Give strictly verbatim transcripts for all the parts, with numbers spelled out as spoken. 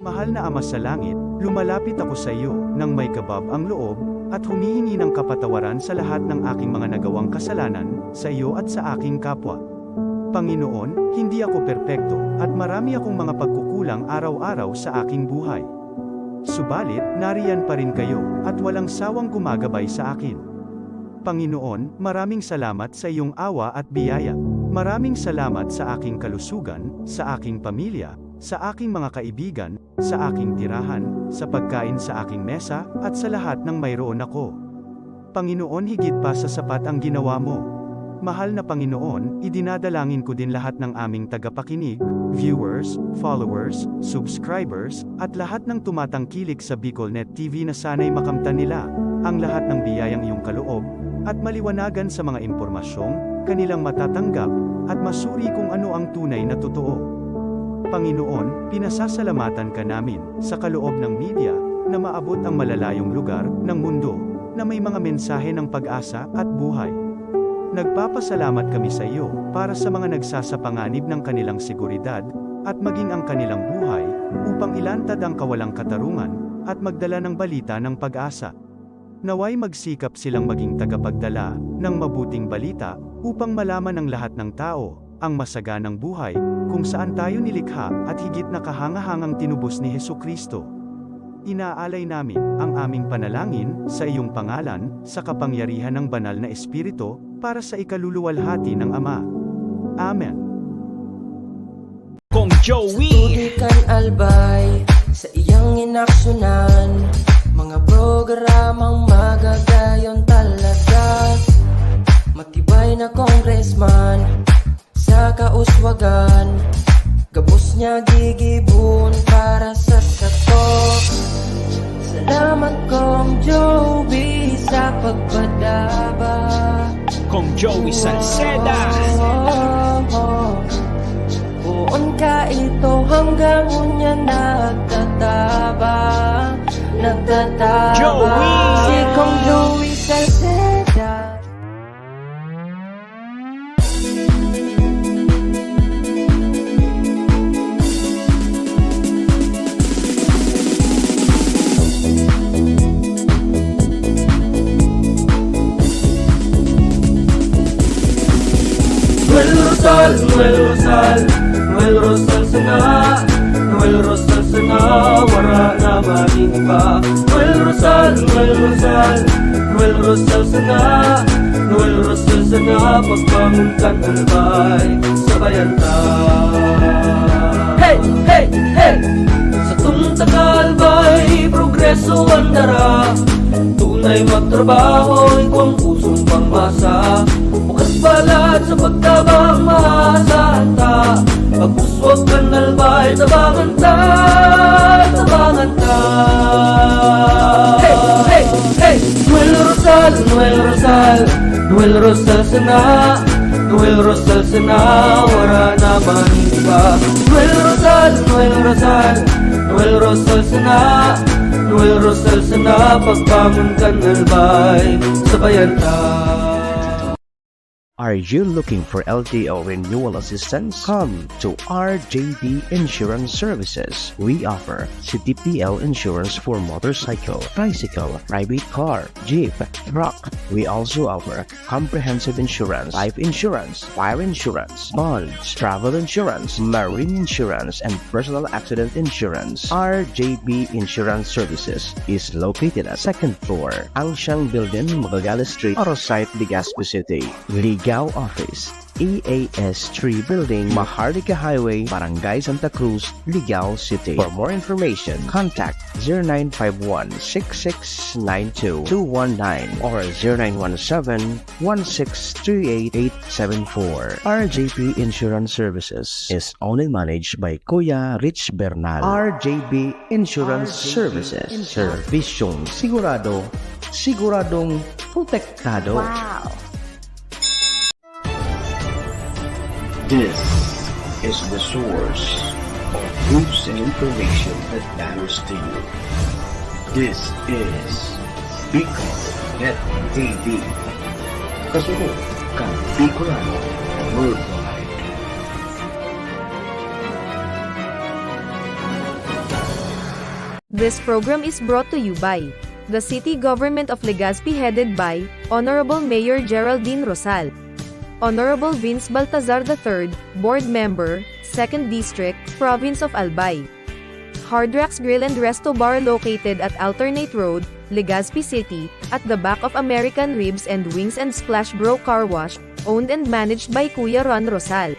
Mahal na Ama sa Langit, lumalapit ako sa iyo nang may kabab ang loob at humihingi ng kapatawaran sa lahat ng aking mga nagawang kasalanan sa iyo at sa aking kapwa. Panginoon, hindi ako perpekto at marami akong mga pagkukulang araw-araw sa aking buhay. Subalit, nariyan pa rin kayo at walang sawang gumagabay sa akin. Panginoon, maraming salamat sa iyong awa at biyaya. Maraming salamat sa aking kalusugan, sa aking pamilya, sa aking mga kaibigan, sa aking tirahan, sa pagkain sa aking mesa, at sa lahat ng mayroon ako. Panginoon, higit pa sa sapat ang ginawa mo. Mahal na Panginoon, idinadalangin ko din lahat ng aming tagapakinig, viewers, followers, subscribers, at lahat ng tumatangkilik sa BicolNet T V na sana'y makamtan nila ang lahat ng biyayang iyong kaloob at maliwanagan sa mga impormasyong kanilang matatanggap at masuri kung ano ang tunay na totoo. Panginoon, pinasasalamatan ka namin sa kaloob ng media na maabot ang malalayong lugar ng mundo na may mga mensahe ng pag-asa at buhay. Nagpapasalamat kami sa iyo para sa mga nagsasapanganib ng kanilang seguridad at maging ang kanilang buhay upang ilantad ang kawalang katarungan at magdala ng balita ng pag-asa. Naway magsikap silang maging tagapagdala ng mabuting balita upang malaman ng lahat ng tao ang masaganang buhay kung saan tayo nilikha at higit na kahangahangang tinubos ni Jesu-Cristo. Inaalay namin ang aming panalangin sa iyong pangalan, sa kapangyarihan ng Banal na Espiritu, para sa ikaluluwalhati ng Ama. Amen. Kong Joey. Sa tubig kan Albay, sa iyang inaksyonan, mga programang magagayon talaga. Matibay na congressman, sa kauswagan, gabos niya gigibon para sa sato. Salamat, Kong Joey, sa pagpadaba. Kong Joey Salceda. Poon ka ito hanggang unya nagtatabang, nagtatabang. Joey! Si Kong Joey Salceda. Noel Rosal, Noel Rosal, Noel Rosal sana, Noel Rosal sana, wara na maning iba. Noel Rosal, Noel Rosal, Noel Rosal sana, Noel Rosal sana, pagbangon kan Albay, sabayan ta. Hey, hey, hey! Satong taga-Albay, progreso an dara. Tunay magtrabaho, igwang pusong pangmasa. Bukas palad sa pagtabang, maasahan ta. Pag-uswag kan Albay, tabangan ta, tabangan ta. Hey, hey, hey! Noel Rosal, Noel Rosal, Noel Rosal sana, Noel Rosal sana, wara na man iba. Noel Rosal, Noel Rosal, Noel Rosal sana, Noel Rosal sana, pagbangon kan Albay, sabayan ta. Are you looking for L T O renewal assistance? Come to R J B Insurance Services. We offer C T P L insurance for motorcycle, tricycle, private car, jeep, truck. We also offer comprehensive insurance, life insurance, fire insurance, bonds, travel insurance, marine insurance, and personal accident insurance. R J B Insurance Services is located at second floor, Angsiang Building, Magallanes Street, Arosite, Legazpi City. Ligao Office, E A S three Building, Maharlika Highway, Barangay Santa Cruz, Ligao City. For more information, contact zero nine five one six six nine two two one nine or zero nine one seven one six three eight eight seven four. R J P Insurance Services is owned and managed by Kuya Rich Bernal. R J B Insurance Services. Servisyong sigurado, siguradong protektado. Wow! This is the source of news and information that matters to you. This is Bicol Net T V. Kasunod kan Bicolano Worldwide. This program is brought to you by the City Government of Legazpi, headed by Honorable Mayor Geraldine Rosal, Honorable Vince Baltazar the third, Board Member, Second District, Province of Albay. Hard Rocks Grill and Resto Bar, located at Alternate Road, Legazpi City, at the back of American Ribs and Wings and Splash Bro Car Wash, owned and managed by Kuya Ron Rosal.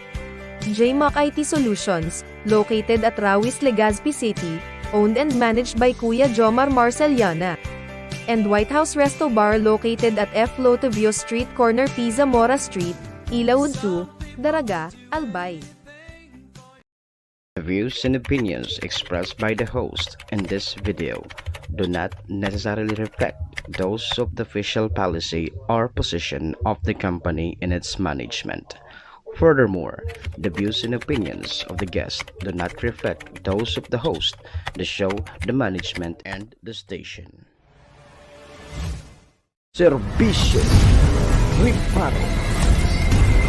J Mac I T Solutions, located at Rawis, Legazpi City, owned and managed by Kuya Jomar Marceliana. And White House Resto Bar, located at F Lotevio Street, corner P Zamora Street, Ilaud two, Daraga, Albay. The views and opinions expressed by the host in this video do not necessarily reflect those of the official policy or position of the company and its management. Furthermore, the views and opinions of the guest do not reflect those of the host, the show, the management, and the station. Serbisyo Reparo.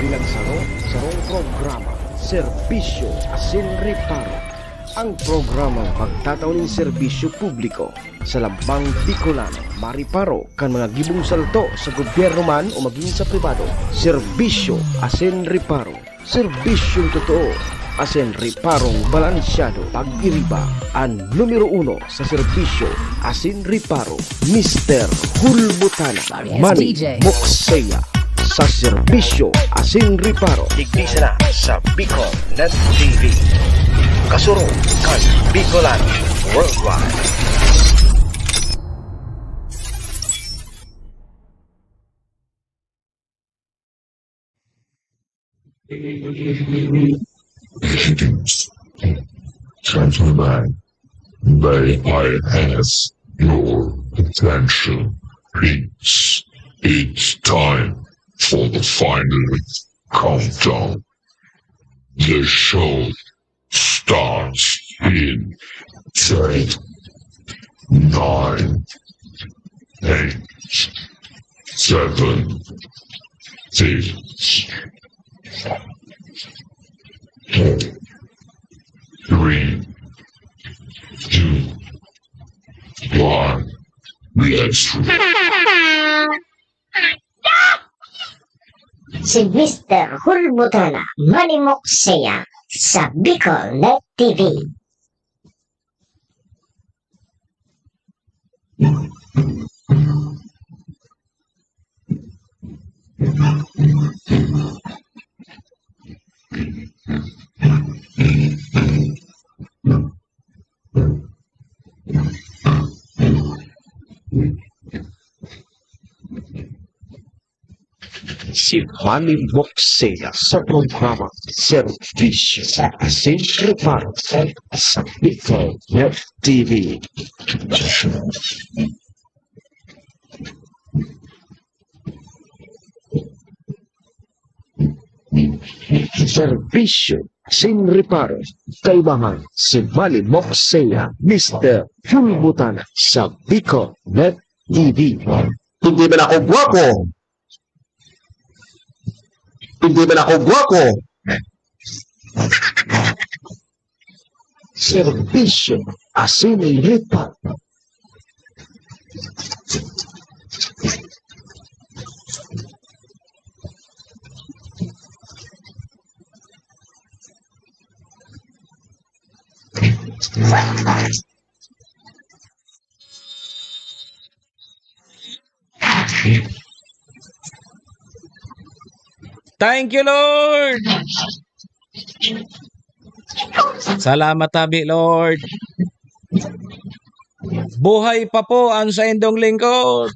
Bilang saro, sarong programa, Serbisyo asin Reparo. Ang programang magtatao nin serbisyo publiko sa lambang Bicolano, mareparo kan mga gibong salto sa gobyerno man o magin sa pribado. Serbisyo asin Reparo. Serbisyong totoo asin reparong balansyado. Pag-iriba, an numero uno sa serbisyo asin reparo, Mister Hulbutana, Manny Mokseya, sa serbisyo asin reparo. Digdi sana sa Bicol Net T V. Kasurog kan Bicolano Worldwide. Gentlemen, may I ask your attention, please? It's time for the final countdown. The show starts in ten, nine, eight, seven, six, five, four, three, two, one. Let's roll. Si Mister Hulbutana, Manny Mokseya, sa Bicol Net T V. Si Manny Mokseya sa programa Serbisyo asin Reparo sa Bicol Net T V. Serbisyo asin Reparo, kaibahan si Manny Mokseya, Mister Hulbutana sa Bicol Net T V. Hindi man ako gwapo. Hindi man ako gwapo. Serbisyo asin reparo. Thank you, Lord. Salamat tabi, Lord. Buhay pa po ang saindong lingkod.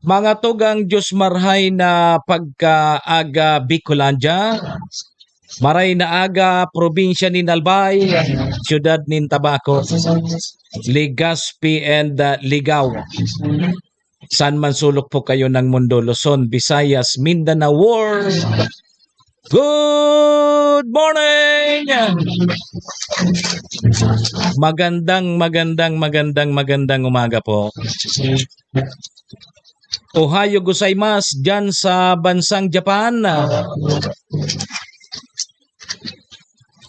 Mga tugang Diyos marhay na pagkaaga Bicolandia, maray na aga, probinsya nin Albay, siyudad nin Tabaco, Legazpi and, ah, Ligao. Saan man sulok po kayo ng mundo, Luzon, Visayas, Mindanao, world. Good morning! Magandang, magandang, magandang, magandang umaga po. Ohayo gozaimasu dyan sa bansang Japan.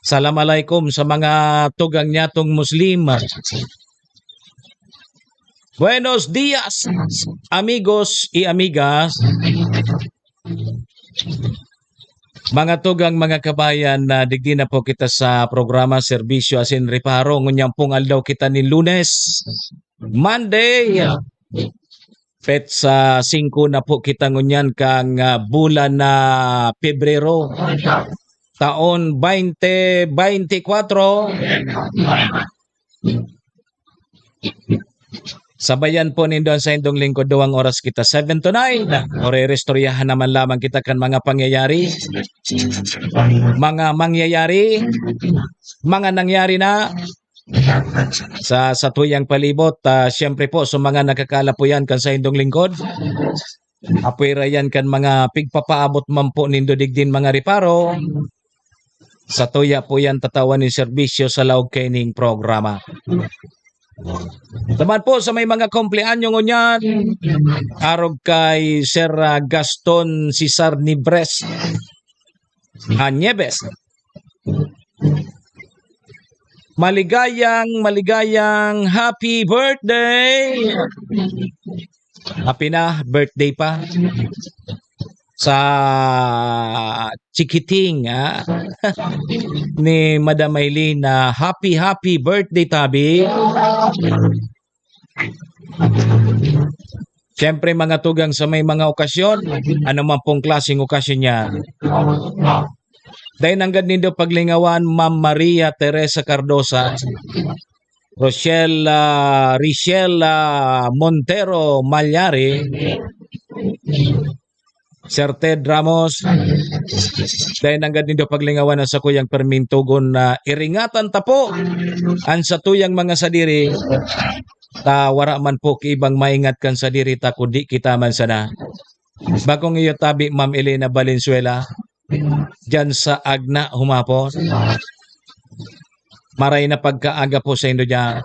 Salam alaikum sa mga tugang nyatong Muslim. Buenos dias, amigos y amigas. Mga tugang, mga kabayan, na digdi na po kita sa programa Serbisyo asin Reparo. Ngunyan pong aldaw kita nin Lunes, Monday, petsa singko na po kita ngunyan kang, ah, bulan na Pebrero, taon twenty twenty-four. Sabayan po nindo an saindong lingkod, duwang oras kita, seven to nine. Orerestoryahan naman lamang kita kan mga pangyayari, mga mangyayari, mga nangyari na sa satuyang palibot. Ah, siyempre po, sa mga nakakalapuyan kan saindong lingkod, apwera yan kan mga pigpapaabot man po nindo digdin mga reparo. Satuya po yan tatawan nin serbisyo sa laog kaining programa. Taman po sa may mga kumpleanyo ngunyan, arog kay Sir, ah, Gaston Cesar Nibres, ah, Nieves. Maligayang, maligayang happy birthday! Happy na, birthday pa. Sa chikiting, ah, ni Madam Aileen na happy, happy birthday, tabi. Siyempre, mga tugang, sa may mga okasyon, ano man pong klaseng okasyon niya, dai nanggad nindo paglingawan, Ma'am Maria Teresa Cardosa, Rochelle, ah, Richelle, ah, Montero Malyari, Sir Ted Ramos, dai nanggad nindo paglingawan an sakuyang permintugon na iringatan ta po an satuyang mga sadiri, ta wara man po ki ibang maingat kan sadiri ta kundi kita man sana. Bakong iyo tabi, Ma'am Elena Valenzuela, diyan sa Agna humapon. Maray na pagkaaga po sa indo diyan.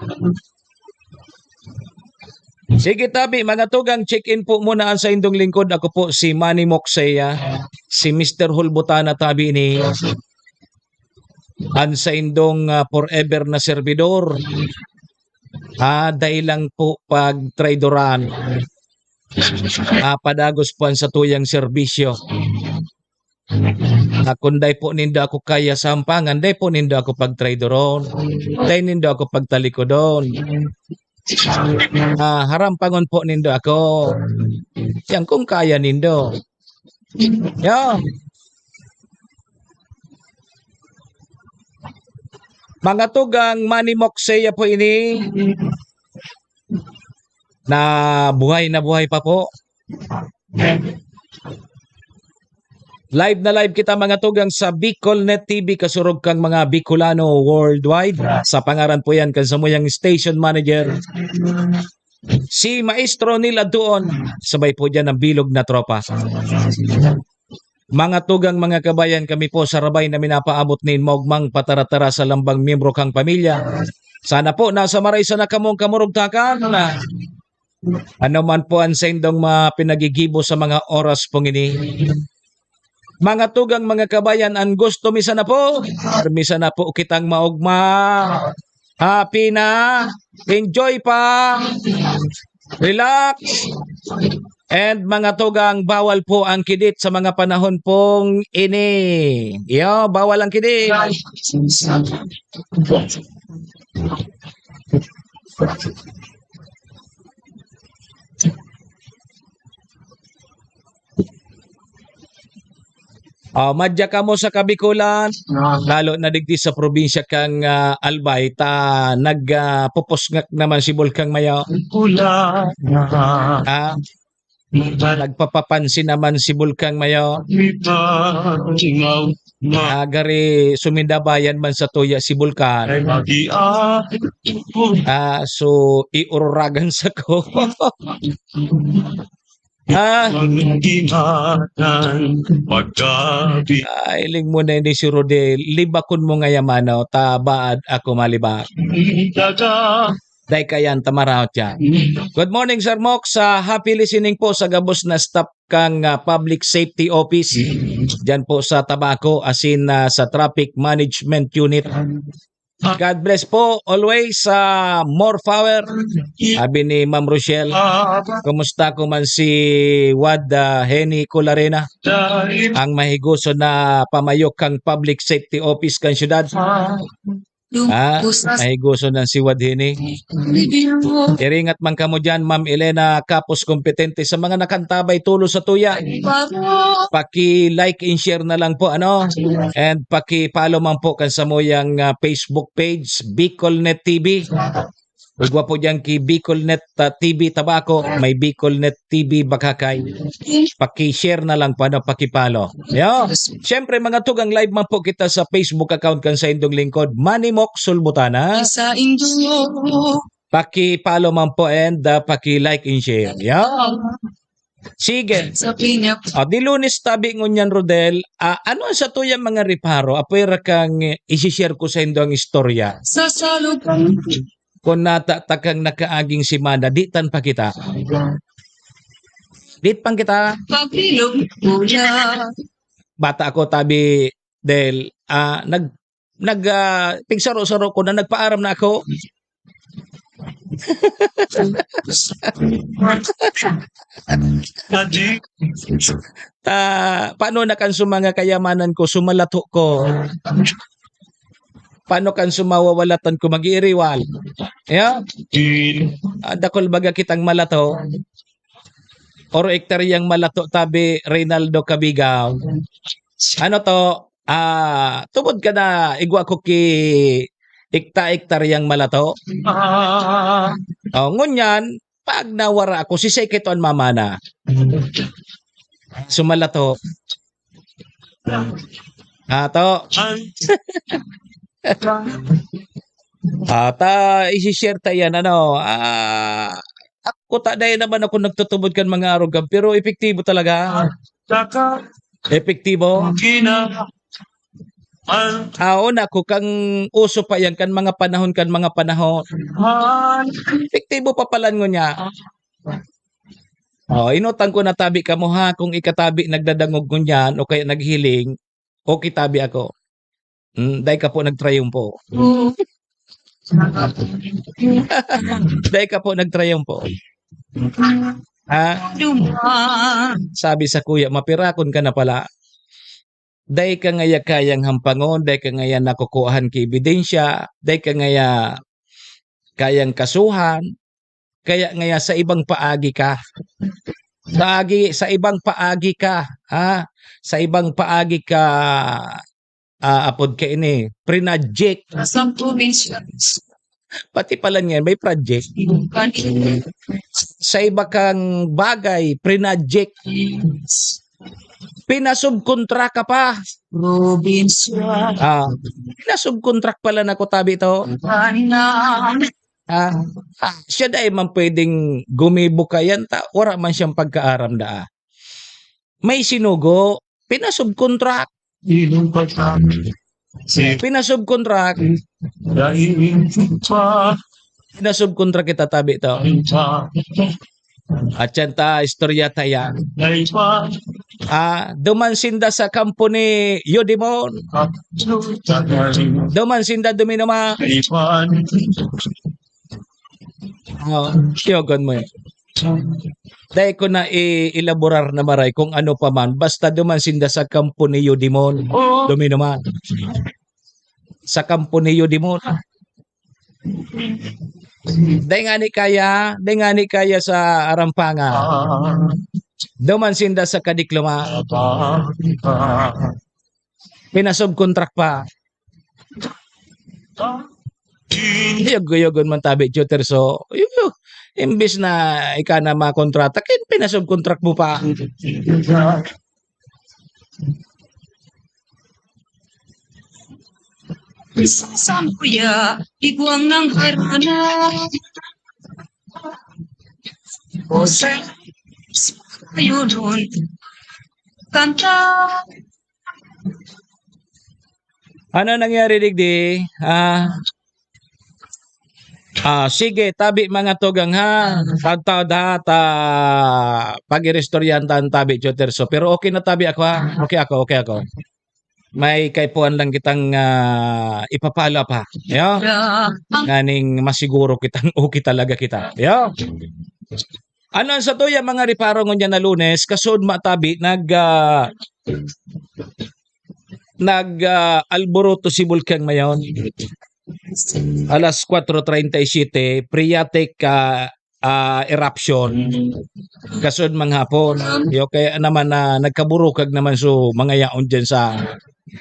Sige, tabi, mga tugang, check-in po muna ang saindong lingkod. Ako po si Manny Moksea, si Mister Hulbutana, tabi ni ang saindong, ah, forever na servidor. Ah, dai lang po pagtraidoran. Ah, padagos po ang satuyang serbisyo. Ah, kun dai po nindo ako kaya sampangan, dai po nindo ako pagtraidoron, dai nindo ako pagtalikodon. Ah, harampangon po nindo ako. Yan kung kaya nindo. Yan. Mga tugang, Manny Moksea po ini. Na buhay na buhay pa po. Live na live kita, mga tugang, sa Bicol Net T V, kasurog kang mga Bicolano worldwide. Sa pangaran po yan kan samuyang station manager, si Maestro Neil Adtuon, sabay po dyan ang bilog na tropa. Mga tugang, mga kabayan, kami po sarabay na minapaabot nin maogmang pataratara sa lambang miyembro kang pamilya. Sana po nasa maray sana kamong kamurugtakan. Ano man po ang saindong mga pinagigibo sa mga oras pong ini. Mga tugang, mga kabayan, ang gusto mi sana po, mi sana po kitang maogma. Happy na, enjoy pa, relax, and mga tugang, bawal po ang kidit sa mga panahon pong ini. Iyo, bawal ang kidit. Ah, madya kamo sa Kabikulan, lalo na digdi sa probinsya kang, ah, Albay, ta nag, ah, pupusngak naman si Bulkang Mayo. Kulang na. Ah, nagpapapansin naman si Bulkang Mayo. Ikaw, singaw, ma- Ah, gari sumindabayan man sa tuya si Bulkan. Ay, magi-, ah, Ah, so, iururagan sa ko. Ah. Ang ginatan pagkabi. Ah, iling mo na ini si Rodel. Libakon mo ngaya man, no? Ta baad ako malibak. Daga. Dai kayan, tamaraw siya. Good morning, Sir Mox. Ah, happy listening po sa gabos na staff kang, ah, Public Safety Office. Diyan po sa Tabaco, asin, ah, sa Traffic Management Unit. God bless po. Always, ah, more power. Sabi ni Ma'am Rochelle, kumusta ko man si Wad, ah, Henny Colarena? Ang mahigoso na pamayok kang Public Safety Office kan syudad. Ah, mahigoso na si Wad Henny. Iringat man kamo diyan, Ma'am Elena Capos Competente, sa mga nakantabay tulo sa tuya. Paki-like and share na lang po, ano? And paki-follow man po kan samuyang, ah, Facebook page, Bicolnet T V. Igwa po diyan ki Bicolnet, ah, T V Tabaco, may Bicolnet T V Bakakay. Paki-share na lang po, ano, paki-follow. Yo, siyempre, mga tugang, live man po kita sa Facebook account kan saindong lingkod, Manny Mox Sulbutana. Sa indo. Paki-follow man po and, ah, paki-like and share. Yo. Sige. Sa pinya. Ah, di Lunes tabi ngunyan, Rodel. Ah, ano ang satuyang mga reparo? Apwera kang, eh, isi-share ko saindo ang istorya. Sa salubong. Kung natatakang nakaaging semana, di tan pa kita. Di pan kita. Pagbilog, kuya. Bata ako, tabi, Del, ah, nag-, nag-, ah, pigsaro-saro ko na, nagpaaram na ako. Ta, paano na kan sumanga kayamanan ko, sumalato ko? Paano kan sumawawalatan ko, mag-iiriwal? Ya? Ah, dakul baga kitang malato. Oro ektaryang malato, tabi Reynaldo Cabigaw. Ano to? Ah, tubod ka na igwa ko ki ekta-ektaryang malato? Ah. Oh, ngunyan, pag nawara ako, si Sekito an mamana. Sumalato. Ato. Ata, isi-share ta yan, ano, ah, ako ta, dai naman ako nagtutubod kan mga arogan, pero epektibo talaga. Saka, epektibo? Kina-, ah, una ko, kang uso pa yan, kan mga panahon, kan mga panahon. Ah. Epektibo pa palan ngunyan. Oh, inutang ko na tabi kamo, ha, kung ikatabi nagdadangog ngunyan o kaya naghiling, okay, tabi ako. Hmm, dai ka po nagtrayumpo. Dai ka po nagtrayumpo. Ha? Sabi sa kuya, mapirakon ka na pala. Dai ka ngaya kayang hampangon, dai ka ngaya nakukuhaan ki ebidensya, dai ka ngaya kayang kasuhan, kaya ngaya sa ibang paagi ka. Sa agi, sa ibang paagi ka, ha? Sa ibang paagi ka, ah, apod ka ini, prinadjek. Sa probinsya. Pati pala niyan, may project. Sa iba kang bagay, prinadjek. Pinasubkontra ka pa. Probinsya. Ah, pinasubkontrak pala na ko, tabi to. Kanan. Ah, ah, siya dai man pwedeng gumibo ka yan, ta, wala man siyang pagkaaram daa. May sinugo, pinasubkontrak. Ilong pagkain. Pinasubkontrak. Dahil pa. Pinasubkontrak kita, tabi to. Ay pa. At yan ta, istorya ta yan. Ay pa. Ah, duman sinda sa kampo ni Yudimon. Duman sinda duminuma. Ay pa. Oh, tiyogon mo eh. Dai ko na i-elaborar na maray kung ano pa man. Basta duman sinda sa kampo ni Yudimon. Duminuma. Sa kampo ni Yudimon. Dai ngani kaya, dai ngani kaya sa Arampanga. Duman sinda sa Kadikluma. Pinasubkontrak pa. Yog-yogon man tabi, Jupiter. So, yu-, yu-, imbis na ika na makontrata, kin pinasubkontrak mo pa. Isang kuya, iguang ng harana. O sa, sa kayo nun. Kanta. Ano nangyari, digdi? Ah, Ah, sige, tabi mga tugang ha. Taod-taod ha, ta pag-iristoryahan ta an tabi, Tio Terso. Pero okay na tabi ako ha. Okay ako, okay ako. May kaipuhan lang kitang, ah, ipapala pa. Yo? Yeah. Nganing masiguro kitang okay talaga kita. Yo? Ano ang satuya mga reparo ngunyan na Lunes? Kasud matabi, nag, ah, nag, ah, alboroto si Bulkang Mayon. Alas kwatro treinta y siete, phreatic, ah, ah, eruption. Kasud manghapon. Yo, kaya naman na nagkaburukag naman so mga yaon dyan sa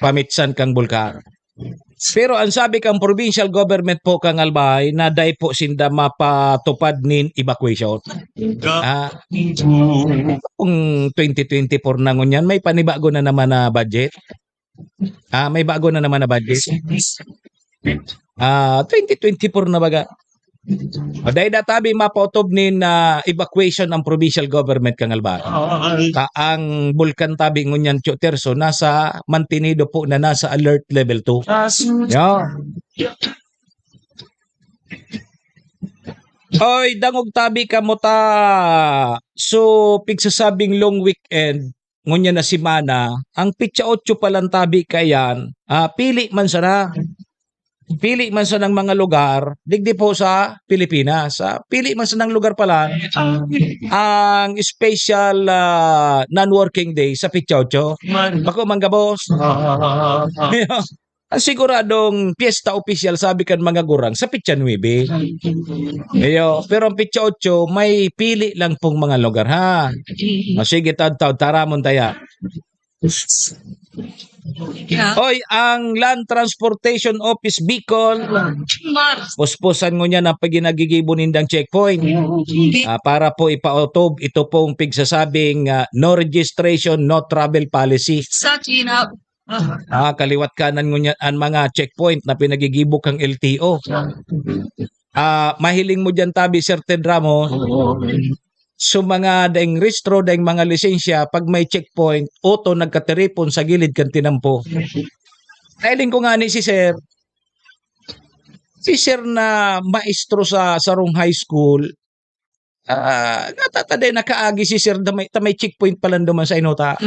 pamitsan kang bulkan. Pero ang sabi kang provincial government po kang Albay na dai po sinda mapatupad nin evacuation. Ah, kung twenty twenty-four na ngunyan, may panibago na naman na budget. Ah, may bago na naman na budget. Ah, twenty twenty-four na baga. O, dahil na tabi mapautob nin, ah, evacuation ang provincial government kang Albay. Ta ang bulkan tabi ngunyan, Tio Terso, nasa mantenido po na nasa alert level two. Yo. Oy, dangog tabi kamo ta. So, pigsasabing long weekend, ngunyan na semana, ang petsa otso pa lang tabi kaiyan, ah, pili man sana. Pili man sanang mga lugar, digdi po sa Pilipinas, ah, pili man sanang lugar pala, ang special, ah, non-working day sa petsa otso. Bako man gabos. Ang siguradong piyesta opisyal, sabi kan mga gurang, sa petsa nuebe. Iyo, pero ang petsa otso, may pili lang pong mga lugar, ha? O, sige, taod-taod, taramon taya. Yeah. Oy, ang Land Transportation Office Bicol, puspusan ngunyan ang paginagigibo nindang checkpoint. Ah, para po ipautob ito pong pigsasabing, ah, no registration, no travel policy. Sa China. Ah, kaliwat kanan ngunyan an mga checkpoint na pinagigibo kang L T O. Ah, mahiling mo diyan tabi, Sir Ted Ramos. So, mga daing rehistro, daing mga lisensya, pag may checkpoint, auto nagkatiripon sa gilid kan tinampo. Nahiling ko ngani si Sir. Si Sir na maestro sa sarong high school, ah, natataday nakaagi si Sir ta may, ta may checkpoint pa lang duman sa inota.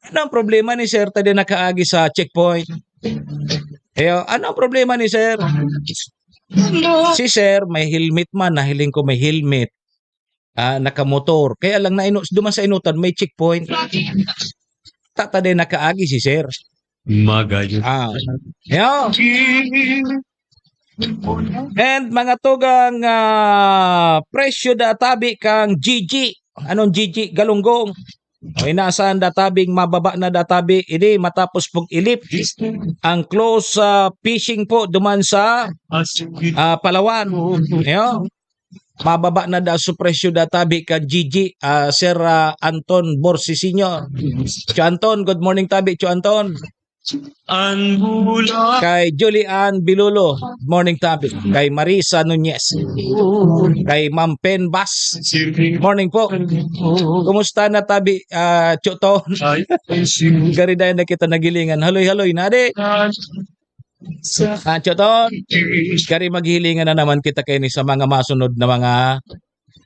Ano ang problema ni Sir ta di nakaagi sa checkpoint? Ayo, ano ang problema ni Sir? Si Sir, may helmet man, nahiling ko may helmet. Ah, nakamotor. Kaya lang na ino-, duman sa inotan, may checkpoint. Tataday nakaagi si Sir. Magayon. Ah. Yo. And mga tugang, ah, presyo da tabi kang G G. Anong G G? Galunggong. O, inaasahan da tabing mababa na da tabi ini matapos pong i-lift ang close, ah, fishing po duman sa, ah, Palawan. Yo. Mababa na da su presyo da tabi kan G G, ah, Sir, ah, Anton Borsi Senior. Tio Anton, good morning tabi, Tio Anton. Kay Julie Ann Bilolo, good morning tabi. Kay Marisa Nunez. Kay Ma'am Pen Bas, morning po. Kumusta na tabi, ah, Tio Ton? Gari dayon na kita naghilingan. Haloy-haloy na, di? Ah, Tio Ton, gari maghihilingan na naman kita kaini sa mga masunod na mga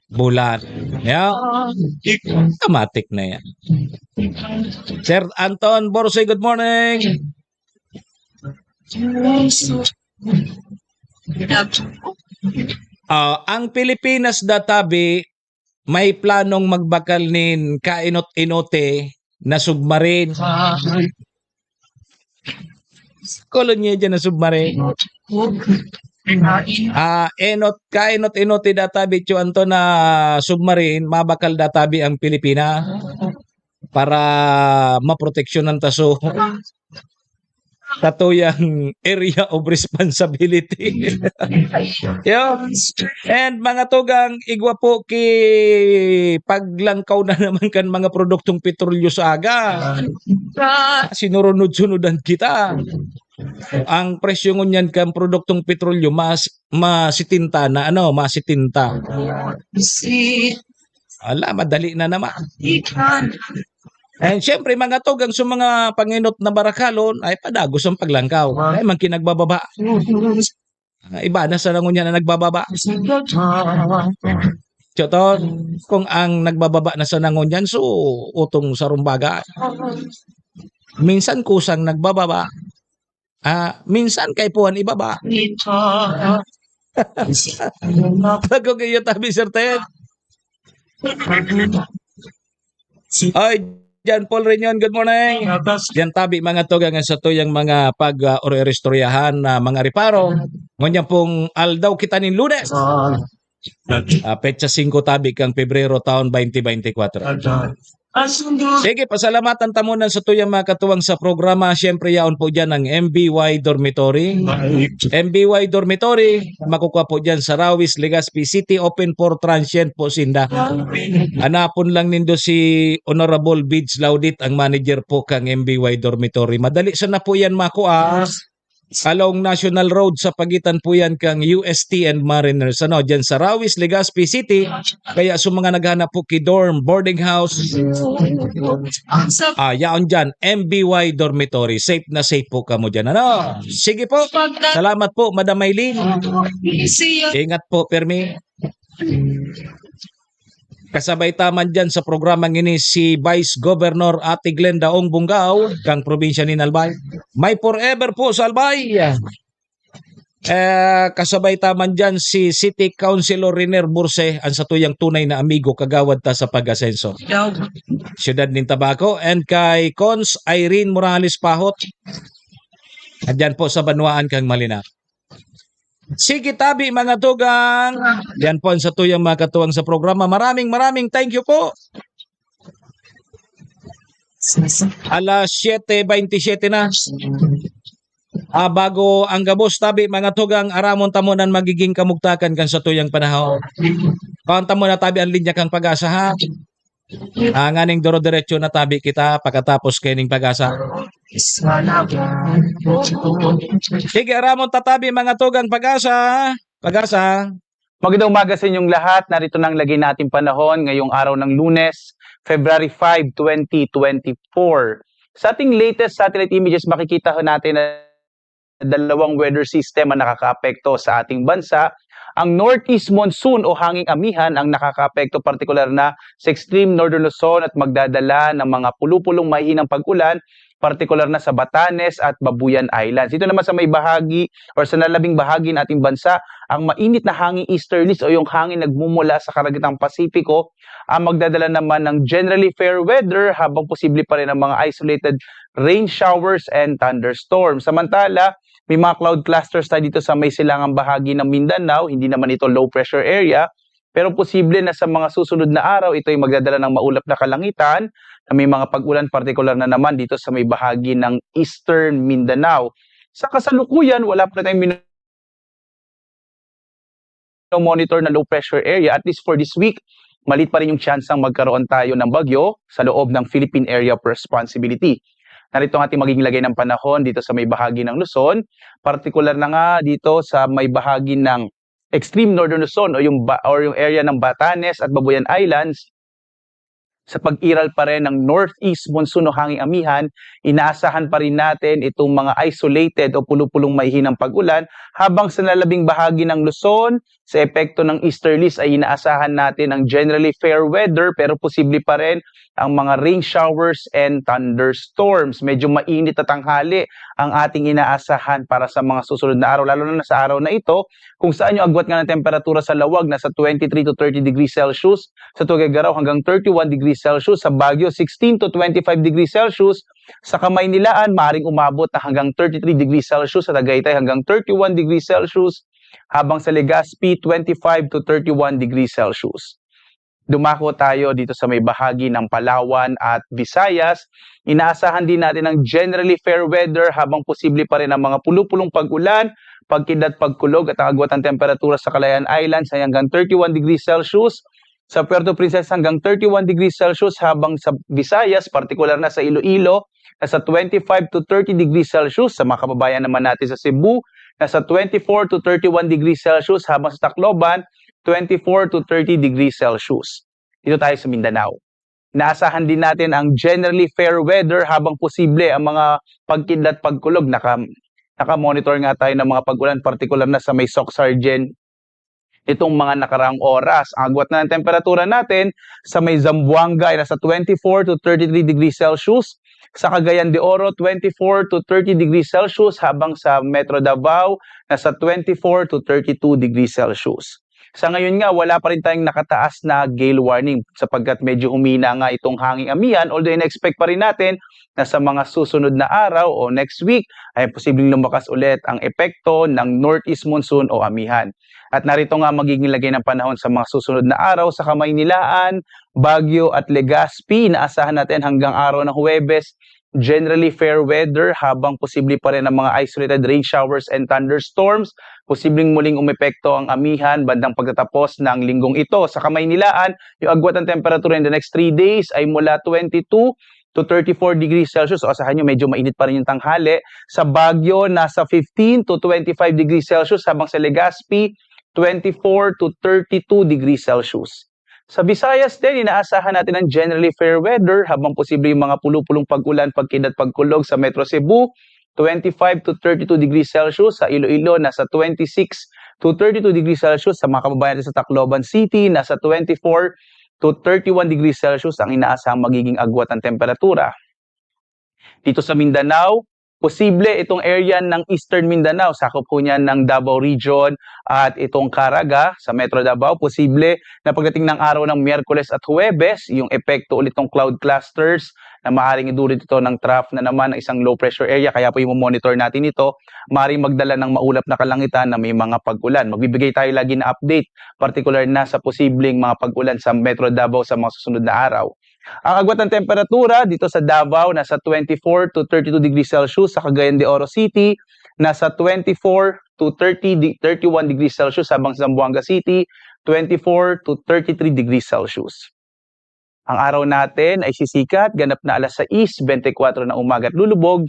bulan. Ya. Automatic na yan. Sir Anton Borsoy, good morning. Ah, ang Pilipinas da tabi may planong magbakal nin kainot-inote na submarine. Kolonya dyan na submarine. Ah, enot, kainot-inote da tabi, Tio Anton, na submarine, mabakal da tabi ang Pilipinas para maproteksyonan ta so satuyang area of responsibility. Yun. And mga tugang, igwa po ki paglangkaw na naman kan mga produktong petrolyo sa aga. Sinurunod-sunudan kita. Ang presyo ngunyan kan produktong petrolyo mas, mas setenta na, ano, mas setenta. Ala, madali na naman. And siyempre, mga tugang sa mga panginot na barakalon, ay padagos ang paglangkaw. Ay, man kinagbababa. Ah, iba na sana ngunyan ang nagbababa. Choton, kung ang nagbababa na sana ngunyan, so, utong sarong bagay. Minsan kusang nagbababa. Ah, minsan kaipuhan ibaba. Pagkog iyo tabi, Sir Ted. Ay, John Paul Reunion, good morning. Diyan tabi, mga tugang, sa tuyang mga pag, ah, or-, istoryahan na mga reparo. Ngunyan pong aldaw kita nin Lunes. Ah, petsa singko tabi kang Pebrero, taon twenty twenty-four. Sige, pasalamatan ta muna sa tuyang mga katuwang sa programa. Siyempre, yaon po dyan ang M B Y Dormitory. M B Y Dormitory, makukuha po dyan sa Rawis, Legazpi City, open for transient po sinda. Hanapon lang nindo si Honorable Bids Laudit, ang manager po kang M B Y Dormitory. Madali sana po yan makuha. Along National Road, sa pagitan po yan kang U S T and Mariners. Ano, dyan sa Rawis, Legazpi City. Kaya sa mga naghanap po ki dorm, boarding house, ah, yaon dyan, M B Y Dormitory. Safe na safe po kamo dyan. Ano? Sige po. Salamat po, Madam Maylene. Ingat po, Permi. Kasabay ta man dyan sa programang ini si Vice Governor Ate Glenda Ong Bungao, kang probinsya nin Albay. May forever po sa Albay. Eh, kasabay ta man dyan si City Councilor Riner Burse, ang satuyang tunay na amigo, kagawad ta sa pag-asenso. Siyudad nin Tabaco, and kay Cons Irene Morales Pahot. Andyan po sa Banwaan kang Malinaw. Sige, tabi, mga tugang. Yan po ang satuyang mga katuwang sa programa. Maraming, maraming thank you po. Alas siyete bentisiete na. Ah, bago ang gabos, tabi, mga tugang, aramon ta muna an magiging kamugtakan kan satuyang panahon. Kuhaan ta muna, tabi, ang linya kang Pag-asa, ha? Ah, nganing doro-diretso na tabi kita pakatapos kaining Pag-asa. Sige, aramon ta tabi, mga tugang, Pag-asa. Pag-asa. Magandang umaga sa inyong lahat. Narito na ang lagay nating panahon ngayong araw ng Lunes, February five, twenty twenty-four. Sa ating latest satellite images, makikita ho natin na dalawang weather system ang nakakaapekto sa ating bansa. Ang northeast monsoon o hanging amihan ang nakakaapekto, partikular na sa extreme northern Luzon, at magdadala ng mga pulupulong mahihinang pag-ulan, partikular na sa Batanes at Babuyan Islands. Dito naman sa may bahagi or sa nalabing bahagi ng ating bansa, ang mainit na hanging easterlies o yung hangin nagmumula sa Karagatang Pasipiko ang magdadala naman ng generally fair weather, habang posible pa rin ang mga isolated rain showers and thunderstorms. Samantala, may mga cloud clusters tayo dito sa may silangang bahagi ng Mindanao. Hindi naman ito low pressure area, pero posible na sa mga susunod na araw, ito ay magdadala ng maulap na kalangitan na may mga pag-ulan, partikular na naman dito sa may bahagi ng Eastern Mindanao. Sa kasalukuyan, wala pa tayong mino-, monitor na low pressure area, at least for this week. Maliit pa rin yung tsansang magkaroon tayo ng bagyo sa loob ng Philippine Area of Responsibility. Narito ang ating magiging lagay ng panahon dito sa may bahagi ng Luzon, partikular na nga dito sa may bahagi ng extreme northern Luzon o yung ba-, or yung area ng Batanes at Babuyan Islands. Sa pag-iral pa rin ng northeast monsoon o hanging amihan, inaasahan pa rin natin itong mga isolated o pulupulong mahihinang pag-ulan, habang sa nalabing bahagi ng Luzon, sa epekto ng easterlies, ay inaasahan natin ang generally fair weather, pero posible pa rin ang mga rain showers and thunderstorms. Medyo mainit na tanghali ang ating inaasahan para sa mga susunod na araw, lalo na sa araw na ito, kung saan yung agwat nga ng temperatura sa Laoag nasa twenty-three to thirty degrees Celsius, sa Tuguegarao hanggang thirty-one degrees Celsius, sa Baguio sixteen to twenty-five degrees Celsius, sa Kamaynilaan maaring umabot na hanggang thirty-three degrees Celsius, sa Tagaytay hanggang thirty-one degrees Celsius, habang sa Legazpi twenty-five to thirty-one degrees Celsius. Dumako tayo dito sa may bahagi ng Palawan at Visayas. Inaasahan din natin ang generally fair weather, habang posible pa rin ang mga pulupulong pag-ulan, pagkidlat, pagkulog, at ang agwat ng temperatura sa Kalayaan Islands ay hanggang thirty-one degrees Celsius, sa Puerto Princesa hanggang thirty-one degrees Celsius, habang sa Visayas, partikular na sa Iloilo, nasa twenty-five to thirty degrees Celsius, sa mga kababayan naman natin sa Cebu, nasa twenty-four to thirty-one degrees Celsius, habang sa Tacloban, twenty-four to thirty degrees Celsius. Dito tayo sa Mindanao. Inaasahan din natin ang generally fair weather, habang posible ang mga pagkidlat, pagkulog na kam-, Nakamonitor nga tayo ng mga pag-ulan, partikular na sa may Soc Sargen, itong mga nakaraang oras. Ang agwat na ng temperatura natin sa may Zamboanga ay nasa twenty-four to thirty-three degrees Celsius, sa Cagayan de Oro, twenty-four to thirty degrees Celsius, habang sa Metro Davao, nasa twenty-four to thirty-two degrees Celsius. Sa ngayon nga, wala pa rin tayong nakataas na gale warning sapagkat medyo humina nga itong hanging amihan, although ina-expect pa rin natin na sa mga susunod na araw o next week ay posibleng lumakas ulit ang epekto ng northeast monsoon o amihan. At narito nga magiging lagay ng panahon sa mga susunod na araw sa Kamaynilaan, Baguio at Legazpi. Inaasahan natin hanggang araw ng Huwebes, generally fair weather, habang posible pa rin ang mga isolated rain showers and thunderstorms. Posibleng muling umepekto ang amihan bandang pagtatapos ng linggong ito. Sa Kamaynilaan, yung agwat ng temperatura in the next three days ay mula twenty-two to thirty-four degrees Celsius. So, asahan nyo, medyo mainit pa rin yung tanghali. Sa Baguio, nasa fifteen to twenty-five degrees Celsius, habang sa Legazpi, twenty-four to thirty-two degrees Celsius. Sa Visayas din, inaasahan natin ang generally fair weather, habang posible yung mga pulupulong pag-ulan, pagkidlat, pagkulog sa Metro Cebu, twenty-five to thirty-two degrees Celsius. Sa Iloilo, nasa twenty-six to thirty-two degrees Celsius. Sa mga kababayan natin sa Tacloban City, nasa twenty-four to thirty-one degrees Celsius ang inaasahang magiging agwat ng temperatura. Dito sa Mindanao, posible itong area ng Eastern Mindanao, sakop ho niyan ng Davao Region at itong Caraga sa Metro Davao. Posible na pagdating ng araw ng Miyerkules at Huwebes, yung epekto ulit ng cloud clusters na maaaring idulot ito ng trough na naman ng isang low pressure area. Kaya po, yung monitor natin ito, maaaring magdala ng maulap na kalangitan na may mga pag-ulan. Magbibigay tayo lagi na update, partikular na sa posibleng mga pag-ulan sa Metro Davao sa mga susunod na araw. Ang agwat ng temperatura dito sa Davao, nasa twenty-four to thirty-two degrees Celsius. Sa Cagayan de Oro City, nasa twenty-four to thirty de-, thirty-one degrees Celsius, habang sa Zamboanga City, twenty-four to thirty-three degrees Celsius. Ang araw natin ay sisikat, ganap na alas sais bente kwatro ng umaga at lulubog,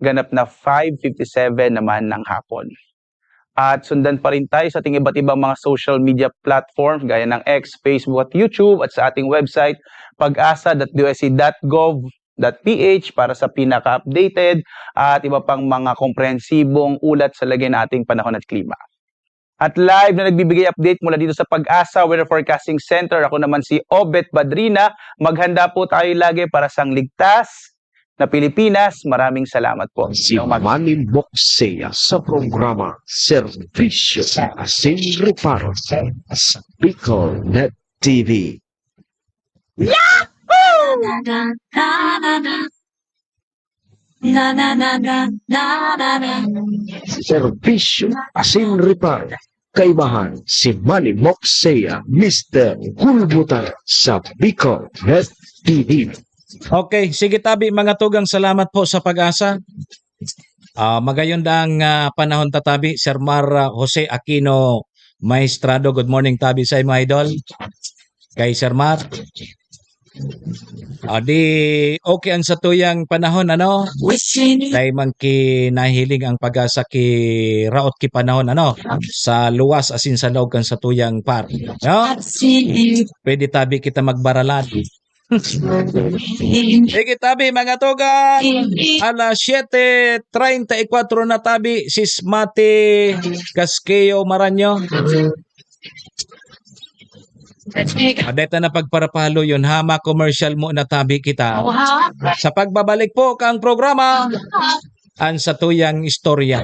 ganap na five fifty-seven naman ng hapon. At sundan pa rin tayo sa ating iba't ibang mga social media platform gaya ng X, Facebook at YouTube, at sa ating website, pag asa dot D O S C dot gov dot P H, para sa pinaka-updated at iba pang mga komprehensibong ulat sa lagay ng ating panahon at klima. At live na nagbibigay update mula dito sa Pag-asa Weather Forecasting Center, ako naman si Obet Badrina. Maghanda po tayo lagi para sa ligtas na Pilipinas. Maraming salamat po. Si Manny Moxea sa programa Serbisyo Asin Reparo sa Bicol Net T V. Yahoo! Na, na, na, na. Na, na, na, na, na, na, na. Serbisyo Asin Reparo. Kaibahan si Manny Moxea, Mister Gulbutan sa Bicol Net T V. Okay, sige tabi, mga tugang, salamat po sa Pag-asa. Ah, magayon daang, ah, panahon ta tabi, Sir Mar, ah, Jose Aquino Maestrado. Good morning tabi sa imo, idol. Kay Sir Mar. Ah, di okay ang satuyang panahon, ano? Dai man ki nahiling ang Pag-asa ki raot ki panahon, ano? Sa luwas asin sa laog kan satuyang par, no? Pwede tabi kita magbaralan. Sige tabi, mga tugang. Alas siyete treinta y cuatro na tabi, si Smati Casqueo Maranyo. Adeta na pagparapalo yun, ha? Ma-commercial muna tabi kita. Sa pagbabalik po kang programa, Ang Satuyang Istorya.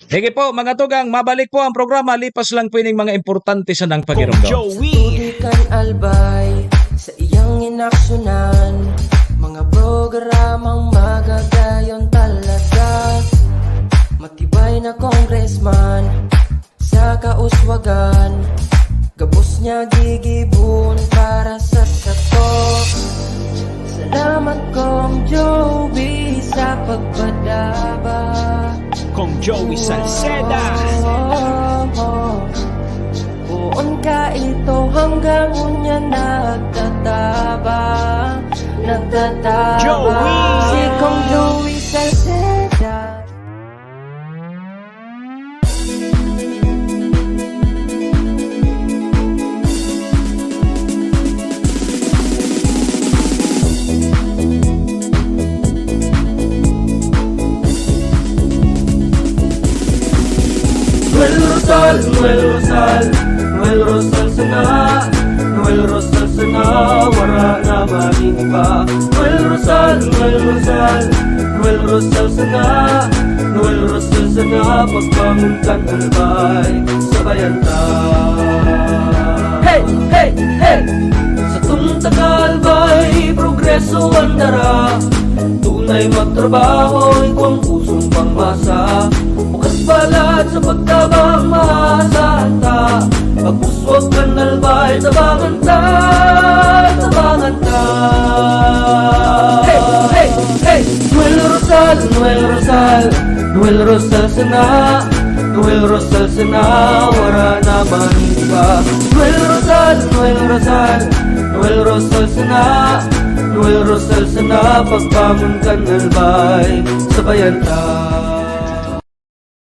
Sige po, mga tugang, mabalik po ang programa, lipas lang po ining mga importante sanang pagirumdom. Joey. Tuti kan Albay sa iyang inaksyonan, mga programang magagayon talaga. Matibay na congressman sa kauswagan, gabos niya gigibon para sa sato. Salamat, Kong Joey, sa pagpadaba. Kong Joey Salceda. Poon ka ito hanggang unya nagtatabang, nagtatabang. Joey! Si Kong Joey Salceda. Rosal, Noel Rosal sana, Noel Rosal sana, pagbangon kan Albay, sabayan ta. Hey, hey, hey! Satong taga-Albay, progreso ang dara. Tunay magtrabaho, ikaw ang pusong pangmasa. Bukas palad sa pagtabang, maasahan ta. Pag-uswag kan Albay, tabangan ta, tabangan ta. Hey, hey, hey! Noel Rosal, Noel Rosal, Noel Rosal sana, Noel Rosal sana, wala na man iba. Noel Rosal, Noel Rosal, Noel Rosal sana, Noel Rosal sana, pagbangon kan Albay, sabayan ta.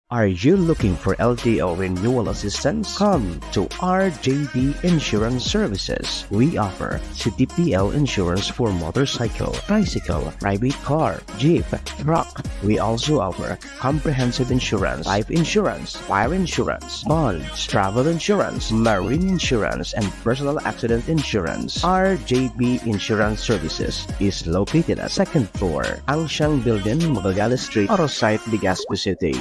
Are you looking for L T O renewal assistance? Come to R J B Insurance Services. We offer C T P L insurance for motorcycle, tricycle, private car, jeep, truck. We also offer comprehensive insurance, life insurance, fire insurance, bonds, travel insurance, marine insurance, and personal accident insurance. R J B Insurance Services is located at second floor, Angshang Building, Magallanes Street, Arosite, Legazpi City.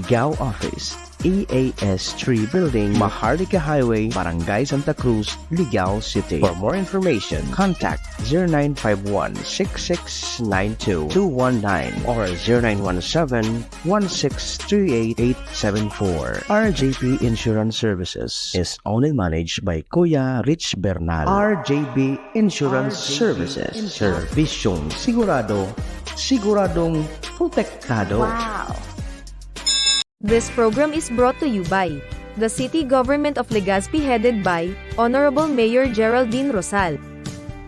Ligao Office, E A S three Building, Maharlika Highway, Barangay Santa Cruz, Ligao City. For more information, contact zero nine five one six six nine two two one nine or zero nine one seven one six three eight eight seven four. R J P Insurance Services is owned and managed by Kuya Rich Bernal. R J B Insurance Services. Servisyong sigurado, siguradong protektado. Wow! This program is brought to you by the City Government of Legazpi, headed by Honorable Mayor Geraldine Rosal,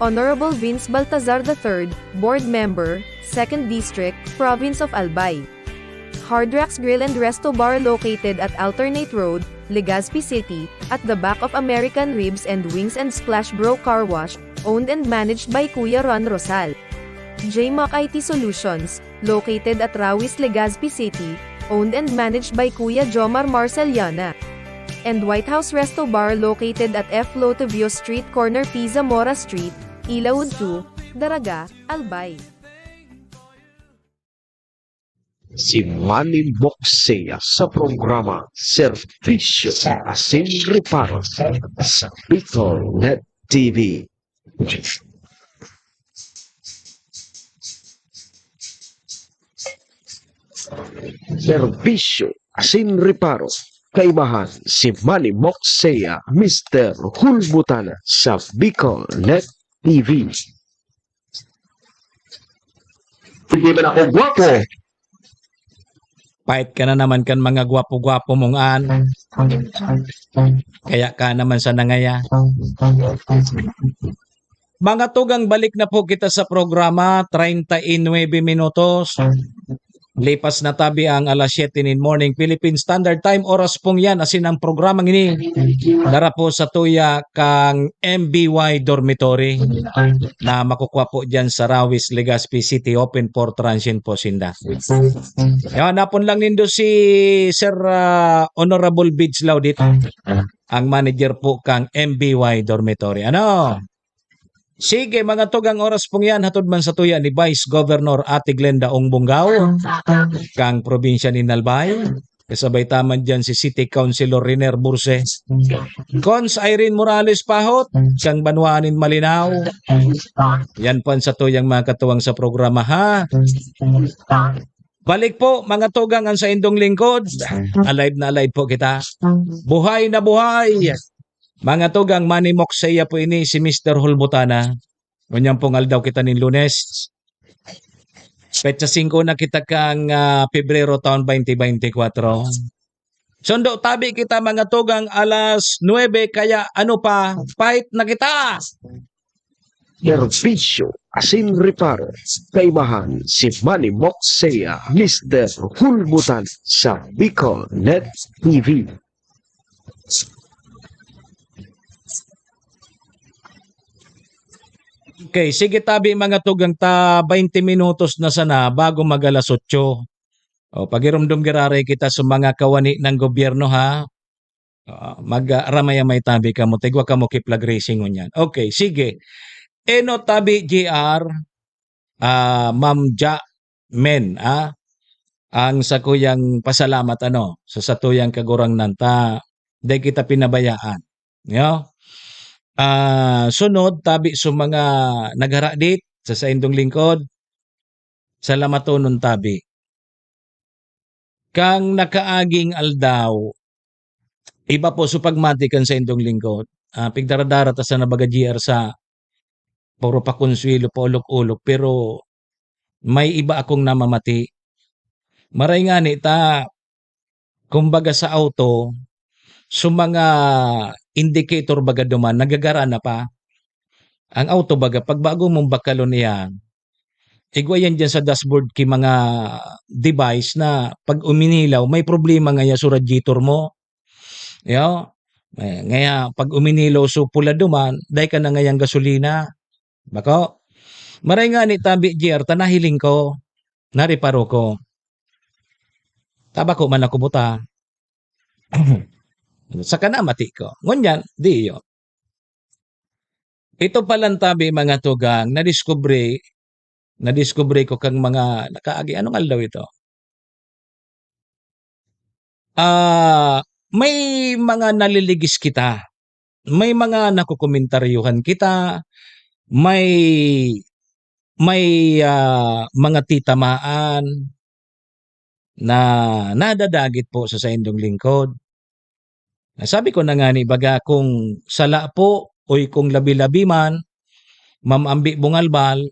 Honorable Vince Baltazar the third, Board Member, Second District, Province of Albay. Hard Rocks Grill and Resto Bar, located at Alternate Road, Legazpi City, at the back of American Ribs and Wings and Splash Bro Car Wash, owned and managed by Kuya Ron Rosal. J Mac I T Solutions, located at Rawis, Legazpi City, owned and managed by Kuya Jomar Marceliana. And White House Resto Bar, located at F Lotevio Street, corner P Zamora Street, Ilaud two, Daraga, Albay. Si Manny Moxia sa programa Serbisyo Asin Reparo sa Bicolnet T V. Serbisyo Asin Reparo, kaibahan si Manny Moxia, Mister Hulbutana sa Bicolnet T V. Hindi man ako gwapo. Pait ka na naman kan mga gwapo-gwapo mong an. Kaya ka naman sa nangaya. Mga tugang, balik na po kita sa programa, treinta y nueve minutos. Lipas na tabi ang alas siyete nin morning, Philippine Standard Time. Oras pong yan, asin ang programang ini dara po sa tuya kang M B Y Dormitory na makukuha po dyan sa Rawis, Legazpi City. Open for transient po sinda. Yan, napon lang nindo si Sir ah, Honorable Bids Laudit, ang manager po kang M B Y Dormitory. Ano? Sige, mga tugang, oras pong yan, hatod man sa tuya ni Vice Governor Ate Glenda Ong Bungao, kang probinsya ni Albay. Kasabay taman dyan si City Councilor Riner Burse. Cons Irene Morales Pahot, kang Banwaan nin Malinao. Yan po ang sa tuyang mga katuwang sa programa, ha? Balik po, mga tugang, ang sa indong lingkod. Alive na alive po kita. Buhay na buhay! Mga tugang, Manny Moxia po ini, si Mister Hulbutana. Ngunyan pong aldaw kita nin Lunes. Petsa singko na kita kang ah, Pebrero taon twenty twenty-four. Sundo tabi kita, mga tugang, alas nuebe, kaya ano pa, fight na kita! Serbisyo Asin Reparo, kaibahan si Manny Moxia, Mister Hulbutan sa Bicolnet T V. Okay, sige tabi, mga tugang, ta twenty minutos na sana bago mag alas otso. O, pagirumdom giraray kita sa mga kawani ng gobyerno, ha. Ah, mag ah, ramay-amay tabi kamo, tigwa kamo kiplag racing ngunyan. Okay, sige. Eno tabi, G R, ah, Ma'am Ja Men, ah, ang sakuyang pasalamat, ano, sa satuyang Kagurangnan ta dai kita pinabayaan, yo. Ah, sunod, tabi sa mga nagharadit sa saindong lingkod, salamatonon tabi. Kan nakaaging aldaw, iba po sa pagmati kan saindong lingkod. Ah, pigdara-dara ta sana baga, G R, sa puro pakonsuwelo, paolok-olok, pero may iba akong namamati. Maray ngani ta, kumbaga sa auto, sa mga indicator baga duman, nagagara na pa. Ang auto baga, pag bago mong bakalon iyan, igwa yan diyan sa dashboard ki mga device na pag uminilaw, may problema ngaya so radiator mo. Yo, eh, ngaya pag uminilaw so pula duman, dai ka na ngayang gasolina. Bako? Maray ngani tabi, G R, ta nahiling ko, nareparo ko. Ta bako man ako buta. Saka namati ko. Ngunyan, di iyo. Ito palan tabi, mga tugang, nadiskubre, nadiskubre ko kang mga nakaagi. Anong aldaw ito? Ah, may mga naliligis kita. May mga nakokomentaryuhan kita. May, may, ah, mga titamaan na nadadagit po sa saindong lingkod. Sabi ko na ngani baga, kung sala po, oy, kung labi-labi man, Ma'am Ambi Bungalbal,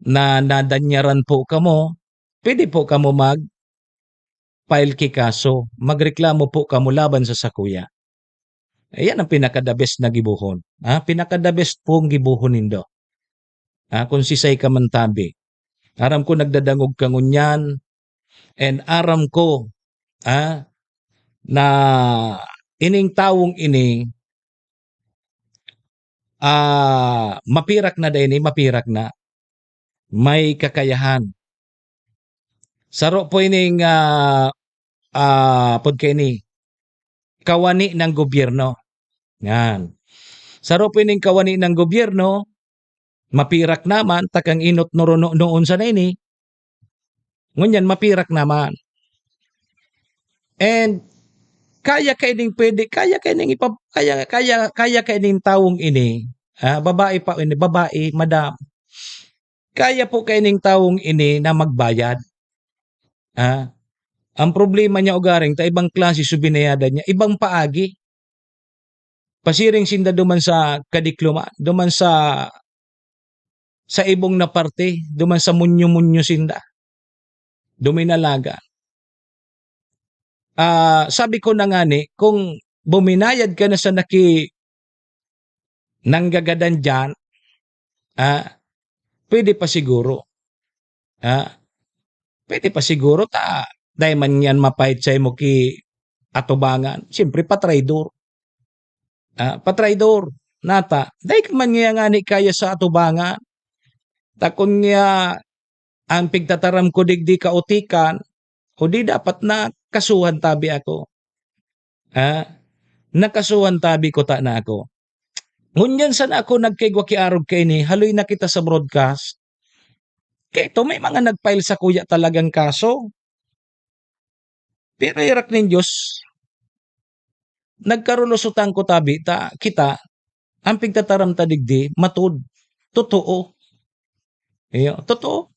na nadanyaran po kamo, pwede po kamo mag-file ki kaso, magreklamo po kamo laban sa sakuya. Ayan ang pinaka-the best na gibohon, ha? Pinaka-the best pong gibohon nindo. Ah, kung sisay ka man tabi. Aram ko nagdadangog ka ngunyan, and aram ko, ah, na ining tawong ini, ah, mapirak na daini, mapirak na. May kakayahan. Saro po ining, ah, ah, pod kaini, kawani ng gobyerno. Yan. Saro po ining kawani ng gobyerno, mapirak naman, takang inot nuruno noon sana ini. Ngunyan, mapirak naman. And kaya kaining pwede, kaya kaining ipa-, kaya, kaya, kaya kaining tawong ini, ah, babae pa ini, babae, madam. Kaya po kaining tawong ini na magbayad. Ah, ang problema niya ugaring ta ibang klase so binayadan niya, ibang paagi. Pasiring sinda duman sa kadikloman, duman sa, sa ibong na parte, duman sa munyo-munyo sinda. Duminalagan. Ah, sabi ko na ngani, kung buminayad ka na sa naki-, nanggagadan diyan, ah, pwede pa siguro. Ah, pwede pa siguro ta dai man yan mapait saimo ki atubangan. Siyempre, patraydor. Ah, patraydor. Nata, dai ka man niya ngani kaya sa atubangan. Ta kun niya ang pigtataram ko digdi kautikan, o di dapat na kasuhan tabi ako. Ah, nakasuhan tabi ko ta na ako. Ngunyan sana ako nagkaigwa ki arog kaini, haloy na kita sa broadcast. Kaya ito, may mga nag-file sakuya talagang kaso. Pero irak nin Diyos, nagkarulusotan ko tabi ta, kita, ang pigtataram ta digdi, matud, totoo. Iyo, totoo.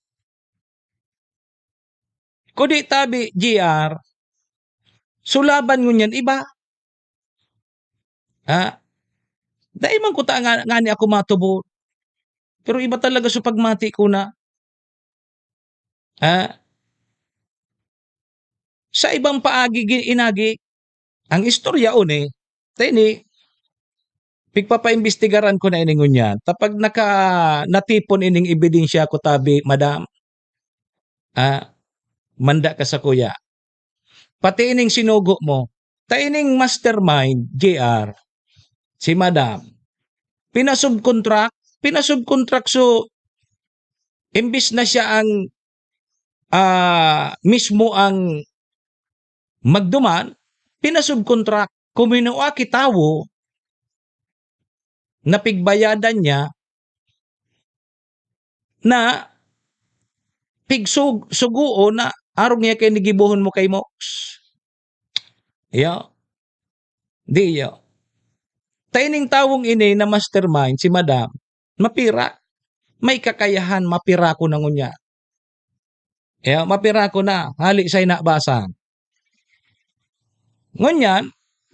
Kudi tabi, G R, sulaban ngunyan iba. Ha? Dai man ko ta nga, ngani ako matubod. Pero iba talaga sa pagmati ko na. Ha? Sa ibang paagi gi-, inagi, ang istorya on eh. Ta ini, pigpapaimbestigaran ko na ini ngunyan. Ta pag naka-, natipon ining ebidensya ko tabi, madam, ah, manda ka sakuya. Pati ining sinugo mo, ta ining mastermind, J R, si madam, pinasubkontract, pinasubkontract so, imbis na siya ang, ah, mismo ang magduman, pinasubkontract. Kuminua ki tawo na pigbayadan niya, na pigsug-, sugoon na arog niya kay nigibohon mo kay Mox. Iyo. Di iyo. Ta ining tawong ini na mastermind, si madam, mapira. May kakayahan, mapira ko na ngunyan. Iyo, mapira ko na, hali sa inabasa. Ngunyan,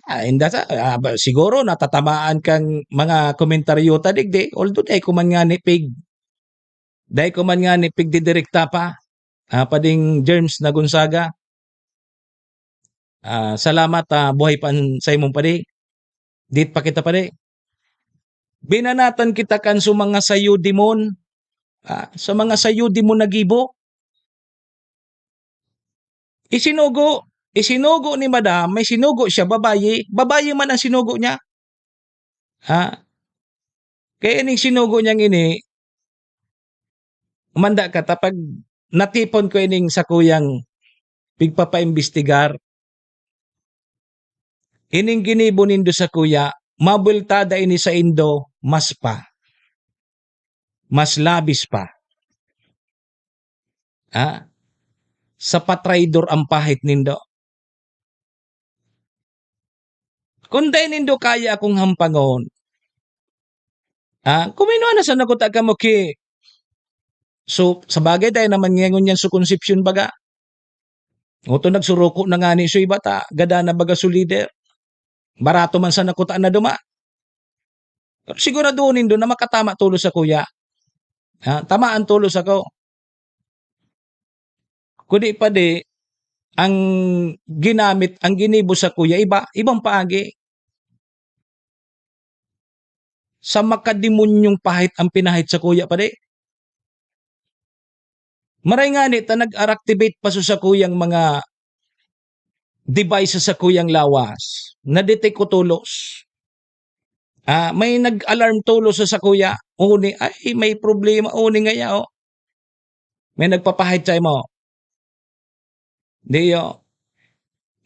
ah, inda sa, ah, ba, siguro natatamaan kang mga komentaryo ta digdi, although dai ko man ngani pig-, dai ko man ngani pigdidirekta pa, ah, pading Germs na Gonzaga. Ah, salamat, ah, buhay pa an saimong padi. Dit pa kita padi. Binanatan kita kan sa mga sayo demon, ah, sa mga sayo demon na gibo. Isinugo, isinugo ni madam, may sinugo siya, babayi, babayi man ang sinugo niya. Ha? Kaya ining sinugo niyang ini, manda ka ta pag natipon ko ining sakuyang pigpapaimbestigar. Ining ginibo nindo sakuya, mabultada ini saindo mas pa. Mas labis pa. Ha? Sa patraidor ang pahit nindo. Kun dai nindo kaya akong hampangon, ah, kuminua na sana kuta kamo ki, so, sa bagay, dai naman ngunyan so konsepsyon baga. Oto nagsuruko na ngani so iba ta, gada na baga so lider. Barato man sana kuta na duma. Pero siguradohon nindo na makatama tolos sakuya. Ha, tamaan tolos ako. Kudi pa di, ang ginamit, ang ginibo sakuya iba, ibang paagi. Sa makademonyong pahit ang pinahit sakuya pa di. Maray ngani ta nag-activate pa sa sakuyang mga device sa sakuyang lawas. Na-detect ko tolos. Ah, may nag-alarm tolos sa sakuya. Uni, ay, may problema. Uni ngaya, oh. May nagpapahid sa imo. Diyo.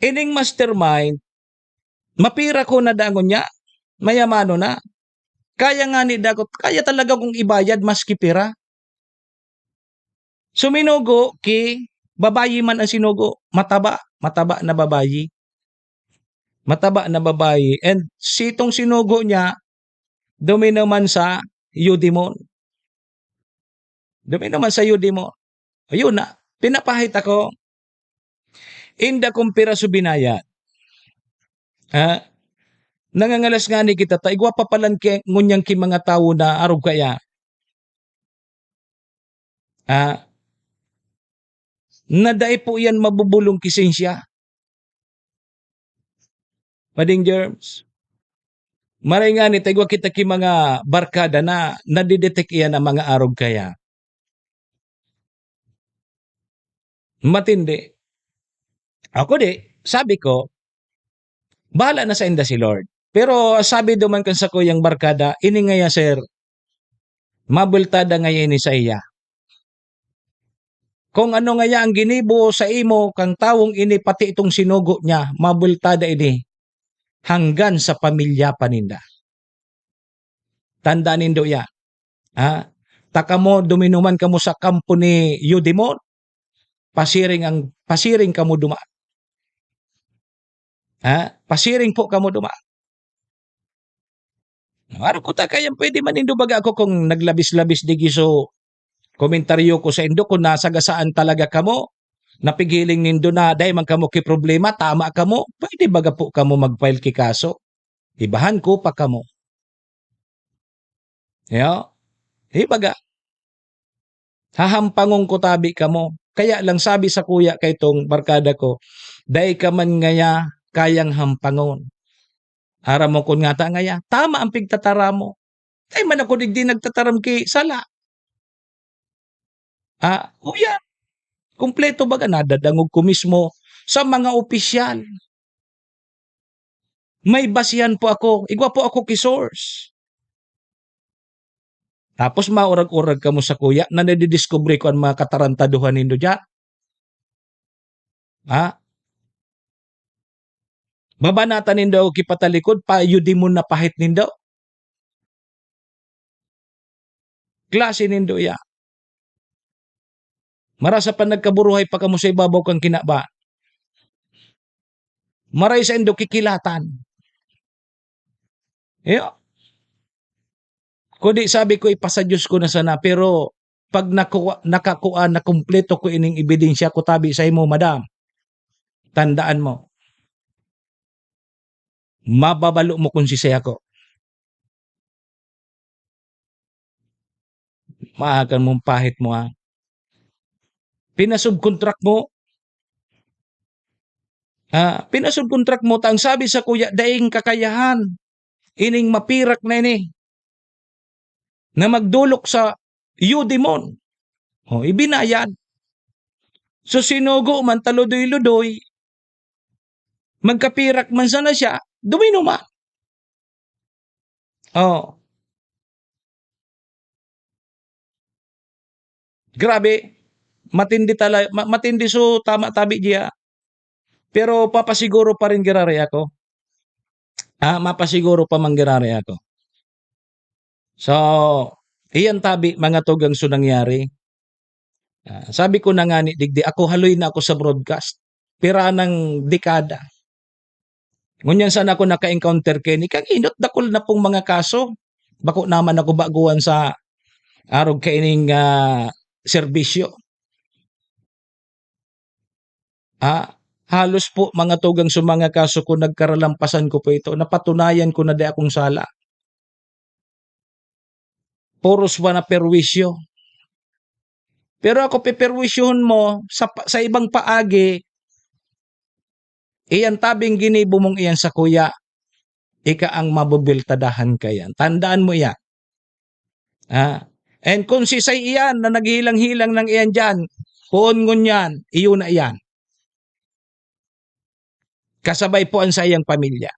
Ining mastermind, mapira ko na dangon niya. Mayamano na. Kaya nga ni dagot, kaya talaga kong ibayad maski pira. Suminugo ki babayi man ang sinugo, mataba, mataba na babayi. Mataba na babayi. And sitong sinugo niya, duminuman sa Eudimon. Duminuman sa Eudimon. Ayun na, pinapahit ako. Inda kong piraso binayad. Ha? Nangangalas ngani kita ta igwa pa palan ki, ngunyan ki mga tawo na arog kaya. Ha? Na dai po iyan mabubulong ki sensya. Pading Germs. Maray ngani ta igwa kita ki mga barkada na nadidetek iyan na mga arog kaya. Matindi. Ako di, sabi ko, "Bahala na sainda si Lord." Pero sabi duman kan sakuyang barkada, "Ini ngaya, sir, mabultada ngaya ini saiya. Kung ano ngaya ang ginibo sa imo kang tawong ini, pati itong sinugo niya, mabultada ini hanggan sa pamilya pa ninda." Tandaan nindo ya, ha? Ta kamo, duminuman kamo sa kampo ni Eudimon, pasiring ang, pasiring kamo duman. Ha? Pasiring po kamo duman. Ano ko ta kaya pwede man nindo baga ako kung naglabis-labis digi so komentaryo ko sa indo kung nasagasaan talaga kamo, napigiling nindo na dai man kamo ki problema, tama kamo, pwede baga po kamo mag-file ki kaso. Ibahan ko pa kamo. Yo, ibaga, hahampangon ko tabi kamo. Kaya lang sabi sa kuya kay tong barkada ko, "Dai ka man ngaya kayang hampangon. Aram mo kun ngata ngaya, tama ang pigtataram mo. Dai man ako digdi nagtataram ki sala." Ah, uya, kumpleto baga nadadangog ko mismo sa mga opisyal. May basihan po ako, igwa po ako ki source. Tapos maurag-urag kamo sa kuya na nadidiskubre ko an mga katarantaduhan nindo diyan. Ha? Babanatan nindo ako ki patalikod, pa Eudimon na pahit nindo. Klase nindo iya. Marasa pa nagkaburuhay pa kamo sa ibabaw kan kinaba. Maray saindo kikilatan. Iyo. Kundi sabi ko, "Ipasadiyos ko na sana," pero pag nakuha, nakakua, nakumpleto ko ining ebidensya ko tabi saimo, madam, tandaan mo, mababalo mo kun sisay ako. Maakan mong pahit mo, ha? Pinasubkontrak mo, ah, pinasubkontrak mo ta ang sabi sa kuya, daing kakayahan ining mapirak na ini na magdolok sa Eudimon. O, ibinayad. So, sinugo man, taludoy-ludoy, magkapirak man sana siya, duminuman. Oh. Grabe. Matindi tala-, ma-, matindi so tama tabi diya. Pero papasiguro pa rin giraray ako. Ah, mapasiguro pa man giraray ako. So, iyan tabi, mga tugang, so nangyari. Ah, sabi ko na nga ni digdi, ako haloy na ako sa broadcast. Pira nang dekada. Ngunyan sana ako naka-encounter kaini. Kang inot, dakul na pong mga kaso. Bako naman ako baguhan sa arog kaining, ah, serbisyo. Ah, halos po mga tugang sa mga kaso ko, nagkaralampasan ko po ito. Napatunayan ko na di akong sala. Puros ba na perwisyo? Pero ako peperwisyohon mo sa pa-, sa ibang paagi, iyan tabing ginibo mong iyan sa kuya, ika ang mabubiltadahan kaiyan. Tandaan mo iyan. Ah, and kung sisay iyan na naghihilang-hilang nang iyan diyan, poon ngunyan, iyo na iyan. Kasabay po ang saiyang pamilya.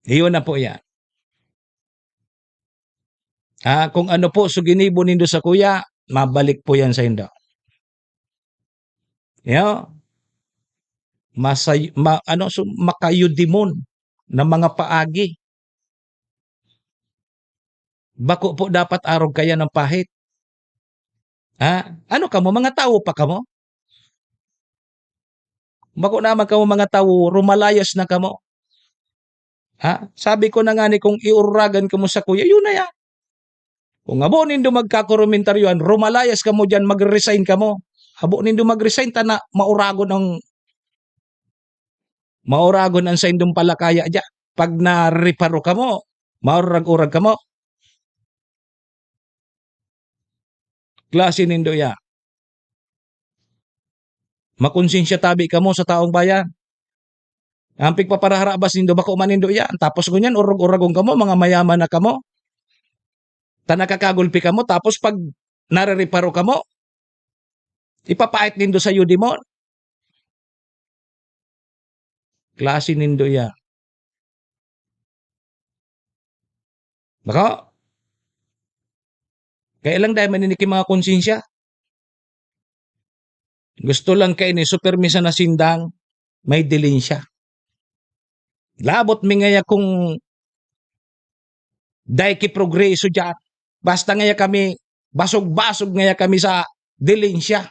Iyo na po iyan. Ah, kung ano po so ginibo nindo sa kuya, mabalik po yan saindo. Yo. Masay-, ma-, ano, so, makayudimon na mga paagi. Bako po dapat arog kaiyan ang pahit. Ha? Ano kamo, mga tawo pa kamo? Bako naman kamo mga tawo, rumalayas na kamo. Ha? Sabi ko na ngani, kung iuragan kamo sa kuya, yun na yan. Kung habo nindo magkakomentaryohan, rumalayas kamo diyan, mag-resign kamo. Habo nindo mag-resign, ta na mauragon ang, mauragon ang saindong palakaya diyan. Pag nareparo kamo, maurag-urag kamo. Klase nindo iya. Makonsensya tabi kamo sa taong bayan. Ang pigpaparaharabas nindo, bako man nindo iyan. Tapos ngunyan, urog-uragon kamo, mga mayaman na kamo. Ta nakakagulpi kamo, tapos pag narereparo kamo, ipapait nindo sa Eudimon. Klase nindo iyan. Bako? Kaya lang dai man ini ki mga konsensya. Gusto lang kaini, so pirmi sana sindang may dilensya. Labot mi ngaya kung dai ki progreso diyan. Basta ngaya kami, basog-basog ngaya kami sa dilensya.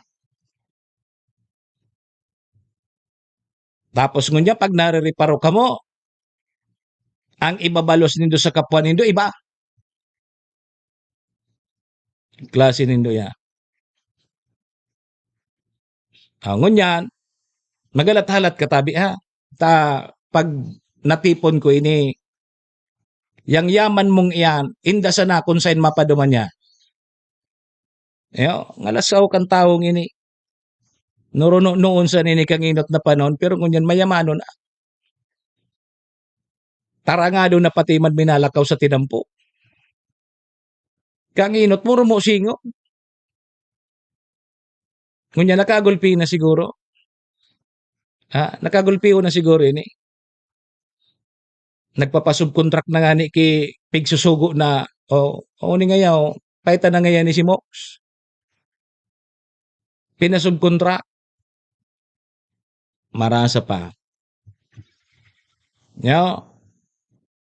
Tapos ngunyan, pag narereparo kamo, ang ibabalos nindo sa kapwa nindo, iba. Klase nindo ya. Ah, ngunyan, magalat-halat ka tabi, ha? Ta, pag natipon ko ini, yang yaman mong iyan, inda sana kung sain mapaduman niya. Iyo, nga lasaw kan tawong ini. Nuruno-, noon sa nini kanginot na panahon, pero ngunyan mayamanon na. Tarangado na pati man minalakaw sa tinampo. Kanginot mo, rumo singo. Ngunyan nakagulpi na siguro. Ha? Nakagulpi na siguro ini. Nagpapasubkontrak na ngani ki pigsusugo na, o, o ni ngayaw, paita na ngayan ni si Mox. Pinasubkontrak. Marasa pa. Yo.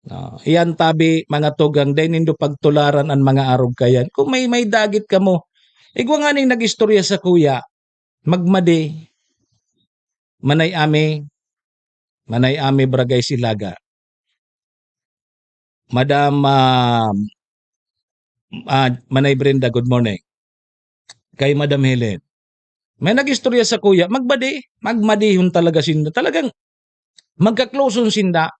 No, iyan tabi, mga tugang, dai nindo pagtularan an mga arog kayan. Kung may, may dagit kamo, Igwa nganing nag-istorya sakuya, magmadi, Manay Ami, Manay Ami, Barangay Silaga. Madam, ah, ah, Manay Brenda, good morning. Kay Madam Helen. May nag-istorya sakuya, magmadi, magmadihon talaga sinda. Talagang magkakloson sinda.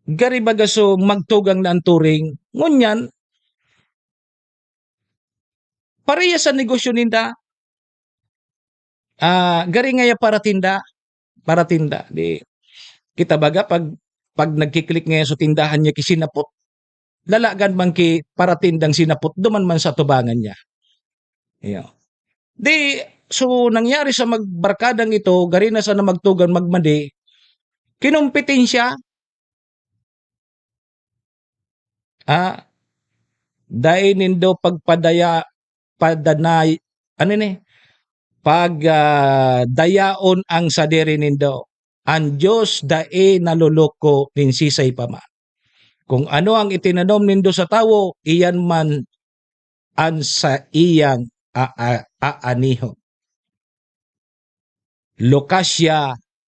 Gari baga so magtugang na ang turing. Ngunyan, parehas sa negosyo ninda. Ah, gari ngaya paratinda, paratinda. Di, kita baga pag, pag nagki-click ngaya sa tindahan niya ki sinapot, lalagan man ki paratindang sinapot, duman man sa atubangan niya. Iyo. Di, so nangyari sa magbarkadang ito, gari na sana magtugang magmadi, kinompetensya. Ah, dai nindo pagpadaya-, padanay-, ano ni? Pag, ah, dayaon ang sadiri nindo. Ang Dios dai naloloko nin sisay pa man. Kung ano ang itinanom nindo sa tawo, iyan man an saiyang aa-, aanihon. Lucas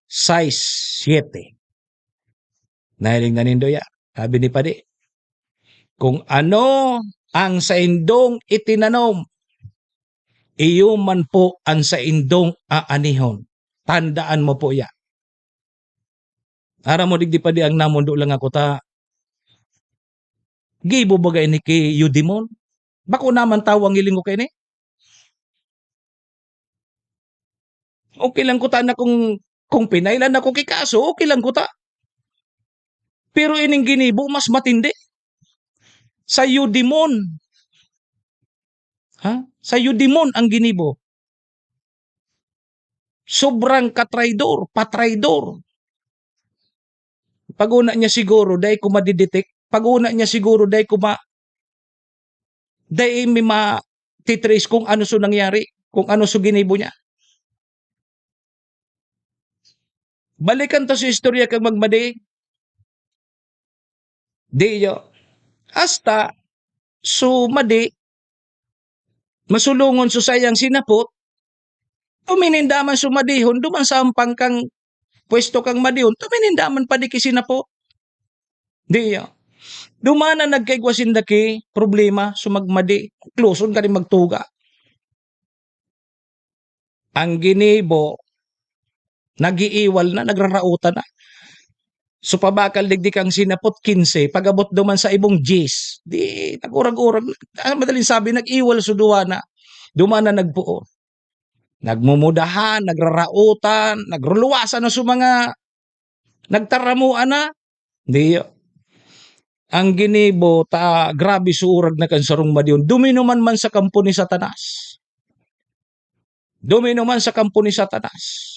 sais siete. Nahiling na nindo ya? Sabi ni Padi, "Kung ano ang saindong itinanom, iyo man po ang saindong aanihon. Tandaan mo po ya." Aram mo, digdi pa di ang namondo lang ako ta, gibo baga ini ki Eudimon? Bako naman tawo ang hiling ko kaini? Okay lang kuta na kung, kung pinailan ako ki kaso, okay lang kuta. Pero ining ginibo, mas matindi. Sa Eudimon. Ha? Sa Eudimon ang ginibo. Sobrang katraidor, patraidor. Pag-una niya siguro, dai ko madidetect. Pag-una niya siguro, dai ko ma-, dai mi ma-titrace kung ano so nangyari, kung ano so ginibo niya. Balikan ta sa istorya kang magmadi. Di iyo. Hasta, so madi, masulungon so saiyang sinapot, tumininda man so madihon, duman sa ampang kang pwesto kang madihon, tumininda man padi ki sinapot. Di iyo. Duman na nagkaigwa sinda ki problema, so magmadi, kloson ka rin magtuga. Ang ginibo, nag-iiwal na, nagrarautan na. So, pabakal digdi kang sinapot, kinse, pag-abot duman sa ibong, diyes. Di, nag-urag-urag na. Ah, madaling sabi, nag-iwal so duwa na. Duman na nagpuon. Nagmumudahan, nagrarautan, nagruluwasan na so mga nagtaramuan na. Di, ang ginibo ta grabe so urag na kan sarong madiyon. Duminuman man sa kampo ni Satanas. Duminuman sa kampo ni Satanas.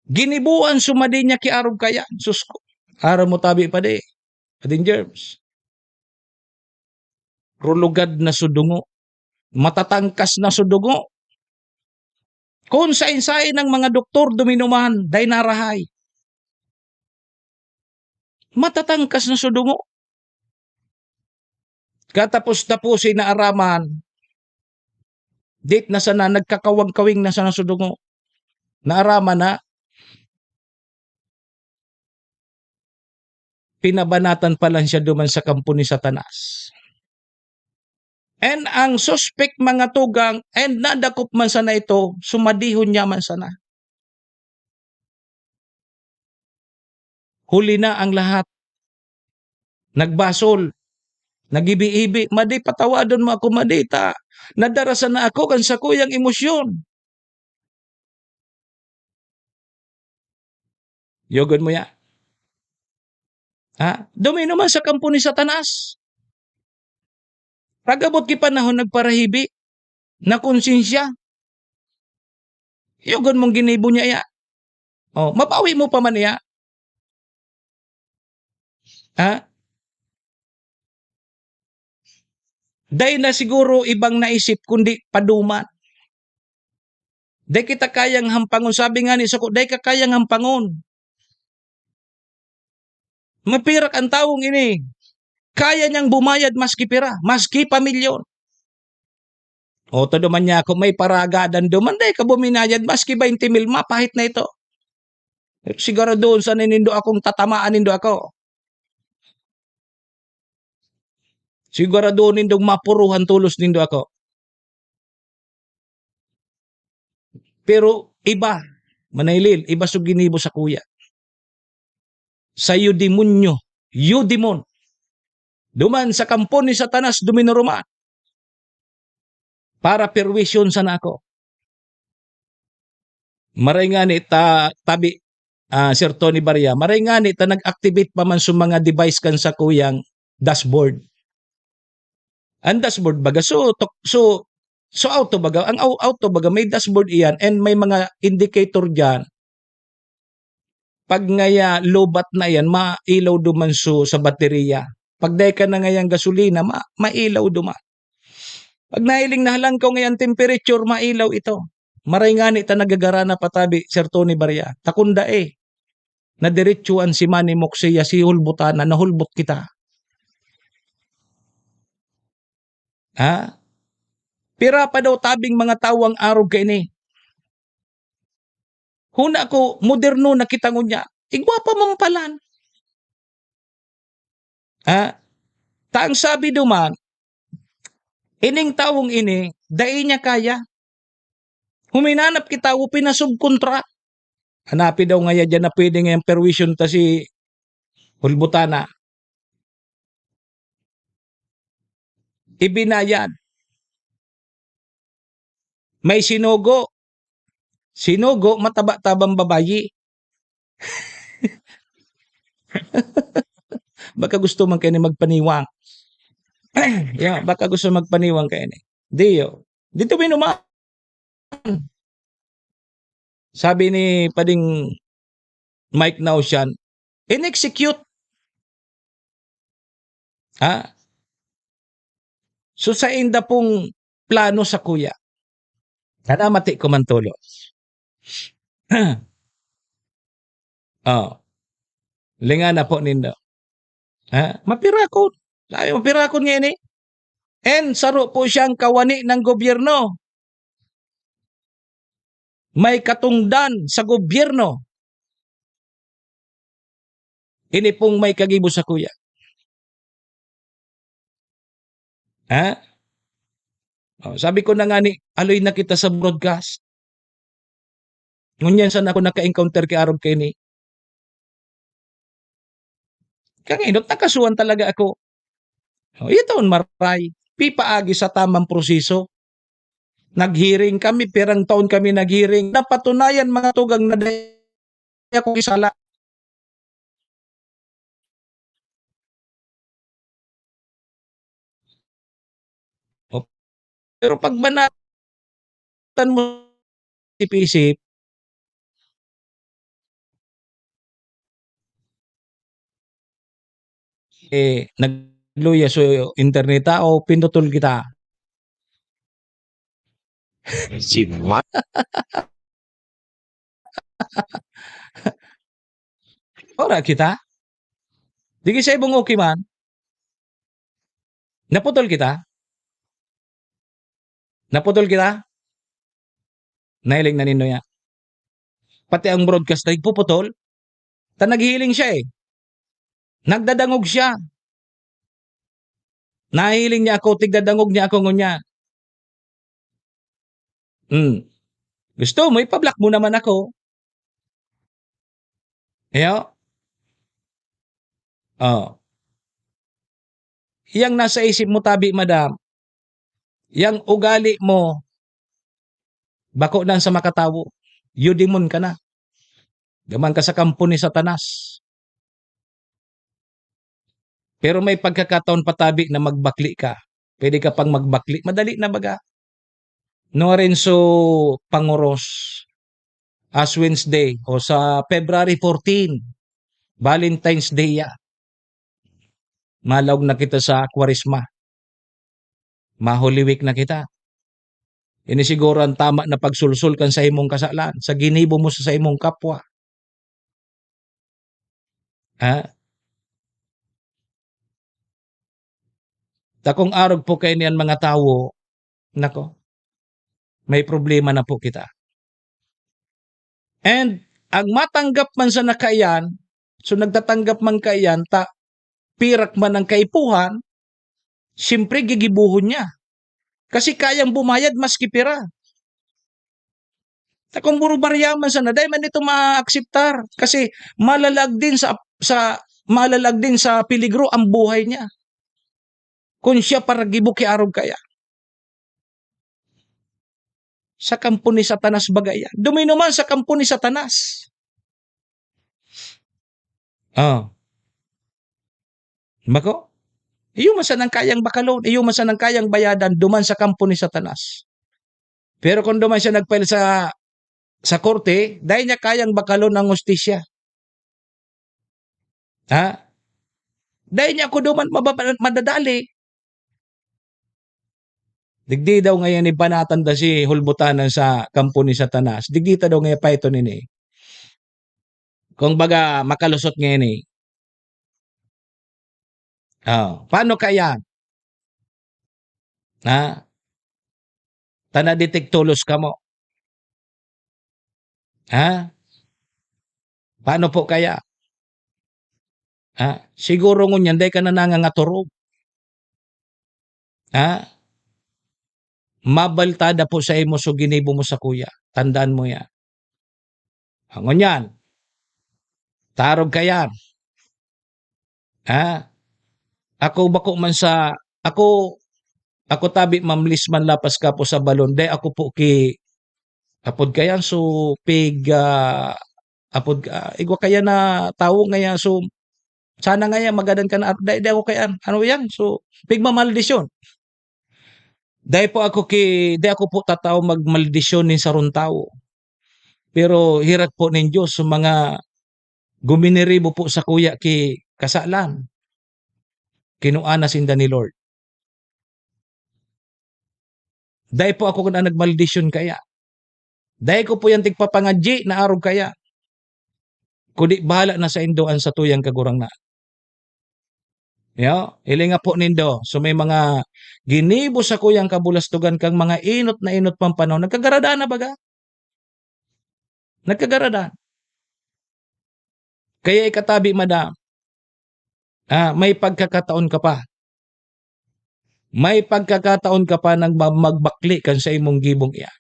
Ginibuan so madi niya ki arog kayan. Sus ko. Aram mo tabi pa di. Ading germs. Rulugad na so dungo. Matatangkas na so dungo. Kun sain-sain ang mga doktor duminuman, dai narahay. Matatangkas na so dungo. Katapos-taposin na araman, dit na sana, nagkakawang-kawing na sana so dungo. Naaraman na, pinabanatan pa lang siya duman sa kampo ni Satanas. And ang suspek, mga tugang, and nadakop man sana ito, sumadihon niya man sana. Huli na ang lahat. Nagbasol. Nagibi-ibi, "Madi, patawadon mo ako, Madi, ta nadara sana ako kan sakuyang emosyon." Yogon mo ya. Ha? Duminuman sa kampo ni Satanas. Pag-abot ki panahon, nagparahibi, nakonsensya. Yogon mong ginibo niya ya. Oh, mabawi mo pa man iya. Ha? Dai na siguro ibang naisip kundi paduman. Dai kita kayang hampangon. Sabi nga ni sako, "Dai ka kayang hampangon." Mapirak ang tawong ini. Kaya niyang bumayad maski pira, maski pamilyon. O, to duman niya ako, may paragadan duman, dai ka buminayad, maski baynte mil, mapahit na ito. Siguraduhon sana nindo akong tatamaan nindo ako. Siguraduhon nindong mapuruhan tolos nindo ako. Pero iba, manaylil, iba so ginibo sakuya. Sa eudemonyo, eudemon. Duman sa kampo ni Satanas duminuruman. Para perwisyon sana ako. Maray ngani ta, tabi, ah, Sir Tony Baria, maray ngani ta nag-activate pa man sa mga device kan sakuyang dashboard. Ang dashboard baga, so, tok-, so, so auto baga, ang au-, auto baga, may dashboard iyan and may mga indicator diyan. Pag ngaya lobat na iyan, mailaw duman so sa baterya. Pag dai ka na ngayang gasolina, ma-, mailaw duman. Pag nahiling na halangkaw ngayang temperature, mailaw ito. Maray ngani ta nagagarana patabi, Sir Tony Baria. Takunda eh. Nadiretsuan si Manny Moxia, si Hulbutana, nahulbot kita. Ha? Pira pa daw tabing mga tawo ang arog kaini. Huna ko, moderno na kita ngunyan. Igwa pa man palan. Ha? Ta ang sabi duman, ining tawong ini, dai niya kaya. Huminanap kita o pinasubkontra. Hanapi daw ngaya diyan na pwede ngayang perwisyon ta si Hulbutana. Ibinayad. May sinugo. Sinugo, mataba-tabang babayi. Baka gusto man kayo ni magpaniwang. Yeah, baka gusto magpaniwang kayo ni. Diyo. Dito minuman. Sabi ni Pading Mike Nausian, in-execute. Ha? So, sa inda pong plano sakuya, kana mati ko man tulos. Oh. Linga na po nindo. Ha? Mapirakon. Sabi, mapirakon nga ini. And saro po siyang kawani ng gobyerno. May katungdan sa gobyerno. Ini pong may kagibo sakuya. Ha? Oh, sabi ko na nga ni, aloy na kita sa broadcast. Ngunyan sana ako naka-encounter ki arog kaini. Kangayon, nakasuhan talaga ako. Oh, ito an maray. Pipaagi sa tamang proseso. Nag-hearing kami, pirang taon kami nag-hearing. Napatunayan, mga tugang, na dai ako sala. Oh, pero pag banatan mo isip-isip, eh, nagluya so internet, ah, o pinutol kita. Si Ma- Ora kita? Digi sa ibong okay man? Naputol kita? Naputol kita? Nahiling na nindo ya. Pati ang broadcast na igpuputol. Ta naghihiling siya eh. Nagdadangog siya. Nahihiling niya ako, tigdadangog niya ako ngunyan. Hmm. Gusto mo, ipa-block mo naman ako. Iyo? Oh. Yang nasa isip mo tabi, madam, yang ugali mo, bako nan sa makatawo. Eudemon ka na. Duman ka sa kampo ni Satanas. Pero may pagkakataon patabi na magbakli ka. Pwede ka pang magbakli. Madali na baga. Norenzo Pangoros, Ash Wednesday o sa February fourteen, Valentine's Day ya. Malaog na kita sa Kwaresma. Ma-Holy Week na kita. Ini siguro ang tama na pagsulsol kan sa imong kasalan, sa ginibo mo sa, sa imong kapwa. Ha? Ta kung arog po kaini an mga tawo, nako, may problema na po kita. And ang matanggap man sana kaiyan, so nagtatanggap man kaiyan, ta pirak man ang kaipuhan, siyempre gigibohon niya. Kasi kayang bumayad maski pira. Ta kung puro barya man sana, dai man ito maakseptar. Kasi malalag din sa, sa, malalag din sa peligro ang buhay niya. Kun siya paragibo ki arog kaya. Sa kampo ni Satanas baga iyan. Duminuman sa kampo ni Satanas. Oh. Bako? Iyo man sanang kayang bakalon, iyo man sanang kayang bayadan, duman sa kampo ni Satanas. Pero kung duman siya nag-file sa, sa korte, dai niya kayang bakalon ang hustisya. Ha? Dai niya ako duman mababa-, madadali. Digdi daw ngayon ibanatan ta si Hulbutanan sa kampo ni Satanas. Digdi ta daw ngayon paiton ini. Kung baga, makalusot ngayon eh. Oh, paano kaya? Ha? Tana ditik tolos kamo. Ha? Paano po kaya? Ha? Siguro ngunyan, dai ka na nangangatorog. Ha? Mabaltada po sa imo so ginibo mo sakuya. Tandaan mo yan. Ah, ngunyan, tarog ka yan. Ha? Ako bako man sa, ako, ako tabi mamlis man lapas ka po sa balon. Dai ako po ki, apod kayan, so, pig, ah, apod, ah, igwa kaya na tawo ngaya, so, sana ngaya magadan ka na, dai, dai ako kaya, ano yan, so, pigmamaldisyon. Dai po ako ki, dai ako po tataw magmaldisyon nin sarong tawo. Pero hirat po nin Dios sa mga guminiribo po sakuya ki kasalan. Kinua na sinda ni Lord. Dai po ako kun nagmaldisyon kaya. Dai ko po yan tigpapangadyi na arog kaya. Kundi bahala na saindo an satuyang Kagurangnan. Yo, hilinga po nindo, so may mga ginibo sakuyang kabulastugan kan mga enot na enot pang panahon, nagkagaradan na baga. Nagkagaradan. Kaya ikatabi, madam, ah, may pagkakataon ka pa. May pagkakataon ka pa nang ma-, magbakle kan sa imong gibong iyan.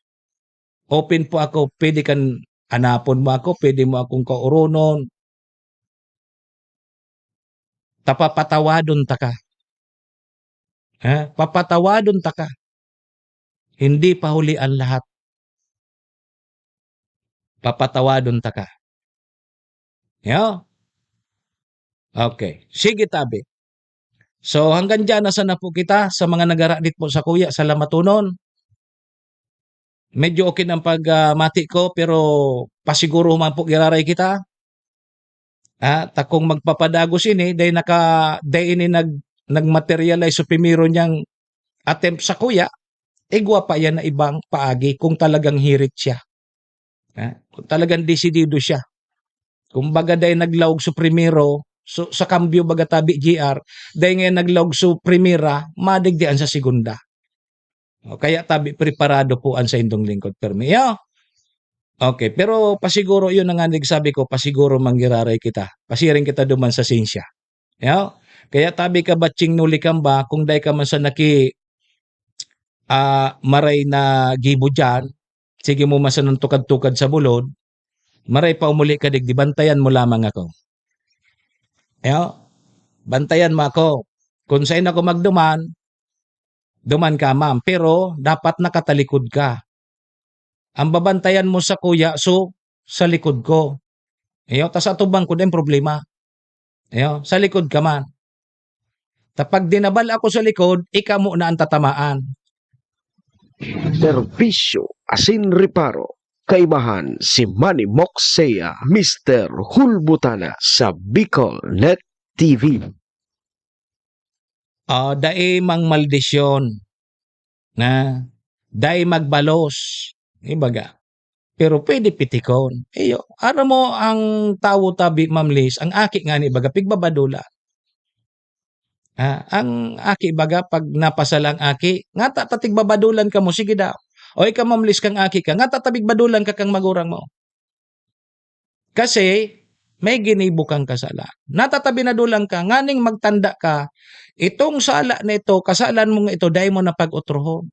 Open po ako, pwede kan anapon mo ako, pwede mo akong kaoronon. Ta papatawadon taka. Ha? Papatawadon taka. Hindi pa huli ang lahat. Papatawadon taka. Yo? Okay. Sige, tabi. So, hanggang diyan na sana po kita sa mga nagharadit po sakuya. Salamatonon. Medyo okay na ang pag, ah, mati ko, pero pasiguro man po giraray kita. Ah, ta kung magpapadagos ini, dai naka-, dai ini nag-, nag-materialize so primero niyang attempt sakuya, igwa pa yan na ibang paagi kung talagang hirit siya. Ah, kung talagang desidido siya. Kumbaga, dai naglaog so primero, so, sa kambyo baga tabi, G R, dai ngayon naglaog so primera, madigdian sa segunda. O, kaya tabi, preparado po an saindong lingkod, permi. Yo? Okay, pero pasiguro, yun na nga nagsabi ko, pasiguro manggiraray kita. Pasiring kita duman sa sensya. Yo? Kaya tabi ka, Batching Nuli Kamba, kung dai ka man sa naki-, ah, maray na gibo diyan, sige mo man sanang tukad-tukad sa bulod, maray pa umuli ka digdi, bantayan mo lamang ako. Yo? Bantayan mo ako. Kung sain ako magduman, duman ka, ma'am. Pero dapat nakatalikod ka. Ang babantayan mo sakuya, so, sa likod ko. Iyo, tas atubang ko din problema. Iyo, sa likod ka man. Ta pag dinabal ako sa likod, ika mo na ang tatamaan. Serbisyo asin reparo. Kaibahan si Manny Moxea, Mister Hulbutana sa Bicol Net T V. Ah, dai mang maldisyon, na dai magbalos, ibaga. Pero pwede pitikon. Iyo, aram mo, ang tawo tabi, Ma'am Liz, ang aki ngani, baga, pigbabadolan. Ah, ang aki baga 'pag napasala ang aki, "Ngata ta tigbabadolan kamo?" "Sige daw." "O ikaw, mamlis kang aki ka, ngata ta bigbadolan ka kan magurang mo?" Kasi may ginibo kang kasala. Ngata ta binadolan ka nganing magtanda ka, itong sala na ito, kasalan mong ito, dai mo na pag-otrohon.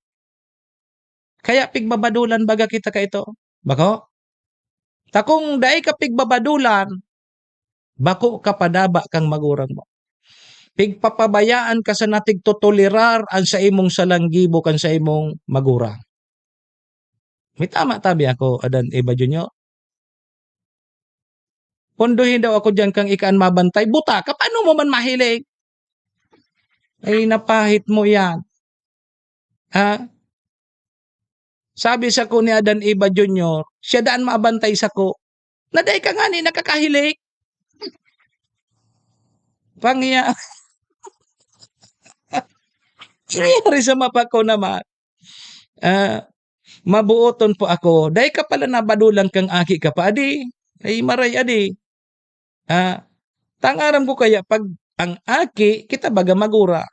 Kaya pigbabadolan baga kita kaito? Bako? Ta kung dai ka pigbabadolan, bako ka padaba kan magurang mo. Pigpapabayaan ka sana tigtotolerar an saimong salang gibo kan saimong magurang. May tama tabi ako, Adan Eva Junior? Pondohin daw ako diyan kang ika an mabantay. Buta ka, paano mo man mahiling? Ay, napahit mo iyan. Ha? Sabi sako ni Adan Eva Junior, siya daan mabantay sako. Na dai ka ngani nakakahiling. Pangya-, nangyari sa mapa ko naman. Ah, mabuoton po ako. Dai ka pala nabadolan kang aki ka pa, adi. Ay, maray, adi. Ah, tangaram ko kaya 'pag ang aki, kita baga magurang.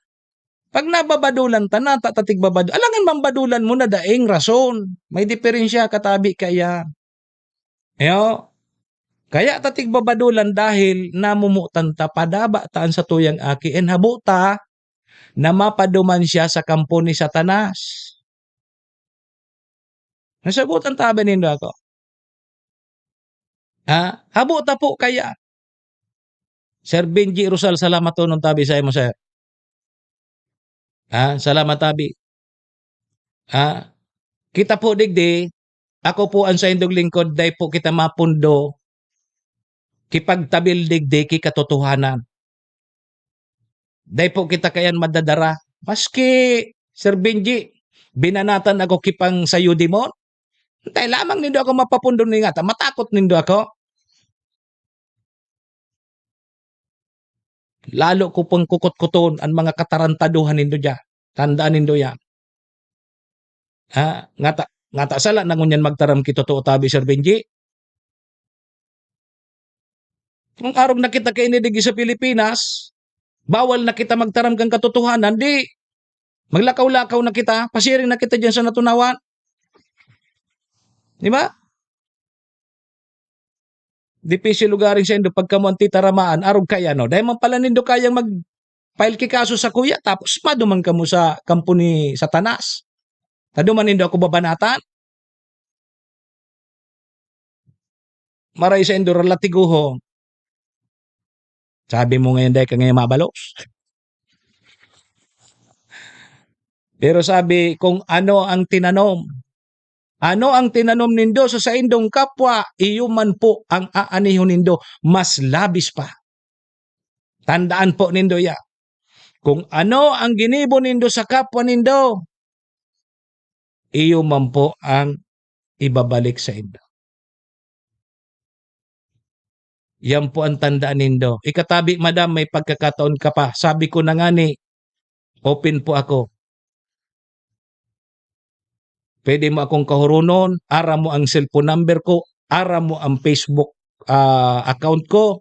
'Pag nababadolan ta, ngata ta tigbabado-, alangan mambadolan mo na daing rason. May diferensya, katabi kaya. Iyo, kaya ta tigbabadolan dahil namomotan ta, padaba ta an satuyang aki, and habo ta na mapaduman siya sa kampo ni Satanas. Nasabotan ta ba nindo ako? Ha? Habo ta po kaya. Sir Benji Rosal, salamat tonon tabi sa imo, sir. Ha? Salamat tabi. Ha? Kita po digdi, ako po an saindong lingkod, dai po kita mapundo kipagtabil digdi ki katotohanan. Dai po kita kaiyan madadara. Maski, Sir Benji, binanatan ako ki pang sayo demon, dai lamang nindo ako mapapundo, ninga ta matakot nindo ako. Lalo ko pang kukutkuton an mga katarantaduhan nindo diyan. Tandaan nindo yan. Ha? Ngata, ngata sala na ngunyan magtaram ki totoo tabi, Sir Benji? Kung arog na kita kaini digdi sa Pilipinas, bawal na kita magtaram kan katotohanan, di maglakaw-lakaw na kita, pasiring na kita diyan sa natunawan. Di ba? Difícil lugaring saindo pag kamo an titaramaan, arog kaya, no? Dai man pala nindo kayang mag-file ki kaso sakuya, tapos maduman kamo sa kampo ni Satanas. Ta duman nindo ako babanatan? Maray saindo, ralatigohon. Sabi mo ngayon, dai ka ngayon mabalos. Pero sabi, kung ano ang tinanom, ano ang tinanom nindo sa saindong kapwa, iyo man po ang aanihon nindo, mas labis pa. Tandaan po nindo yan. Kung ano ang ginibo nindo sa kapwa nindo, iyo man po ang ibabalik saindo. Yan po ang tandaan nindo. Ikatabi, madam, may pagkakataon ka pa. Sabi ko na ngani, open po ako. Pwede mo akong kahurunon, aram mo ang cellphone number ko, aram mo ang Facebook, ah, account ko.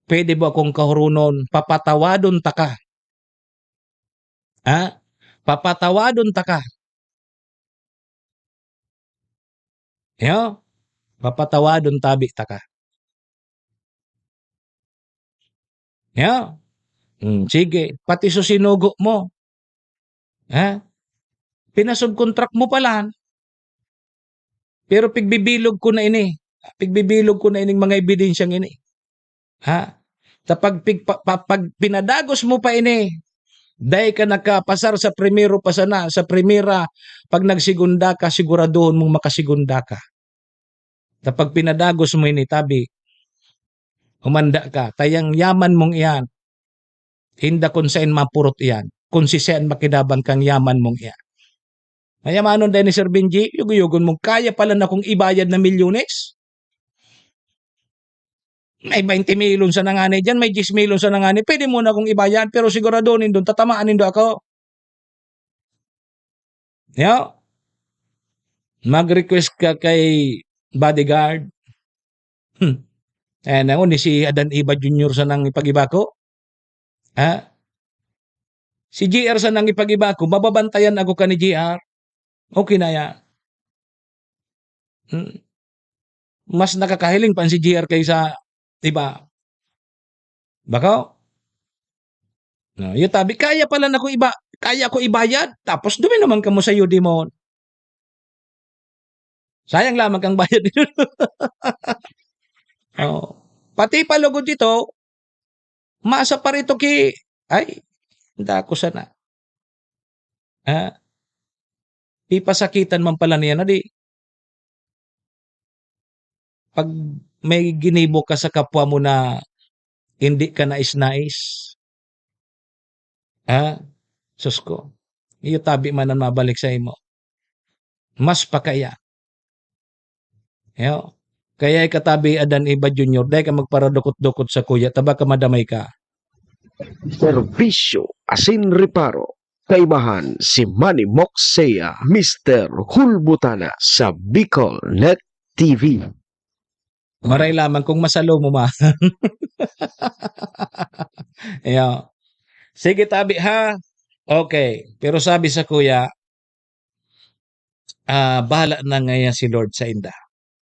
Pwede mo akong kahurunon, papatawadon taka. Ha? Papatawadon taka. Yo? Papatawadon tabi taka. Yo? Hmm, sige, pati sa sinugo mo. Ha? Pinasubkontract mo palan. Pero pigbibilog ko na ini. Pigbibilog ko na ining mga ebidensyang ini. Ha? Ta pag pig-, pa, pa, pag pinadagos mo pa ini, dai ka nakapasar sa primero pa sana, sa primera, pag nagsegunda ka, siguraduhon mong makasegunda ka. Ta pag pinadagos mo ini, tabi, humanda ka. Ta yang yaman mong iyan, hinda kun saen mapurot iyan, kun si saen makinabang kang yaman mong iyan. Mayamanon dai ni Sir Benji, yugo-yugon mong kaya pala na kong ibayad na milyones. May baynte milyon sana ngani diyan, may diyes milyon sana ngani, pwede mo na akong ibayad, pero sigurado nindong tatamaan nindo ako. Yo, mag-request ka kay bodyguard. Hmm. Ayan na, ni si Adan Eva Junior sanang ipag-iba ko. Ha? Si G R sana ang ipag-iba ko, mababantayan ako kan ni G R. Okay na yan. Hmm. Mas nakakahiling pa si G R kaysa iba. Bako? No, yung tabi, kaya pala na ko iba, kaya ko ibayad, tapos duminuman kamo sa Udimon. Sayang lamang kang bayad. Oh. Pati pa lugod dito, masa pa rito ki, ay, dako sana. Ah, pipasakitan man pala niya na di. Pag may ginibo ka sa kapwa mo na hindi ka nais-nais, ah, sus ko, iyo tabi man ang mabalik sa imo. Mas pa kaya. Yo. Kaya ikatabi adan iba, Junior, dai ka magparadukot-dukot sa kuya, taba ka madamay ka. Serbisyo asin reparo. Kaibahan si Manny Moxea, Mister Hulbutana sa Bicol Net T V. Maray lamang kung masalo mo ma. Yo. Sige, tabi ha. Okay. Pero sabi sa kuya, ah, bahala na ngayon si Lord sa inda.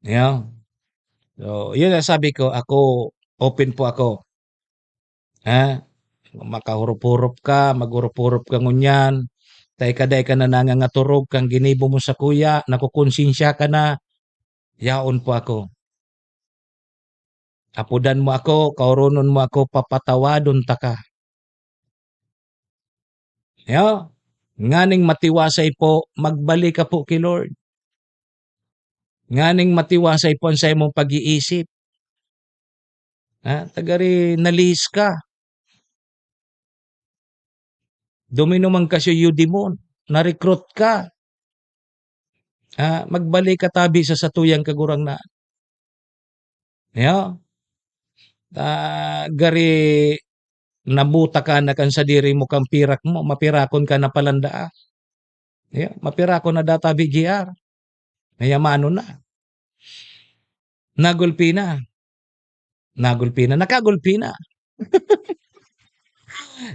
Yo. So, yun ang sabi ko, ako, open po ako. Ha? Makahurop-hurop ka, magurop-hurop ka ngunyan, ta ika dai ka na nangangaturog kan ginibo mo sakuya, nakukonsensya ka na, yaon po ako. Apodan mo ako, kaoronon mo ako, papatawadon taka. Yo, nganing matiwasay po, magbalik ka po ki Lord. Nganing matiwasay po an saimong pag-iisip. Ha, ta gari nalihis ka. Duminuman ka sa Udimon, na-recruit ka. Ah, magbalik ka tabi sa satuyang Kagurangnan. Yo. Ta gari nabuta ka na kan sadiri mo kan pirak mo, mapirakon ka na palan daa. Yo, mapirakon na daa tabi, G R. Mayamanon na. Nagulpi na. Nagulpi na, nakagulpi na.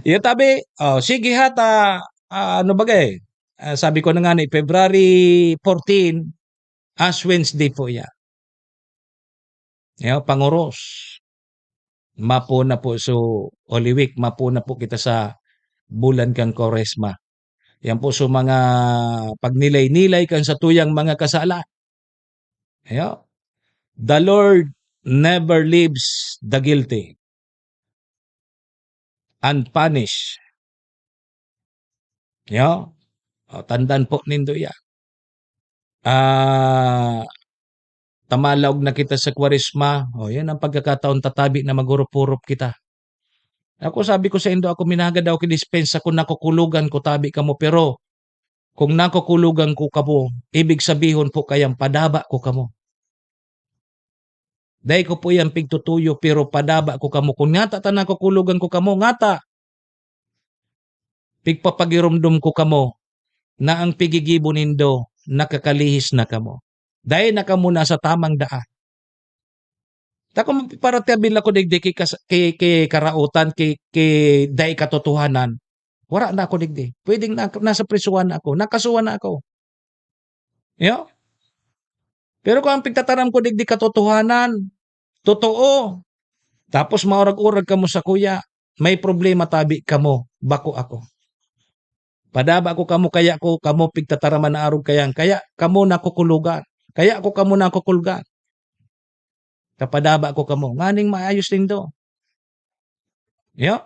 Yo, tabi, oh, sige ha, ta, ah, ano bagay? Ah, sabi ko na nga ni, February fourteen, Ash Wednesday po yan. Yo, pangoros. Mapo na po, so, Holy Week, mapo na po kita sa bulan kan Kwaresma. Yan po, so, mga pagnilay-nilay kan satuyang mga kasala. Yo. The Lord never leaves the guilty unpunished. Yo. O, tandaan po nindo yan. Ah, ta malaog na kita sa Kwaresma. O, yan ang pagkakataon tatabi na magurop-hurop kita. Ako, sabi ko saindo, ako minagad ako ki dispensa kun nakukulogan ko tabi kamo, pero kung nakukulogan ko kamo, ibig sabihon po kayang padaba ko kamo. Dai ko po yan pigtutuyo, pero padaba ko kamo. Kun ngata ta nakukulogan ko kamo, ngata pigpapagiromdom ko kamo na ang pigigibo nindo nakakalihis na kamo. Dai na kamo nasa tamang daan. Ta kun magpaparatiabil ako digdi ki kas-, ki, ki karaotan, ki, ki dai katotohanan, wara na ako digdi. Pwedeng na, nasa prisuhan na ako, nakasuhan na ako. Yo? Pero kung ang pigtataram ko digdi katotohanan, totoo, tapos maurag-urag kamo sakuya, may problema tabi kamo, bako ako. Padaba ko kamo, kaya ko kamo pigtataraman na arog kayan, kaya kamo nakukulogan. Kaya ko kamo nakukulgan. Kapadaba ko kamo, nganing maayos nindo. Yo?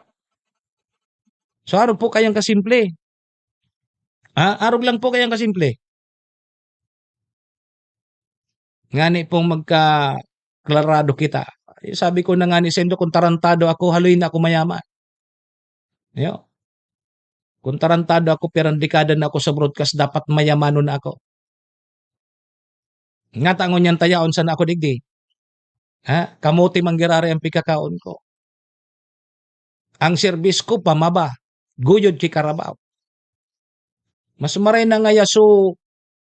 So, arog po kayang kasimple. Ah, arog lang po kayang kasimple. Ngani pong magkaklarado kita. Eh, sabi ko na ngani saindo, kung tarantado ako, haloy na ako mayaman. Yo. Kung tarantado ako, pirang dekada na ako sa broadcast, dapat mayamanon na ako. Ngata ngunyan ta yaon sana ako digdi. Ha? Kamote man giraray ang pikakaon ko. Ang serbis ko pamaba, guyod ki karabaw. Mas maray na ngaya so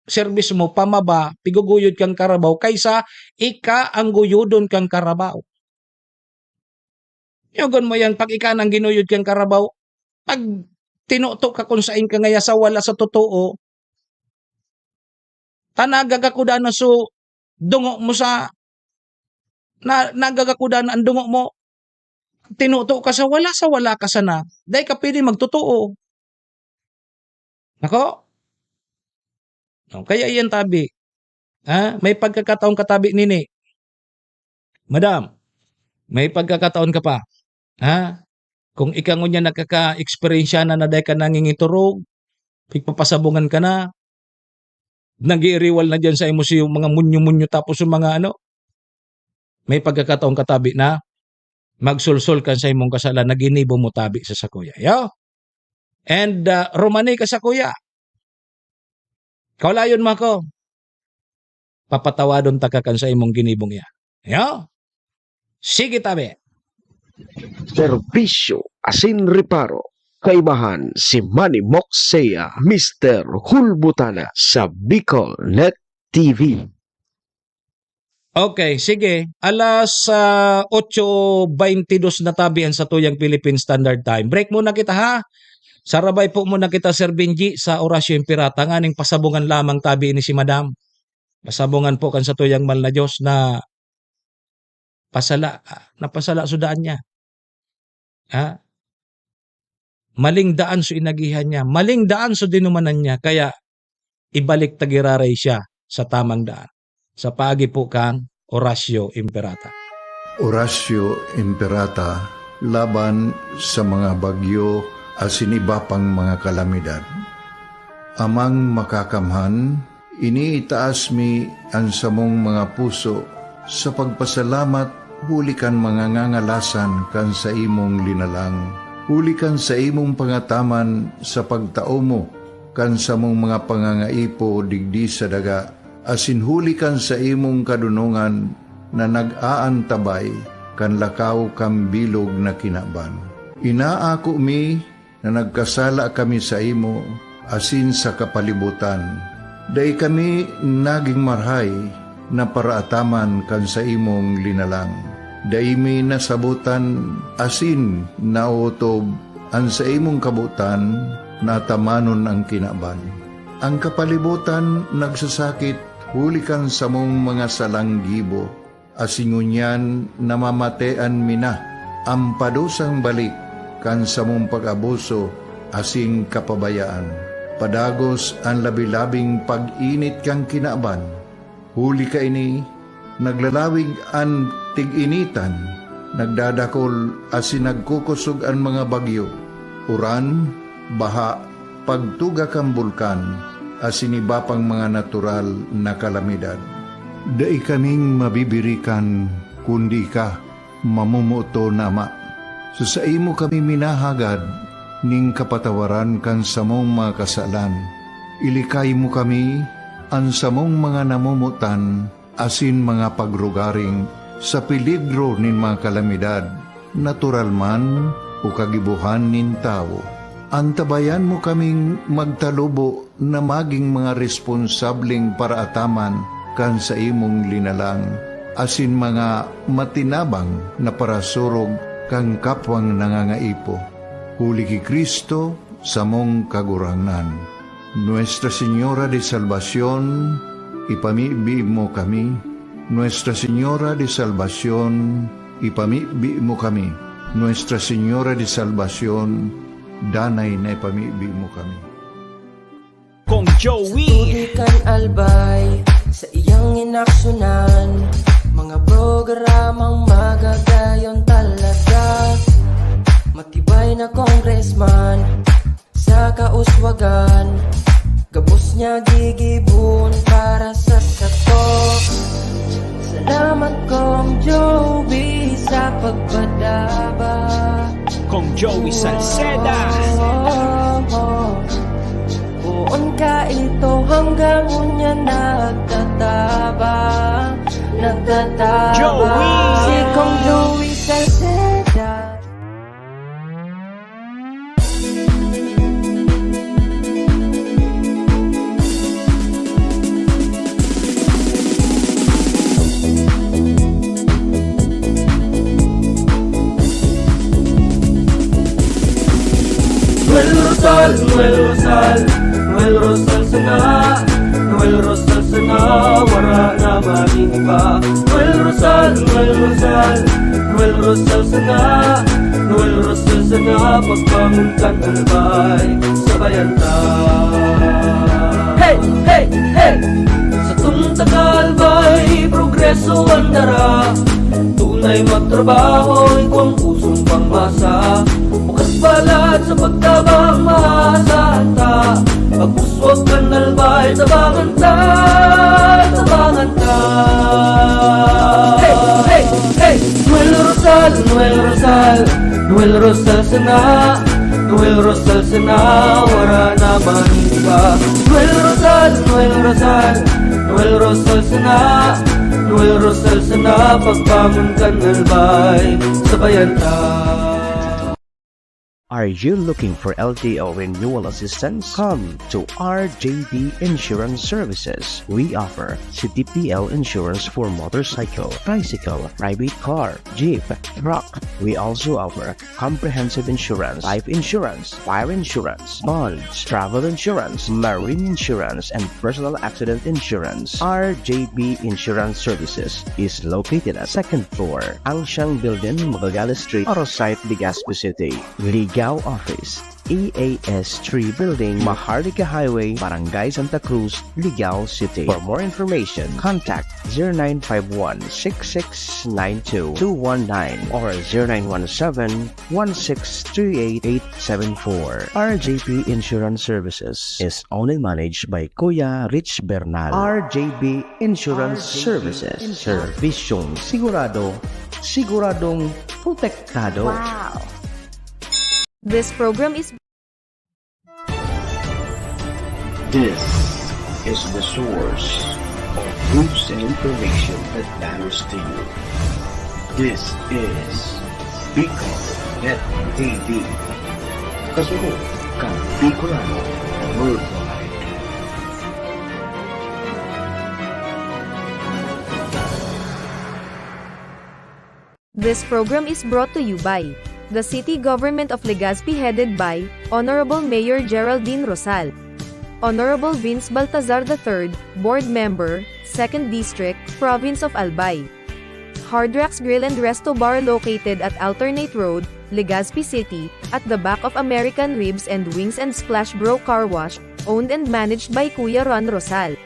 serbis mo pamaba, piguguyod kang karabaw, kaysa ika ang guyodon kang karabaw. Yugon mo yan, pag ika nang ginuyod kang karabaw, pag tinuto ka kung sain ka ngaya sa wala sa totoo, ta nagagakuda na so dungo mo sa, na, nagagakuda na ang dungo mo, tinuto ka sa wala, sa wala ka sana, dai ka pwede magtotoo. Nako? No, kaya iyan tabi. Ha? May pagkakataon ka tabi nini. Madam, may pagkakataon ka pa. Ha? Kung ika ngunyan nakaka-eksperyensya na na dai ka nangingiturog, pigpapasabungan ka na, nag-iiriwal na diyan sa imo si mga munyo-munyo tapos yung mga ano, may pagkakataon ka tabi na magsulsol kan sa imong kasalan na ginibo mo tabi sa sakuya. Yo? And, ah, rumani ka sakuya. Kaulayon mo ako. Papatawadon taka kan sa imong ginibong iya. Yo? Sige tabi. Serbisyo asin reparo. Kaibahan si Manny Moxea, Mister Hulbutana sa Bicol Net T V. Okay, sige. Alas, ah, otso beintidos na tabi an satuyang Philippine Standard Time. Break muna kita, ha? Sarabay po muna kita, Sir Benji, sa Orasyo Imperata, nganing pasabungan lamang tabi ni si Madam. Pasabungan po kan satuyang mahal na Diyos na pasala, ah, napasala so daan niya. Ha? Maling daan so inagihan niya, maling daan so dinumanan niya, kaya ibalik ta giraray siya sa tamang daan. Sa paagi po kan Orasyo Imperata. Orasyo Imperata laban sa mga bagyo asin iba pang mga kalamidad. Amang Makakamhan, iniitaas mi an samong mga puso sa pagpasalamat huli kan mga ngangalasan kan saimong linalang, huli kan saimong pangataman sa pagtao mo kan samong mga pangangaipo digdi sa daga, asin huli kan saimong kadonongan na nag-aantabay kan lakaw kan bilog na kinaban. Inaako mi na nagkasala kami saimo asin sa kapalibotan. Dai kami nagin marahay na paraataman kan saimong linalang. Dai mi nasabotan asin naotob an saimong kabotan na atamanon an kinaban. An kapalibotan nagsasakit huli kan samong mga salang gibo, asin ngunyan namamatean mi na an padusang balik kan samong pag-abuso asin kapabayaan. Padagos an labi-labing pag-init kan kinaban. Huli kaini, naglalawig an tig-initan, nagdadakol asin nagkukosog an mga bagyo, uran, baha, pagtuga kan bulkan, asin iba pang mga natural na kalamidad. Dai kaming mabibirikan, kundi ika, mamomoton na Ama. Sa saimo kami minahagad nin kapatawaran kan samong mga kasalan. Ilikay mo kami, an samong mga namomotan, asin mga pagrugaring sa peligro nin mga kalamidad, natural man o kagibohan nin tawo. Antabayan mo kaming magtalubo na magin mga responsableng paraataman kan saimong linalang, asin mga matinabang na parasurog kan kapwang nangangaipo. Huli ki Cristo, samong Kagurangnan. Nuestra Señora de Salvacion, ipamibi mo kami. Nuestra Señora de Salvacion, ipamibi mo kami. Nuestra Señora de Salvacion, danay na ipamibi mo kami. Kong Joey. Sa tubig kan Albay, sa iyang inaksunan, mga programang magagayon talaga. Matibay na congressman, sa kauswagan, gabos niya gigibon para sa sato. Salamat, Kong Joey, sa pagpadaba. Kong Joey Salceda. Poon ka ito hanggang unya nagtatabang, nagtatabang. Joey. Si Kong Joey Salceda. Noel Rosal, Noel Rosal sana, Noel Rosal sana, wara na man iba. Noel Rosal, Noel Rosal, Noel Rosal sana, Noel Rosal sana, pagbangon kan Albay, sabayan ta. Hey, hey, hey! Satong taga-Albay, progreso an dara. Tunay magtrabaho, igwang pusong pangmasa. Bukas balat sa pagtabang, maasahan ta. Pagpuswag kan Albay, tabangan ta, tabangan ta. Hey, hey, hey! Noel Rosal, Noel Rosal, Noel Rosal sana, Noel Rosal sana, wara na man iba. Noel Rosal, Noel Rosal, Noel Rosal sana, Noel Rosal sana, pagbangon kan Albay, sabayan ta. Are you looking for L T O renewal assistance? Come to R J B Insurance Services. We offer C T P L insurance for motorcycle, tricycle, private car, jeep, truck. We also offer comprehensive insurance, life insurance, fire insurance, bonds, travel insurance, marine insurance, and personal accident insurance. R J B Insurance Services is located at second floor, Angshang Building, Magallanes Street, Orosite, Legazpi City. Ligao Office, E A S three Building, Maharlika Highway, Barangay Santa Cruz, Ligao City. For more information, contact zero nine five one six six nine two two one nine or zero nine one seven one six three eight eight seven four. R J P Insurance Services is owned and managed by Kuya Rich Bernal. R J P Insurance Services. Servisyong sigurado, siguradong protektado. Wow. This program is This is the source of news and information that matters to you. This is Bicol Net T V. Kasunod kan Bicolano Worldwide. This program is brought to you by the City Government of Legazpi, headed by Honorable Mayor Geraldine Rosal. Honorable Vince Baltazar the third, Board Member, Second District, Province of Albay. Hard Rocks Grill and Resto Bar, located at Alternate Road, Legazpi City, at the back of American Ribs and Wings and Splash Bro Car Wash, owned and managed by Kuya Ron Rosal.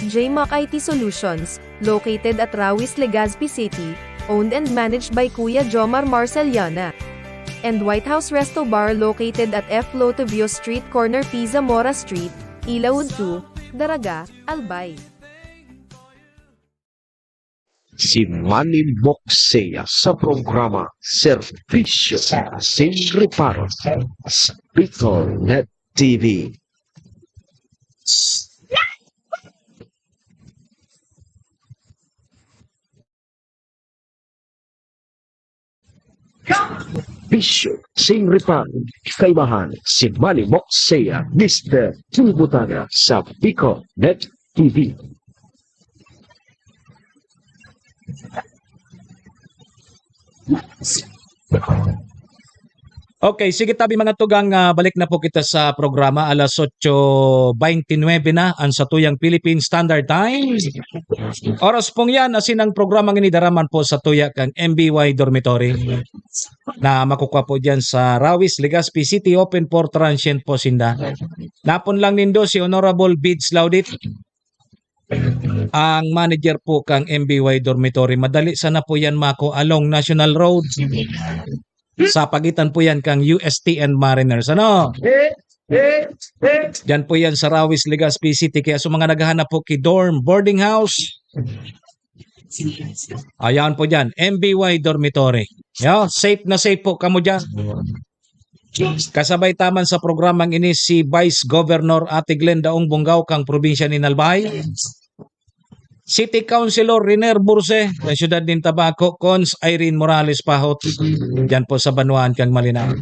J Mac I T Solutions, located at Rawis, Legazpi City, owned and managed by Kuya Jomar Marceliana. And White House Resto Bar, located at F Lotovio Street, corner P Zamora Street, Ilaud two, Daraga, Albay. Si Manny Moxea sa programa Serbisyo Sin Reparo sa Bicol Net T V. Bisyo, Sin Reparo, kaibahan si Manny Moxea, Mister Tulbutana sa Bicol Net T V. Okay, sige tabi mga tugang, ah, balik na po kita sa programa. Alas otso beintinuebe na ang satuyang Philippine Standard Time. Oras pong yan, asin ang programang ini daraman po sa tuya kang M B Y Dormitory na makukuha po dyan sa Rawis, Legazpi City, open for transient po sinda. Napon lang nindo si Honorable Bids Laudit, ang manager po kang M B Y Dormitory. Madali sana po yan mako along National Road. Sa pagitan po yan kang U S T and Mariners. Ano? Diyan po yan sa Rawis, Legazpi City. Kaya sa mga naghahanap po ki dorm, boarding house, ayan po dyan, M B Y Dormitory. Yo, safe na safe po kamo dyan. Kasabay taman sa programang ini si Vice Governor Ate Glenda Ong Bongao kang probinsya nin Albay. City Councilor Riner Burse, sa siyudad nin Tabaco, Cons Irene Morales Pahot, diyan po sa Banwaan kang Malinao.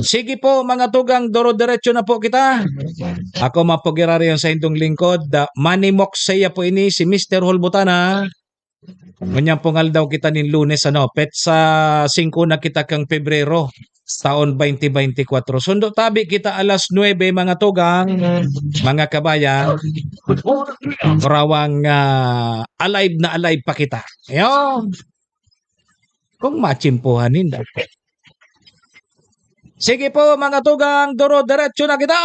Sige po, mga tugang, doro-diretso na po kita. Ako, Mapugirari, ang saindong lingkod, ah, Manny Moxea po ini, si Mister Hulbutana. Ngunyan pong aldaw kita nin Lunes, ano, petsa singko na kita kang Pebrero. sa taon twenty twenty-four. Sundo tabi kita alas nuebe, mga tugang, mga kabayan. Kurawang, ah, alive na alive pa kita. Ayun. Kung matsimpuhan ninda. Sige po, mga tugang, duro, diretso na kita!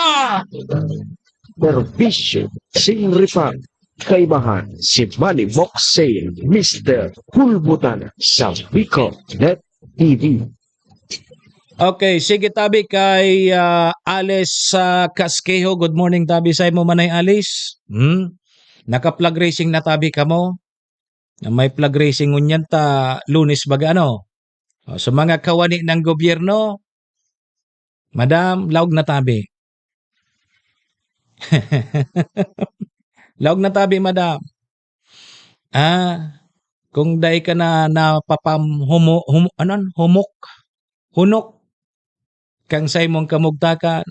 Serbisyo, sin repang, kaibahan, si Manny Moxel, Mister Kulbutan sa Bicol Net T V. Okay, sige tabi kay, ah, Alice, ah, Casquejo. Good morning tabi sa imo, Manay Alice. Hmm? Naka-flag raising na tabi kamo? Na may flag raising ngunyan ta Lunes baga, ano? O, sa mga kawani ng gobyerno, madam, laog na tabi. Laog na tabi, madam. Ah, kung dai ka na napapam-, humo-, humo-, ano, humok, hunok, kan saimong kamugtakan,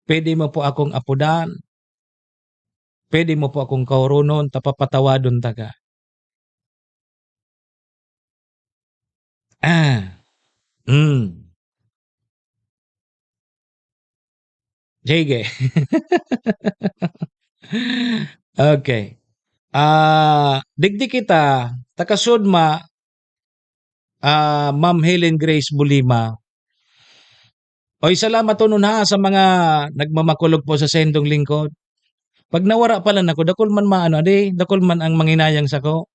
pwede mo po akong apodan. Pwede mo po akong kaoronon, ta papatawadon taka. Ah. Hmm. Sige. Okay. Ah, digdi kita, takasud ma, ah, Ma'am Helen Grace Bulima. Oy, salamat tonon ha, sa mga nagmamakulog po sa saindong lingkod. Pag nawara pala nako, dakul man maano, adi, dakul man ang manginayang sako.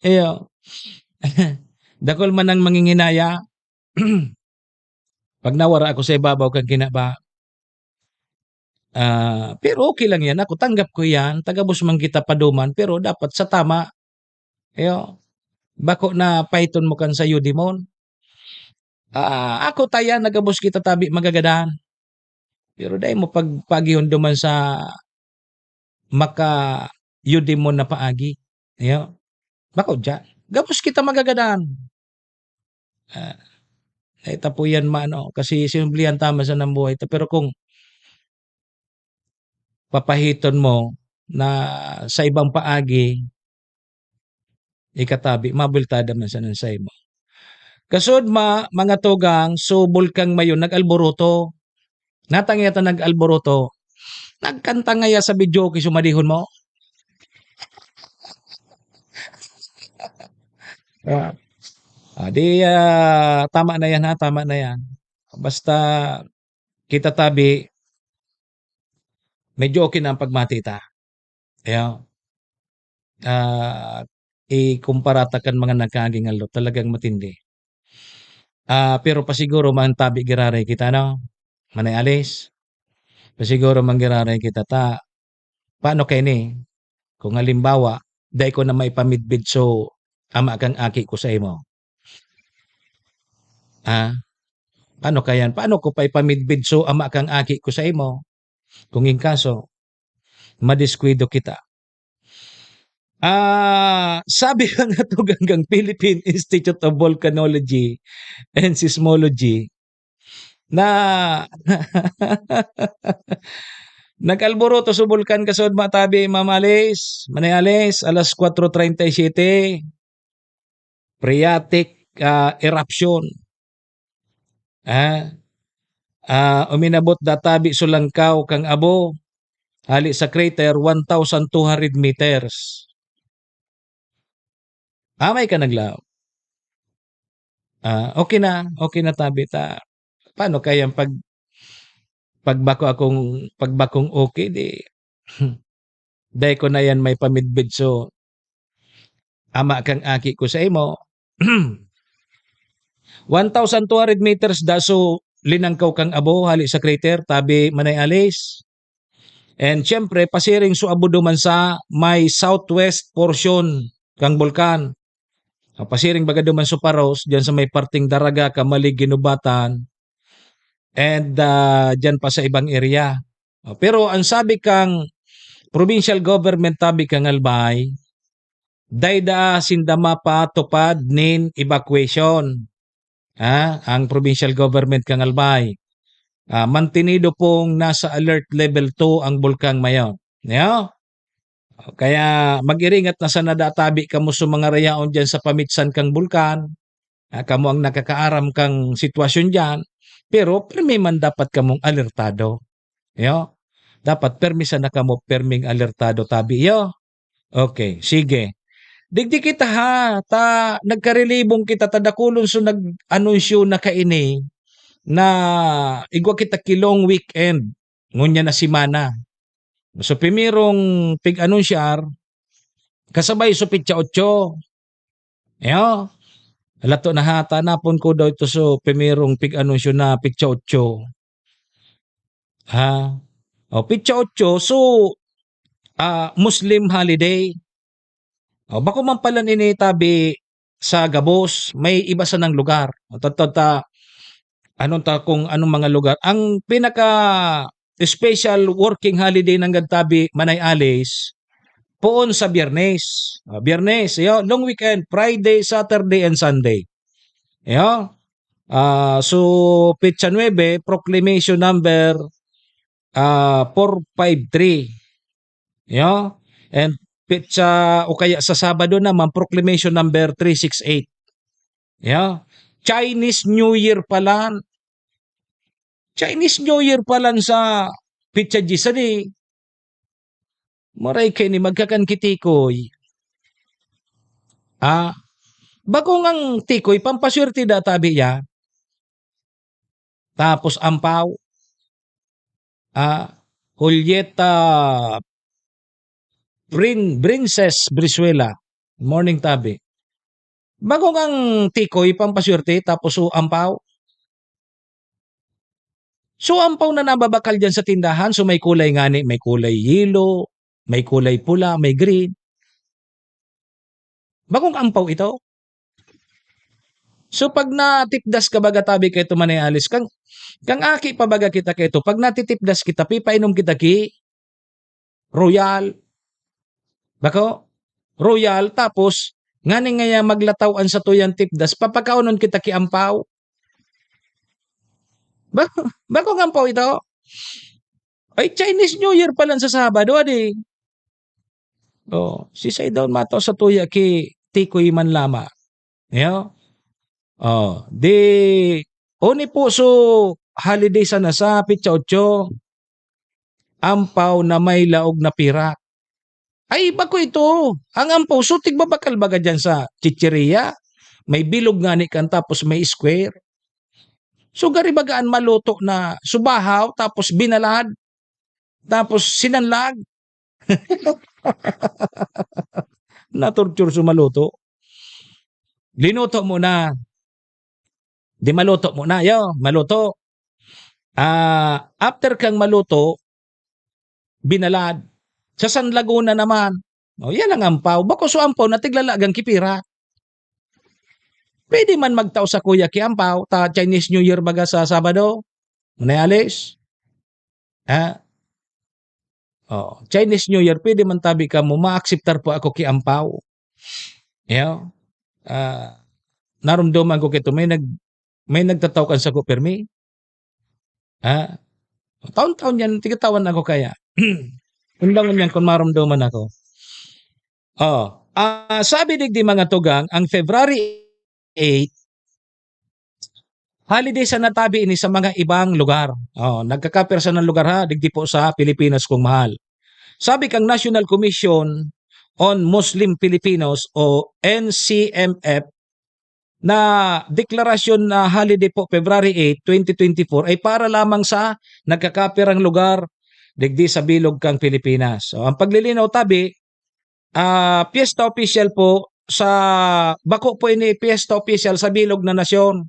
Iyo. Dakul man ang manginginaya. Pag nawara ako sa ibabaw kan kinaba. Ah, pero okay lang yan. Ako, tanggap ko yan. Tagabos man kita paduman, pero dapat sa tama. Iyo. Bako na pahiton mo kan sayo, demon. Ah, ako, tayan, nagabos kita tabi magagadan. Pero dai mo pag-, pagihon duman sa maka-, iyo, demon na paagi. Iyo. Bako diyan. Gabos kita magagadan. Ah, dai ta po yan maano, kasi sinumblihan ta man sanang buhay ta. Pero kung papahiton mo na sa ibang paagi, ikatabi, mabultada man sana saimo. Kasud ma-, mga tugang, so bulkang mayon nag-alboroto. Natangay ta nag-alboroto. Nagkanta ngaya sa videoke, sumadihon mo? Ah. Ah, di, ah, tama na yan, ha, tama na yan. Basta kita tabi, medyo okay na ang pagmati ta. Kaya, ah, ikumpara ta kan mga nagkaaging aldaw, talagang matindi. Ah, pero pasiguro man tabi giraray kita, no? Manay Alice? Pasiguro man giraray kita ta. Paano kaini? Kung halimbawa, dai ko na maipamidbid so ama kang aki ko sa imo. Ah, paano kayan? Paano ko paipamidbid so ama kang aki ko sa imo? Kung in kaso, madiskuido kita. Ah, sabi ka nga tugang kang Philippine Institute of Volcanology and Seismology na nag-alboroto sa bulkan kasud matabi, Ma'am Alice, Manay Alice, alas kwatro treinta y siete. Phreatic, ah, eruption. Ah, ah, uminabot da tabi so langkaw kan abo, hali sa crater, one thousand two hundred meters. Amay ka naglaog. Ah, okay na, okay na tabi ta. Paano kaya ang pag-, pagbako akong, pagbakong okay, di, dai ko na yan maipamidbid so ama kang aki ko sa imo. One thousand two hundred meters da so linangkaw kang abo hali sa crater, tabi Manay Alice. And siyempre, pasiring so abo duman sa may southwest portion kang bulkan. Ah, pasiring baga duman so Paros, diyan sa may parteng Daraga, Camalig, Guinobatan, and, ah, diyan pa sa ibang area. Ah, pero ang sabi kang provincial government tabi kang Albay, dai daa sinda mapatupad nin evacuation. Ah, ang provincial government kang Albay, ah, mantenido pong nasa alert level two ang Bulkang Mayon. Nyo? Kaya mag-iringat na sana da tabi kamo sa mga rayaon diyan sa pamitsan kang bulkan. Ah, kamo ang nakakaaram kang sitwasyon diyan, pero pirmi man dapat kamong alertado. Yo? Dapat pirmi sana kamo, pirming alertado tabi, yo? Okay, sige. Digdi kita ha, ta nagkarilibong kita, ta dakulon so nag-anunsyo na kaini na igwa kita ki long weekend ngunyan na semana. So, primerong pig-anunsyar, kasabay so petsa otso. Yo? Lato na hata, napon ko daw ito so primerong pig-anunsyo na petsa otso. Ha? O, petsa otso, so, ah, Muslim holiday. O, bako man pala ini tabi sa gabos, may iba sanang lugar. O, ta, ta, ta, anong ta, kung anong mga lugar. Ang pinaka special working holiday nanggad tabi, Manay Alice, poon sa Biyernes. Ah, Biyernes, yo, long weekend, Friday, Saturday, and Sunday. Yo? Ah, so, petsa nuebe, proclamation number, ah, four five three. Yo? And petsa, o kaya sa Sabado naman, proclamation number three six eight. Yo? Chinese New Year pala. Chinese New Year pala sa petsa dyan sa di. Maray kaini, magkakan ki tikoy. Ah, bako ngang tikoy, pampaswerte da tabi ya. Tapos ampaw. Ah, Julieta Prin-, Princess Brizuela. Morning, tabi. Bako ngang tikoy, pampaswerte, tapos so ampaw. So, ampaw na nababakal diyan sa tindahan, so may kulay ngani, may kulay yelo, may kulay pula, may green. Bakong ampaw ito? So, pag natipdas ka baga tabi kay ito, Manay Alice, kang, kang aki pa baga kita kay ito, pag natitipdas kita, pipainom kita ki Royal. Bako? Royal, tapos, ngani ngaya maglataw an satuyang tipdas, papakaonon kita ki ampaw. Ba-, bakong ampaw ito? Ay, Chinese New Year pa lang sa Sabado, adi. Oh, si Saidaw mato sa tuya ki tikoy man lama. Yo? Oh, di, oni po so holiday sana sa petsa otso, ampaw na may laog na pirak. Ay, bako ito. Ang ampaw, so tigbabakal baga dyan sa chicheria. May bilog ngani kan, tapos may square. So, gari baga an maluto na subahaw, tapos binalad, tapos sinanlag. Na-torture so maluto. Linuto mo na. Di maluto mo na, yo, maluto. Ah, after kang maluto, binalad. Sa San Laguna naman, oh, yan ang ampaw. Bako so ampaw na tiglalagang ki pirak. Pwede man magtao sa kuya ki ampaw, ta Chinese New Year baga sa Sabado. Manay Alice? Ha? Oh, Chinese New Year, pwede man tabi kamo, maakseptar po ako ki ampaw. Yo? Ah, narumduman ko kito, may nag-, may nagtataw kan sako permi. Ha? Taon-taon yan, tigatawan ako kaya. Undangon yan kung marumduman ako. Oh, ah, sabi digdi mga tugang, ang February eight, holiday sana tabi ini sa mga ibang lugar. Oh, nagkakapir sa ng lugar ha, digdi po sa Pilipinas kung mahal. Sabi kang National Commission on Muslim Filipinos o N C M F, na deklarasyon na holiday po, February eight, twenty twenty-four, ay para lamang sa nagkakapirang lugar digdi sa bilog kang Pilipinas. So, ang paglilinaw tabi, ah, piyesta opisyal po sa, bako po ini piyesta opisyal sa bilog na nasyon.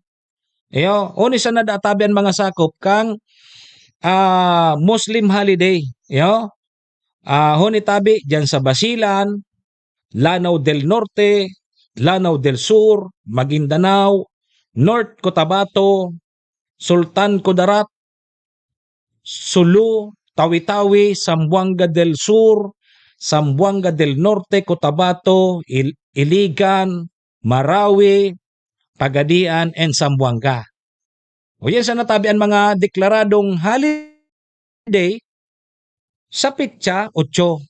Iyo, huni sana da tabi an mga sakop kang, ah, Muslim holiday. Iyo, ah, huni tabi diyan sa Basilan, Lanao del Norte, Lanao del Sur, Maguindanao, North Cotabato, Sultan Kudarat, Sulu, Tawi-Tawi, Zamboanga del Sur, Zamboanga del Norte, Cotabato, Il-, Iligan, Marawi, Pagadian, and Zamboanga. O yan sana tabi an mga deklaradong holiday sa petsa otso.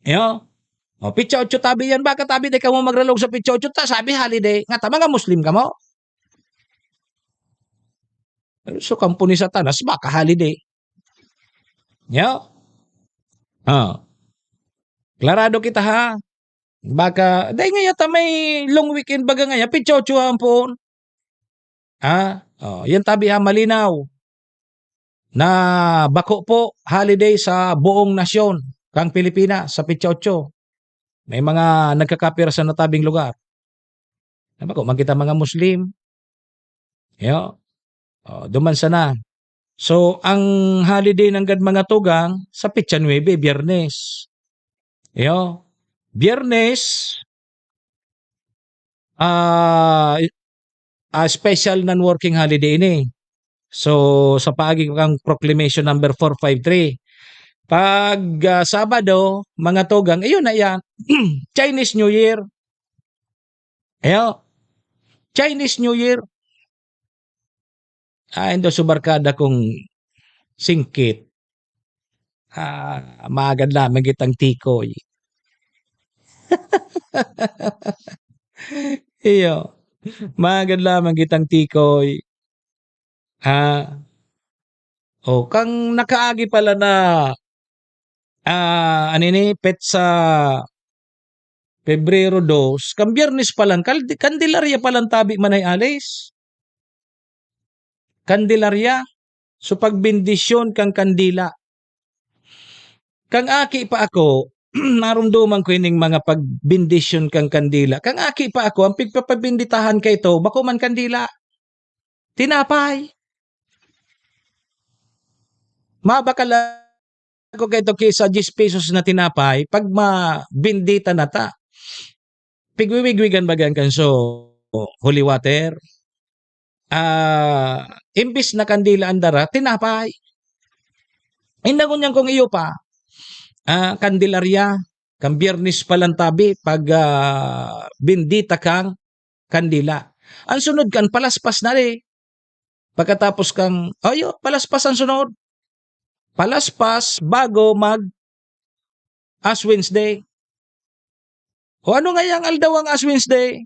Iyo. O, petsa otso tabi yan. Baka tabi di kamo magralog sa petsa otso, ta sabi holiday. Nga ta, mga Muslim kamo? So, kampo ni Satanas, baka holiday. Iyo. Ah. Klarado kita, ha? Baka, dai ngaya ta may long weekend baga ngaya, petsa otso ang poon. Ah, oh, yan tabi ha, malinaw na bako po holiday sa buong nasyon kang Pilipinas sa petsa otso. May mga nagkakapira sa natabing lugar. Na bako man kita mga Muslim. Yo. Oh, duman sana. So, ang holiday nanggad mga tugang sa petsa nuebe, Biyernes. Yo. Biyernes, ah, ah, special non-working holiday ini. So, sa paagi kan Proclamation number four five three. Pag, ah, Sabado, mga tugang, ayun na yan. Chinese New Year. Ayo. Chinese New Year. Ah, indo sa barkada kong singkit. Ah, magad lamang kitang tikoy. Iyo, magad lamang kitang tikoy. Ah, oh, kang nakaagi pala na, ah, ano ini, petsa Pebrero dos, kan Biyernes pa lang, kaldi-, Kandelarya pa lang tabi man ay alis. Kandelarya. So, pagbendisyon kan kandila. Kang aki pa ako, narumduman ko ining mga pagbendisyon kan kandila. Kang aki pa ako, ang pigpapabenditahan kaito, bako man kandila. Tinapay. Mabakal ako kaito ki sa diyes pesos na tinapay, pag mabendita na ta. Pigwiwigwigan baga an kanso, holy water. Ah, imbis na kandila an dara, tinapay. Inda ngunyan kung iyo pa, ah, Kandelarya, kan Biyernes pa lang tabi, pag, ah, bendita kang kandila. Ang sunod kan palaspas na di. Pagkatapos kang, ayo, palaspas ang sunod. Palaspas bago mag Ash Wednesday. O ano ngayang aldaw ang Ash Wednesday?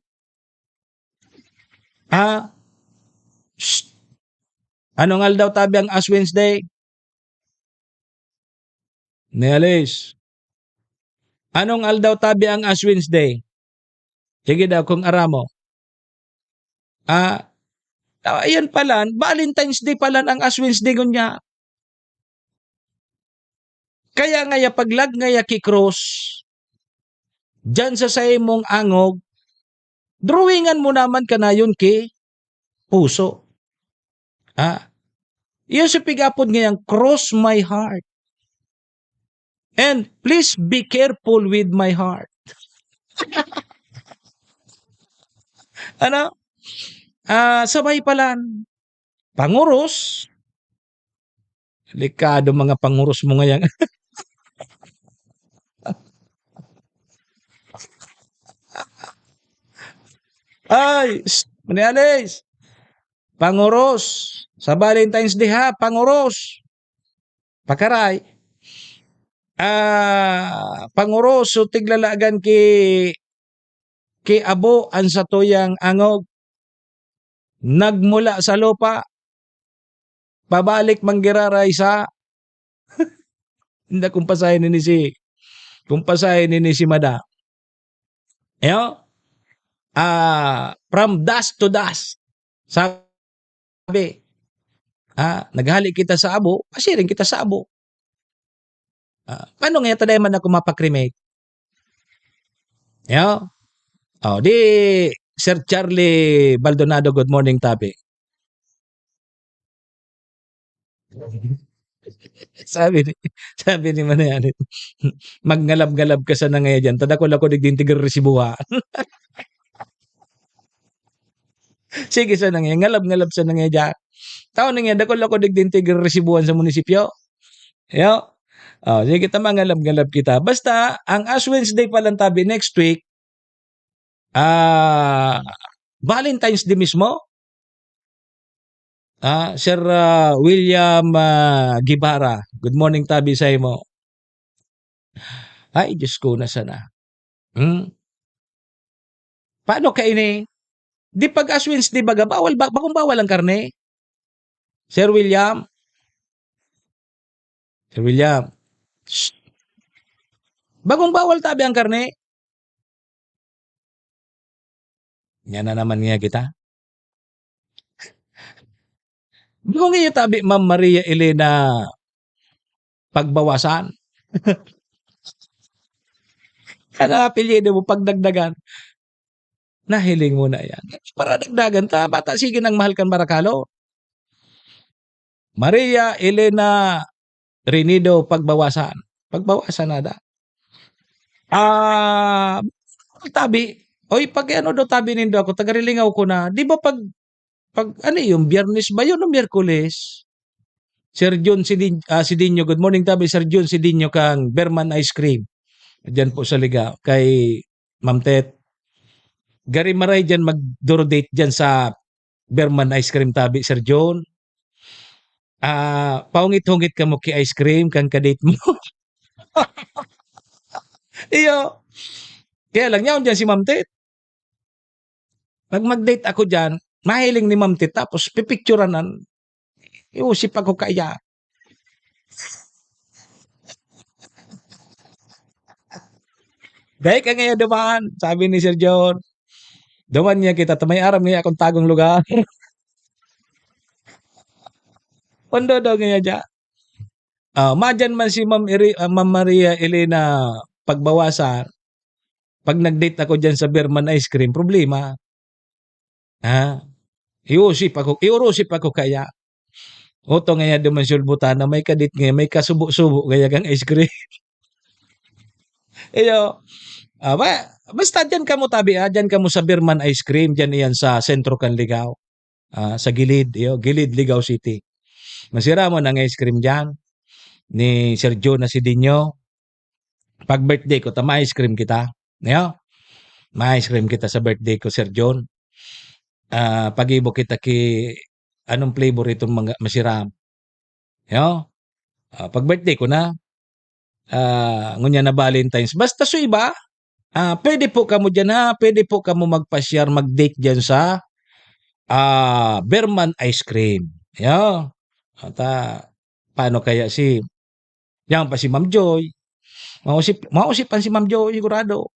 Ha? Shh. Anong aldaw tabi ang Ash Wednesday? Ni Alice. Anong aldaw tabi ang Ash Wednesday? Sige daw, kung aram mo. Ah, ah, ayan pala, Valentine's Day pala ang Ash Wednesday ngunyan. Kaya ngaya, pag lagngay aki krus, diyan sa saimong angog, drawingan mo naman kanayon ki puso. Ah, iyo sa pig-apod ngayang, "Cross my heart. And please be careful with my heart." Ano? Ah, sabay palan. Panguros. Delikado mga panguros mo ngayan. Ay, shh, Manialis. Panguros. Sa Valentine's Day ha, panguros. Pakaray. Ah, panguros, so tiglalagan ki, ki abo an satuyang angog. Nagmula sa lupa, pabalik manggiraray sa, hindi, kung pasahe ni si, kung pasahe ni si Mada. Yo? Ah, from dust to dust. Sabi, ah, naghali kita sa abo, pasiring kita sa abo. Ah, paano nga yata dai man ako mapakremate? Yo? Oh, di, Sir Charlie Baldonado, good morning, tabi. Sabi ni, sabi ni Manayani, "Magngalab-ngalab ka sana ngaya diyan, ta dakul ako digding tigreresibuhan." Sige sana ngaya, ngalab-ngalab sana ngaya diyan. Tao na ngaya, dakul ako digding tigreresibuhan sa munisipyo. Yo? Oh, sige, ta mangalab-ngalab kita. Basta, ang Ash Wednesday pa lang tabi next week, ah, Valentine's Day mismo. Ah, Sir, ah, William, ah, Guevara, good morning tabi saimo. Ay, Diyos ko, na sana. Hmm? Paano ka ini? Di pag Ash Wednesday baga, bawal ba, bakong bawal ang karne? Sir William? Sir William? Shh. Bakong bawal tabi ang karne? Yan na naman niya kita. Bakong iyo tabi, Ma'am Maria Elena Pagbawasan? Ano apelyido mo, Pagdagdagan? Nahiling mo na yan. Para dagdagan ta, bata, sige nang mahal kan barakalo. Maria Elena Rinido Pagbawasan. Pagbawasan na da. Ah, tabi. Oy, pag ano daw tabi nindo ako, tagarilingaw ko na. Di ba pag, pag ano yun, Biyernes ba yun o Miyerkules? Sir Jun Sidin-, ah, Sidinho, good morning, tabi, Sir Jun Sidinho kang Berman Ice Cream. Diyan po sa Liga, kay Ma'am Tet. Gari maray diyan magduro-date diyan sa Berman Ice Cream tabi, Sir John. Ah, paungit-hungit kamo ki ice cream kan ka-date mo. Iyo. Kaya lang, yaon diyan si Ma'am Tet. Pag mag-date ako diyan, mahiling ni Ma'am Tet, tapos pipicturan an, iusip ako kaya. "Dai ka ngaya duman," sabi ni Sir John. Duman niya kita, ta may aram niya akong tagong lugar. Pondo daw ngaya diya. Ah, madyan man si Ma'am Eri-, ah, Ma'am Maria Elena Pagbawasan. Pag nag-date ako diyan sa Berman Ice Cream, problema. Ha? Iusip ako, iurusip ako kaya. Oto ngaya duman sulbutan na may kadit nga, may kasubo-subo kaya kang ice cream. Iyo. Ah, ba, basta diyan kamo tabi, ah, diyan kamo sa Berman Ice Cream, diyan iyan sa sentro kan Ligao. Ah, sa gilid, iyo, gilid Ligao City. Masiramon ang ice cream diyan ni Sir John na si Dinho. Pag birthday ko, ta ma-ice cream kita. Iyo. Ma-ice cream kita sa birthday ko, Sir John. Ah, pag-ibo kita ki anong flavor itong mga masiram. Yo? Ah, pag birthday ko na, ah, ngunyan na Valentine's. Basta sa iba, ah, pwede po kamo diyan, ha, pwede po kamo magpasyar, mag-date diyan sa, ah, Berman Ice Cream. Yo? At, ah, paano kaya si, yan pa si Ma'am Joy. Mausip, mausip pa si Ma'am Joy, sigurado.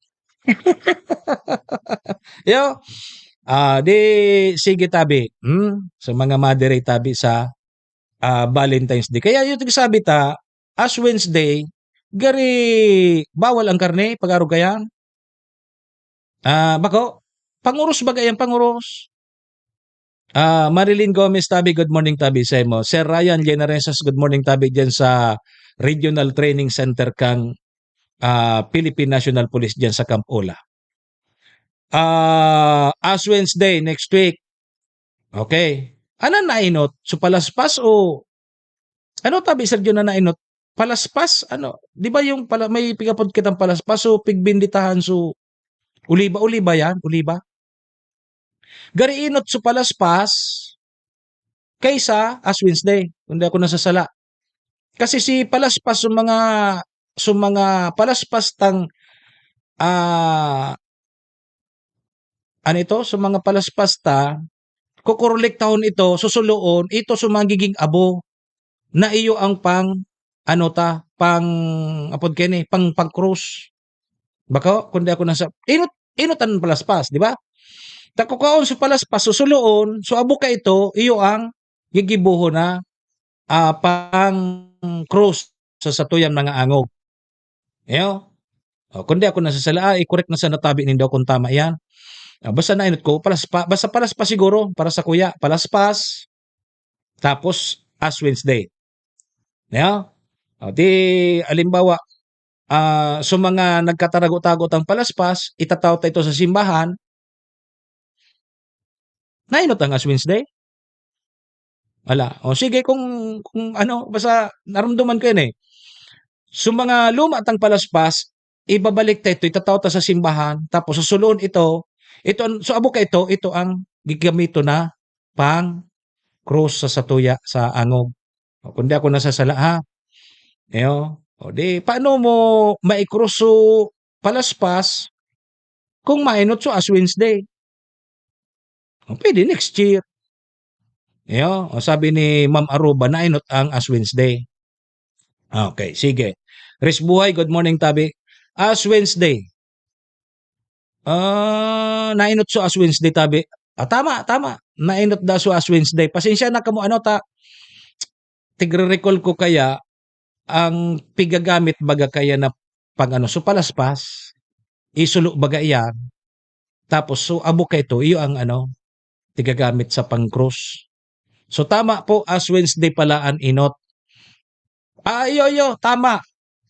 Yo? Ah, di, sige tabi. Hmm? Sa mga madre tabi sa ah, Valentine's Day. Kaya yung sabi ta, Ash Wednesday, gari bawal ang karne, pag-arog kaiyan. Ah, bako, panguros baga yan, panguros. Ah, Marilyn Gomez tabi, good morning tabi sa imo. Sir Ryan Generesas, good morning tabi diyan sa Regional Training Center kang, ah, Philippine National Police diyan sa Camp Ola. Ah, Ash Wednesday next week. Okay. Ano nainot? So, palaspas o ano tabi, Sir John, na nainot? Palaspas? Ano? Di ba yung pala, may pigapod kitang palaspas o pigbinditahan? So, oliba, oliba yan? Oliba? Gari inot so palaspas kaysa Ash Wednesday, kung di ako nasasala. Kasi si palaspas, so mga, so mga palaspas tang, ah, ano ito? So mga palaspas ta, kukurulektahon ito, susuloon, ito so magiging abo na iyo ang pang, ano ta, pang, apod kaini, pang, pang-cross. Bako, kundi ako nasa, inot, inot ang palaspas, di ba? Ta kukaon sa palaspas, susuloon, so abo ka ito, iyo ang gigibohon na, ah, pang-cross sa satuyang mga angog. Iyo. O, kundi ako nasasala, ah, i-correct na sa natabi nindo kung tama yan. Ah, basta nainot ko, palaspa-, basta palaspas siguro, para sa kuya, palaspas, tapos Ash Wednesday. Iyo. O, di, alimbawa, ah, so mga nagkatarago-tago tang palaspas, itataw ta ito sa simbahan. Nainot ang Ash Wednesday? Ala. O sige, kung, kung ano, basta naramdaman ko yan eh. So mga luma tang palaspas, ibabalik ta ito, itataw ta sa simbahan, tapos susuloon ito, ito, ang- so abo ka ito, ito ang gigamiton na pang cross sa satuya sa angog. O, kundi ako nasasala, ha? Iyo. O di, paano mo mai-cross so palaspas kung mainot so Ash Wednesday? O, pwede next year. Iyo, o, sabi ni Ma'am Aruba, nainot ang Ash Wednesday. Okay, sige. Ris Buhay, good morning, tabi. Ash Wednesday. Ah, nainot so Ash Wednesday, tabi. Ah, tama, tama. Nainot daw so Ash Wednesday. Pasensya na kamo, ano, ta, tigre-recall ko kaya ang pigagamit baga kaya na pang-ano, so palaspas, isulo baga iyan. Tapos, so abo kaito, iyo ang ano, tigagamit sa pang-cross. So, tama po, Ash Wednesday pala an inot. Ah, iyo, iyo, tama.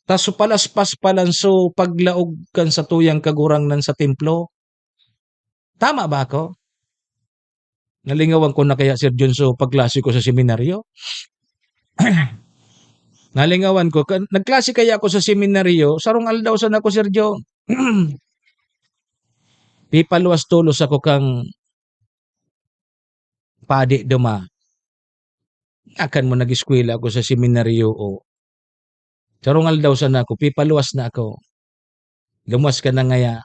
Tas so palaspas palan so paglaog kan satuyang Kagurangnan sa templo. Tama ba ako? Nalingawan ko na kaya, Sir John, so pagklase ko sa seminaryo? Nalingawan ko, ka-, nagklase kaya ako sa seminaryo, sarong aldaw sana ako, Sir John. Pipaluwas tolos ako kang padi duma. Akan mo nag-eskwela ako sa seminaryo, o. Sarong aldaw sana ako, pipaluwas na ako. Lumuwas ka na ngaya.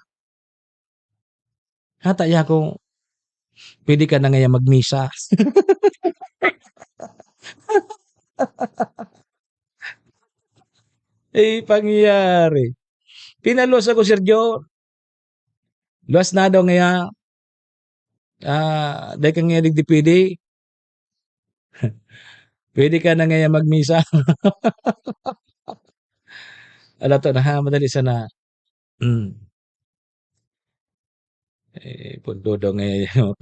Hata ya ako, pwede ka na ngaya magmisa. Eh, pangyayari. Pinaluwas ako, Sir John. Luwas na daw ngaya. Ah, dai ka ngaya digdi pwede. Pwede ka na ngaya magmisa. Ala to na ha, madali sana. Hmm. Eh, pundo daw ngaya yan.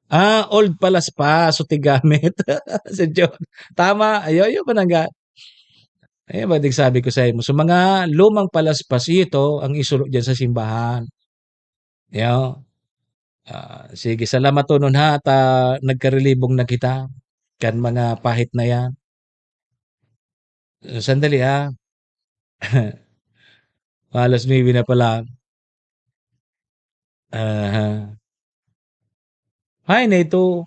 Ah, old palaspas, so tigamit. Si John. Tama, ayo, ayo pa nangga. Ayan ba, dig sabi ko sa imo. So, mga lumang palaspas, ito ang isulo diyan sa simbahan. Yo. Ah, sige, salamaton ha, ta nagkarilibong na kita kan mga pahit na yan. Sandali, ha. Alas nuebe na pala. Aha. Hay, na ito.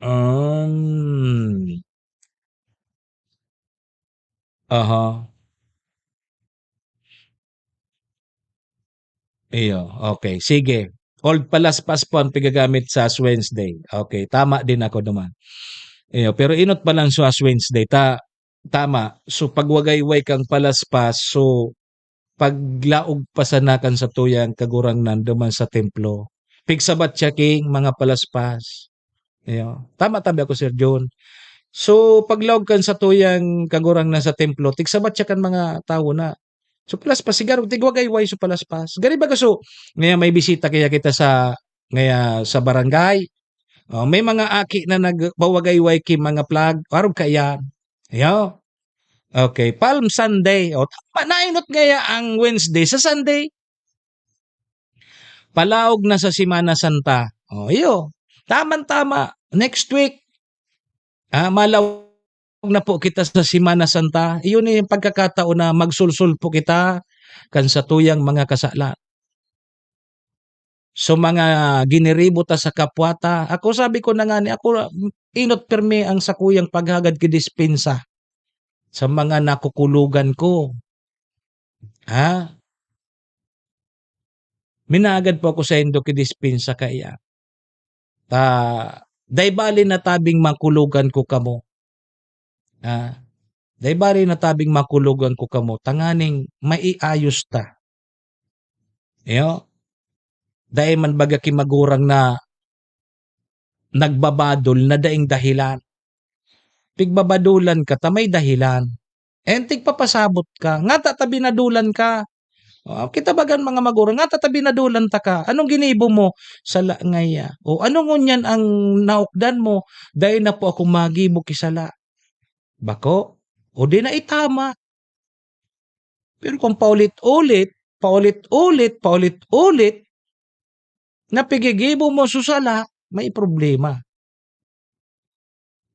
Um, aha. Iyo, okay, sige. Old palaspas po ang pigagamit sa Ash Wednesday. Okay, tama din ako duman. Iyo, pero inot pa lang sa Ash Wednesday, ta-, tama. So, pag wagayway kang palaspas, so, paglaog pa sana kan satuyang Kagurangnan duman sa templo. Pigsabat siya king mga palaspas. Iyo. Tama tabi ako, Sir John. So, paglaog kan satuyang Kagurangnan sa templo, tigsabat siya kan mga tawo na. So, palaspas, sigaro, tigwagayway so palaspas. Gari baga so, ngaya may bisita kaya kita sa, ngaya sa barangay. Oh, may mga aki na nagwawagayway ki mga flag, arog kaiyan. Iyo. Okay, Palm Sunday. O, tama, nainot ngaya ang Wednesday sa Sunday. Palaog na sa Semana Santa. O, iyo. Tama-tama. Next week, ah, malaog na po kita sa Semana Santa. Iyon yung pagkakataon na magsulsol po kita kan satuyang mga kasalan. So, mga giniribo ta sa kapwa ta. Ako, sabi ko na nga ni, ako, inot pirmi ang sakuyang paghagad ki dispensa sa mga nakukulogan ko. Ha? Minagad po ako saindo ki dispensa kaiyan. Ta, dai bali na tabing makulogan ko kamo. Ha? Dai bali na tabing makulogan ko kamo, tanganing maiayos ta. Iyo? Dai man baga ki magurang na nagbabadol na daing dahilan. Pigbabadolan ka ta may dahilan. Entig papasabot ka, ngata ta binadolan ka. O, kita bagan mga magurang, ngata ta binadolan ta ka. Anong ginibo mo? Sala ngaya. O, ano ngunyan ang naukdan mo? Dai na po ako magibo ki sala. Bako? O di na itama. Pero kung paulit-ulit, paulit-ulit, paulit-ulit, na pigigibo mo so sala, may problema.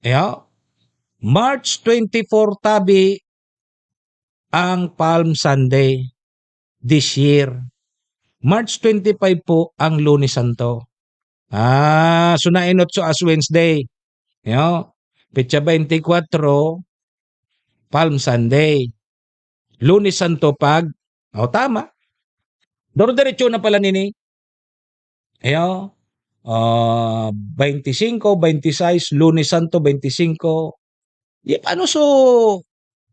Iyo, March twenty-four tabi ang Palm Sunday this year. March twenty-five po ang Lunes Santo. Ah, so nainot so Ash Wednesday. Iyo. Petsa twenty-four, Palm Sunday. Lunes Santo pag, o, tama. Doro-diretso na pala nini. Ayo, ah, twenty-five, twenty-six, Lunes Santo, twenty-five. Ya, paano so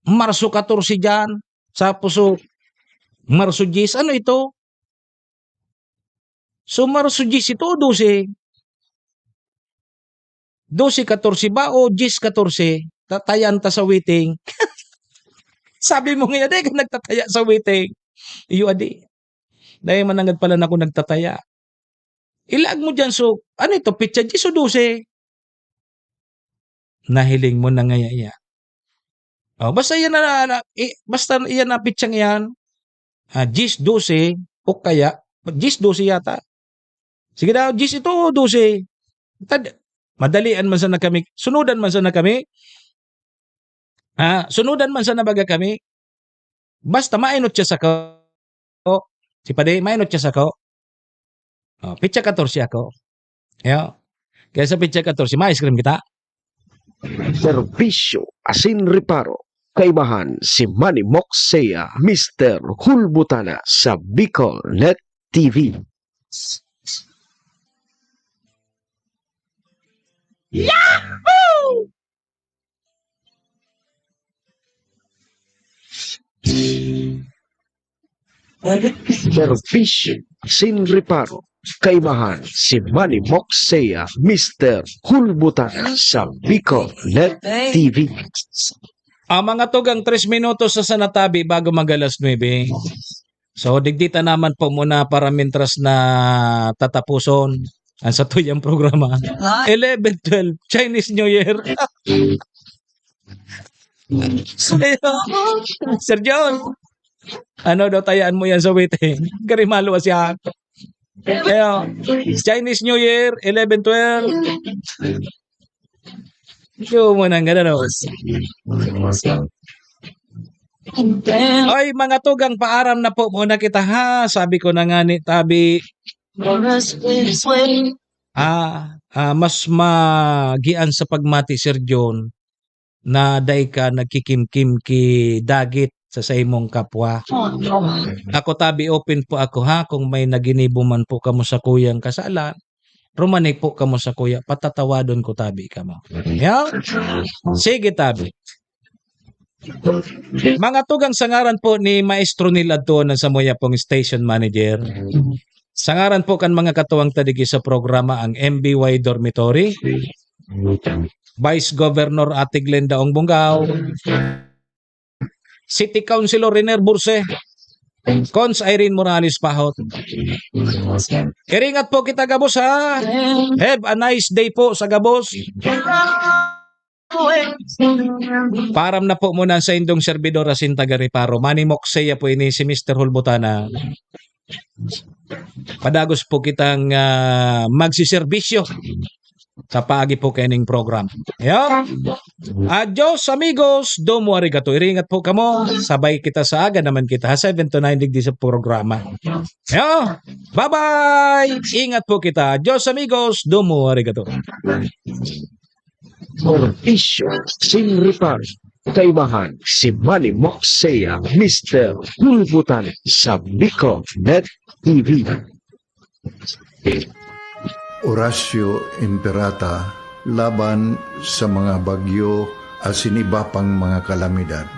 Marso katorse diyan? Tapos so Marso diyes, ano ito? So, Marso diyes ito, dose. Dose katorse ba o diyes katorse? Tatayan ta sa waiting. Sabi mo nga, "Di ka nagtataya sa waiting." Iyo, adi. Dahil manangad pala na ako nagtataya. Ilag mo dyan, so, ano ito, pitsa diyes o dose? Nahiling mo na ngaya iya. Oh, basta yan na, na, i-, basta yan na pitsang yan. Ah, diyes dose, o kaya, diyes dose yata. Sige daw, diyes ito o dose. Tad-, madalian man sana kami, sunudan man sana kami. Ah, sunudan man sana baga kami. Basta mainot siya sako. Si Padi, mainot siya sako. Oh, pitsa katorse ako. Yo. Kaya sa pitsa katorse, ma-ice cream kita. Serbisyo asin reparo. Kaibahan si Manny Moksea, Mister Hulbutana sa Bicol Net T V. Yahoo! Serbisyo sin reparo. Kaibahan si Manny Moksea, Mister Hulbutan sa Bicol Net T V. Ang mga tugang tres minutos sa sanatabi bago mag-alas nuebe. So, digdi ta naman po muna para mintras na tatapuson ang satuyang programa. Ha? Eleven twelve, Chinese New Year. Sir John, ano daw tayaan mo yan sa waiting? Kari maluwas yan. Ayo, Chinese New Year, eleven twelve. Yo, mo nang gano'n, no? Ay, mga tugang, paaram na po muna kita, ha? Sabi ko na nga ni Tabi, ah, ah, mas magian sa pagmati, Sir John, na dai ka nagkikimkim ki dagit sa saimong kapwa. Ako, Tabi, open po ako, ha? Kung may naginibo man po kamo sa kuyang kasalan, rumani po kamo sa kuya, patatawadon ko, Tabi, kamo. Ya? Sige, Tabi. Mga tugang, sa ngaran po ni Maestro Neil Adtuon, ang samuya pong station manager. Sa ngaran po kan mga katuwang ta digdi sa programa, ang M B Y Dormitory, Vice Governor Ate Glenda Ong Bungao, City Councilor Riner Burse, Cons Irene Morales Pahot. Iringat po kita gabos, ha? Have a nice day po sa gabos. Param na po muna sa indong servidor asin taga Reparo. Manny Moksea po ini, si Mister Hulbutana. Padagos po kitang, ah, magsiserbisyo sa paagi po kaining program. Ayan. Adios, amigos. Domo arigato. Iringat po kamo. Sabay kita sa aga naman kita, ha, seven to nine digdi sa programa. Ayan. Bye-bye. Ingat po kita. Adios, amigos. Domo arigato. Serbisyo sin reparo. Kaibahan si Manny Moksea, Mister Hulbutan sa Bicol Net T V. Orasyo Imperata laban sa mga bagyo asin iba pang mga kalamidad.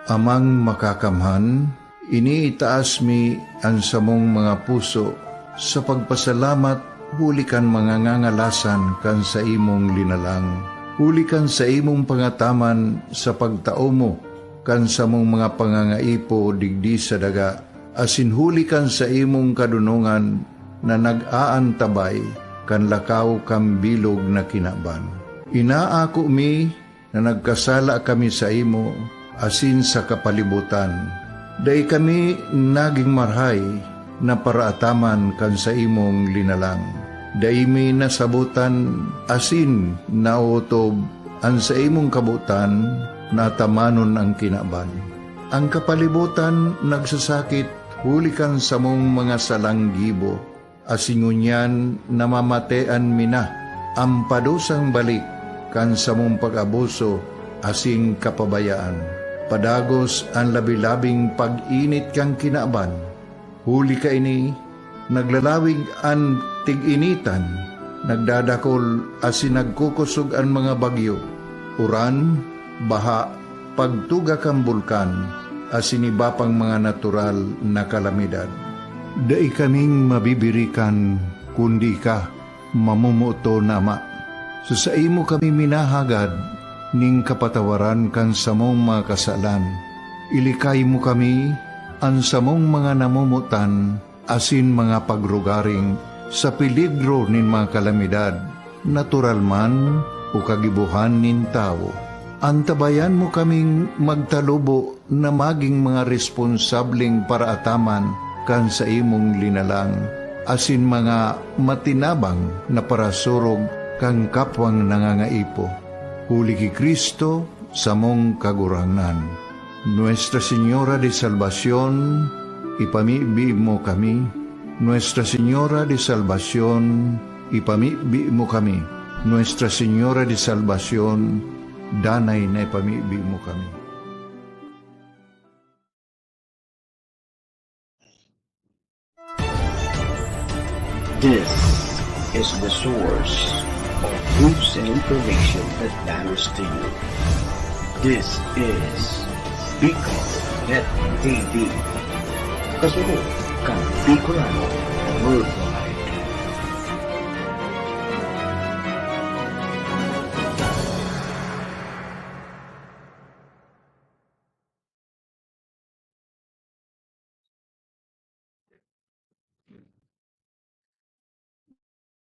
Amang Makakamhan, iniitaas mi an samong mga puso sa pagpasalamat huli kan mga ngangalasan kan saimong linalang, huli kan saimong pangataman sa pagtao mo kan samong mga pangangaipo digdi sa daga, asin huli kan saimong kadonongan na nag-aantabay kan lakaw kan bilog na kinaban. Inaako mi na nagkasala kami saimo asin sa kapalibotan. Dai kami nagin marahay na paraataman kan saimong linalang. Dai mi nasabotan asin naotob an saimong kabotan na atamanon an kinaban. An kapalibotan nagsasakit huli kan samong mga salang gibo, asin ngunyan namamatean mi na an padusang balik kan samong pag-abuso asin kapabayaan. Padagos an labi-labing pag-init kan kinaban. Huli kaini, naglalawig an tig-initan, nagdadakol asin nagkukosog an mga bagyo, uran, baha, pagtuga kan bulkan, asin iba pang mga natural na kalamidad. Dai kaming mabibirikan, kundi ika, mamomoton na Ama. Sa saimo kami minahagad ning kapatawaran kan samong mga kasalan. Ilikay mo kami, an samong mga namomotan, asin mga pagrugaring sa peligro nin mga kalamidad, natural man o kagibohan nin tawo. Antabayan mo kaming magtalubo na magin mga responsableng paraataman kan saimong linalang, asin mga matinabang na parasurog kan kapwang nangangaipo. Huli ki Cristo, samong Kagurangnan. Nuestra Señora de Salvacion, ipamibi mo kami. Nuestra Señora de Salvacion, ipamibi mo kami. Nuestra Señora de Salvacion, danay na ipamibi mo kami. This is the source of news and information that matters to you. This is Bicol Net T V. Kasunod kan Bicolano World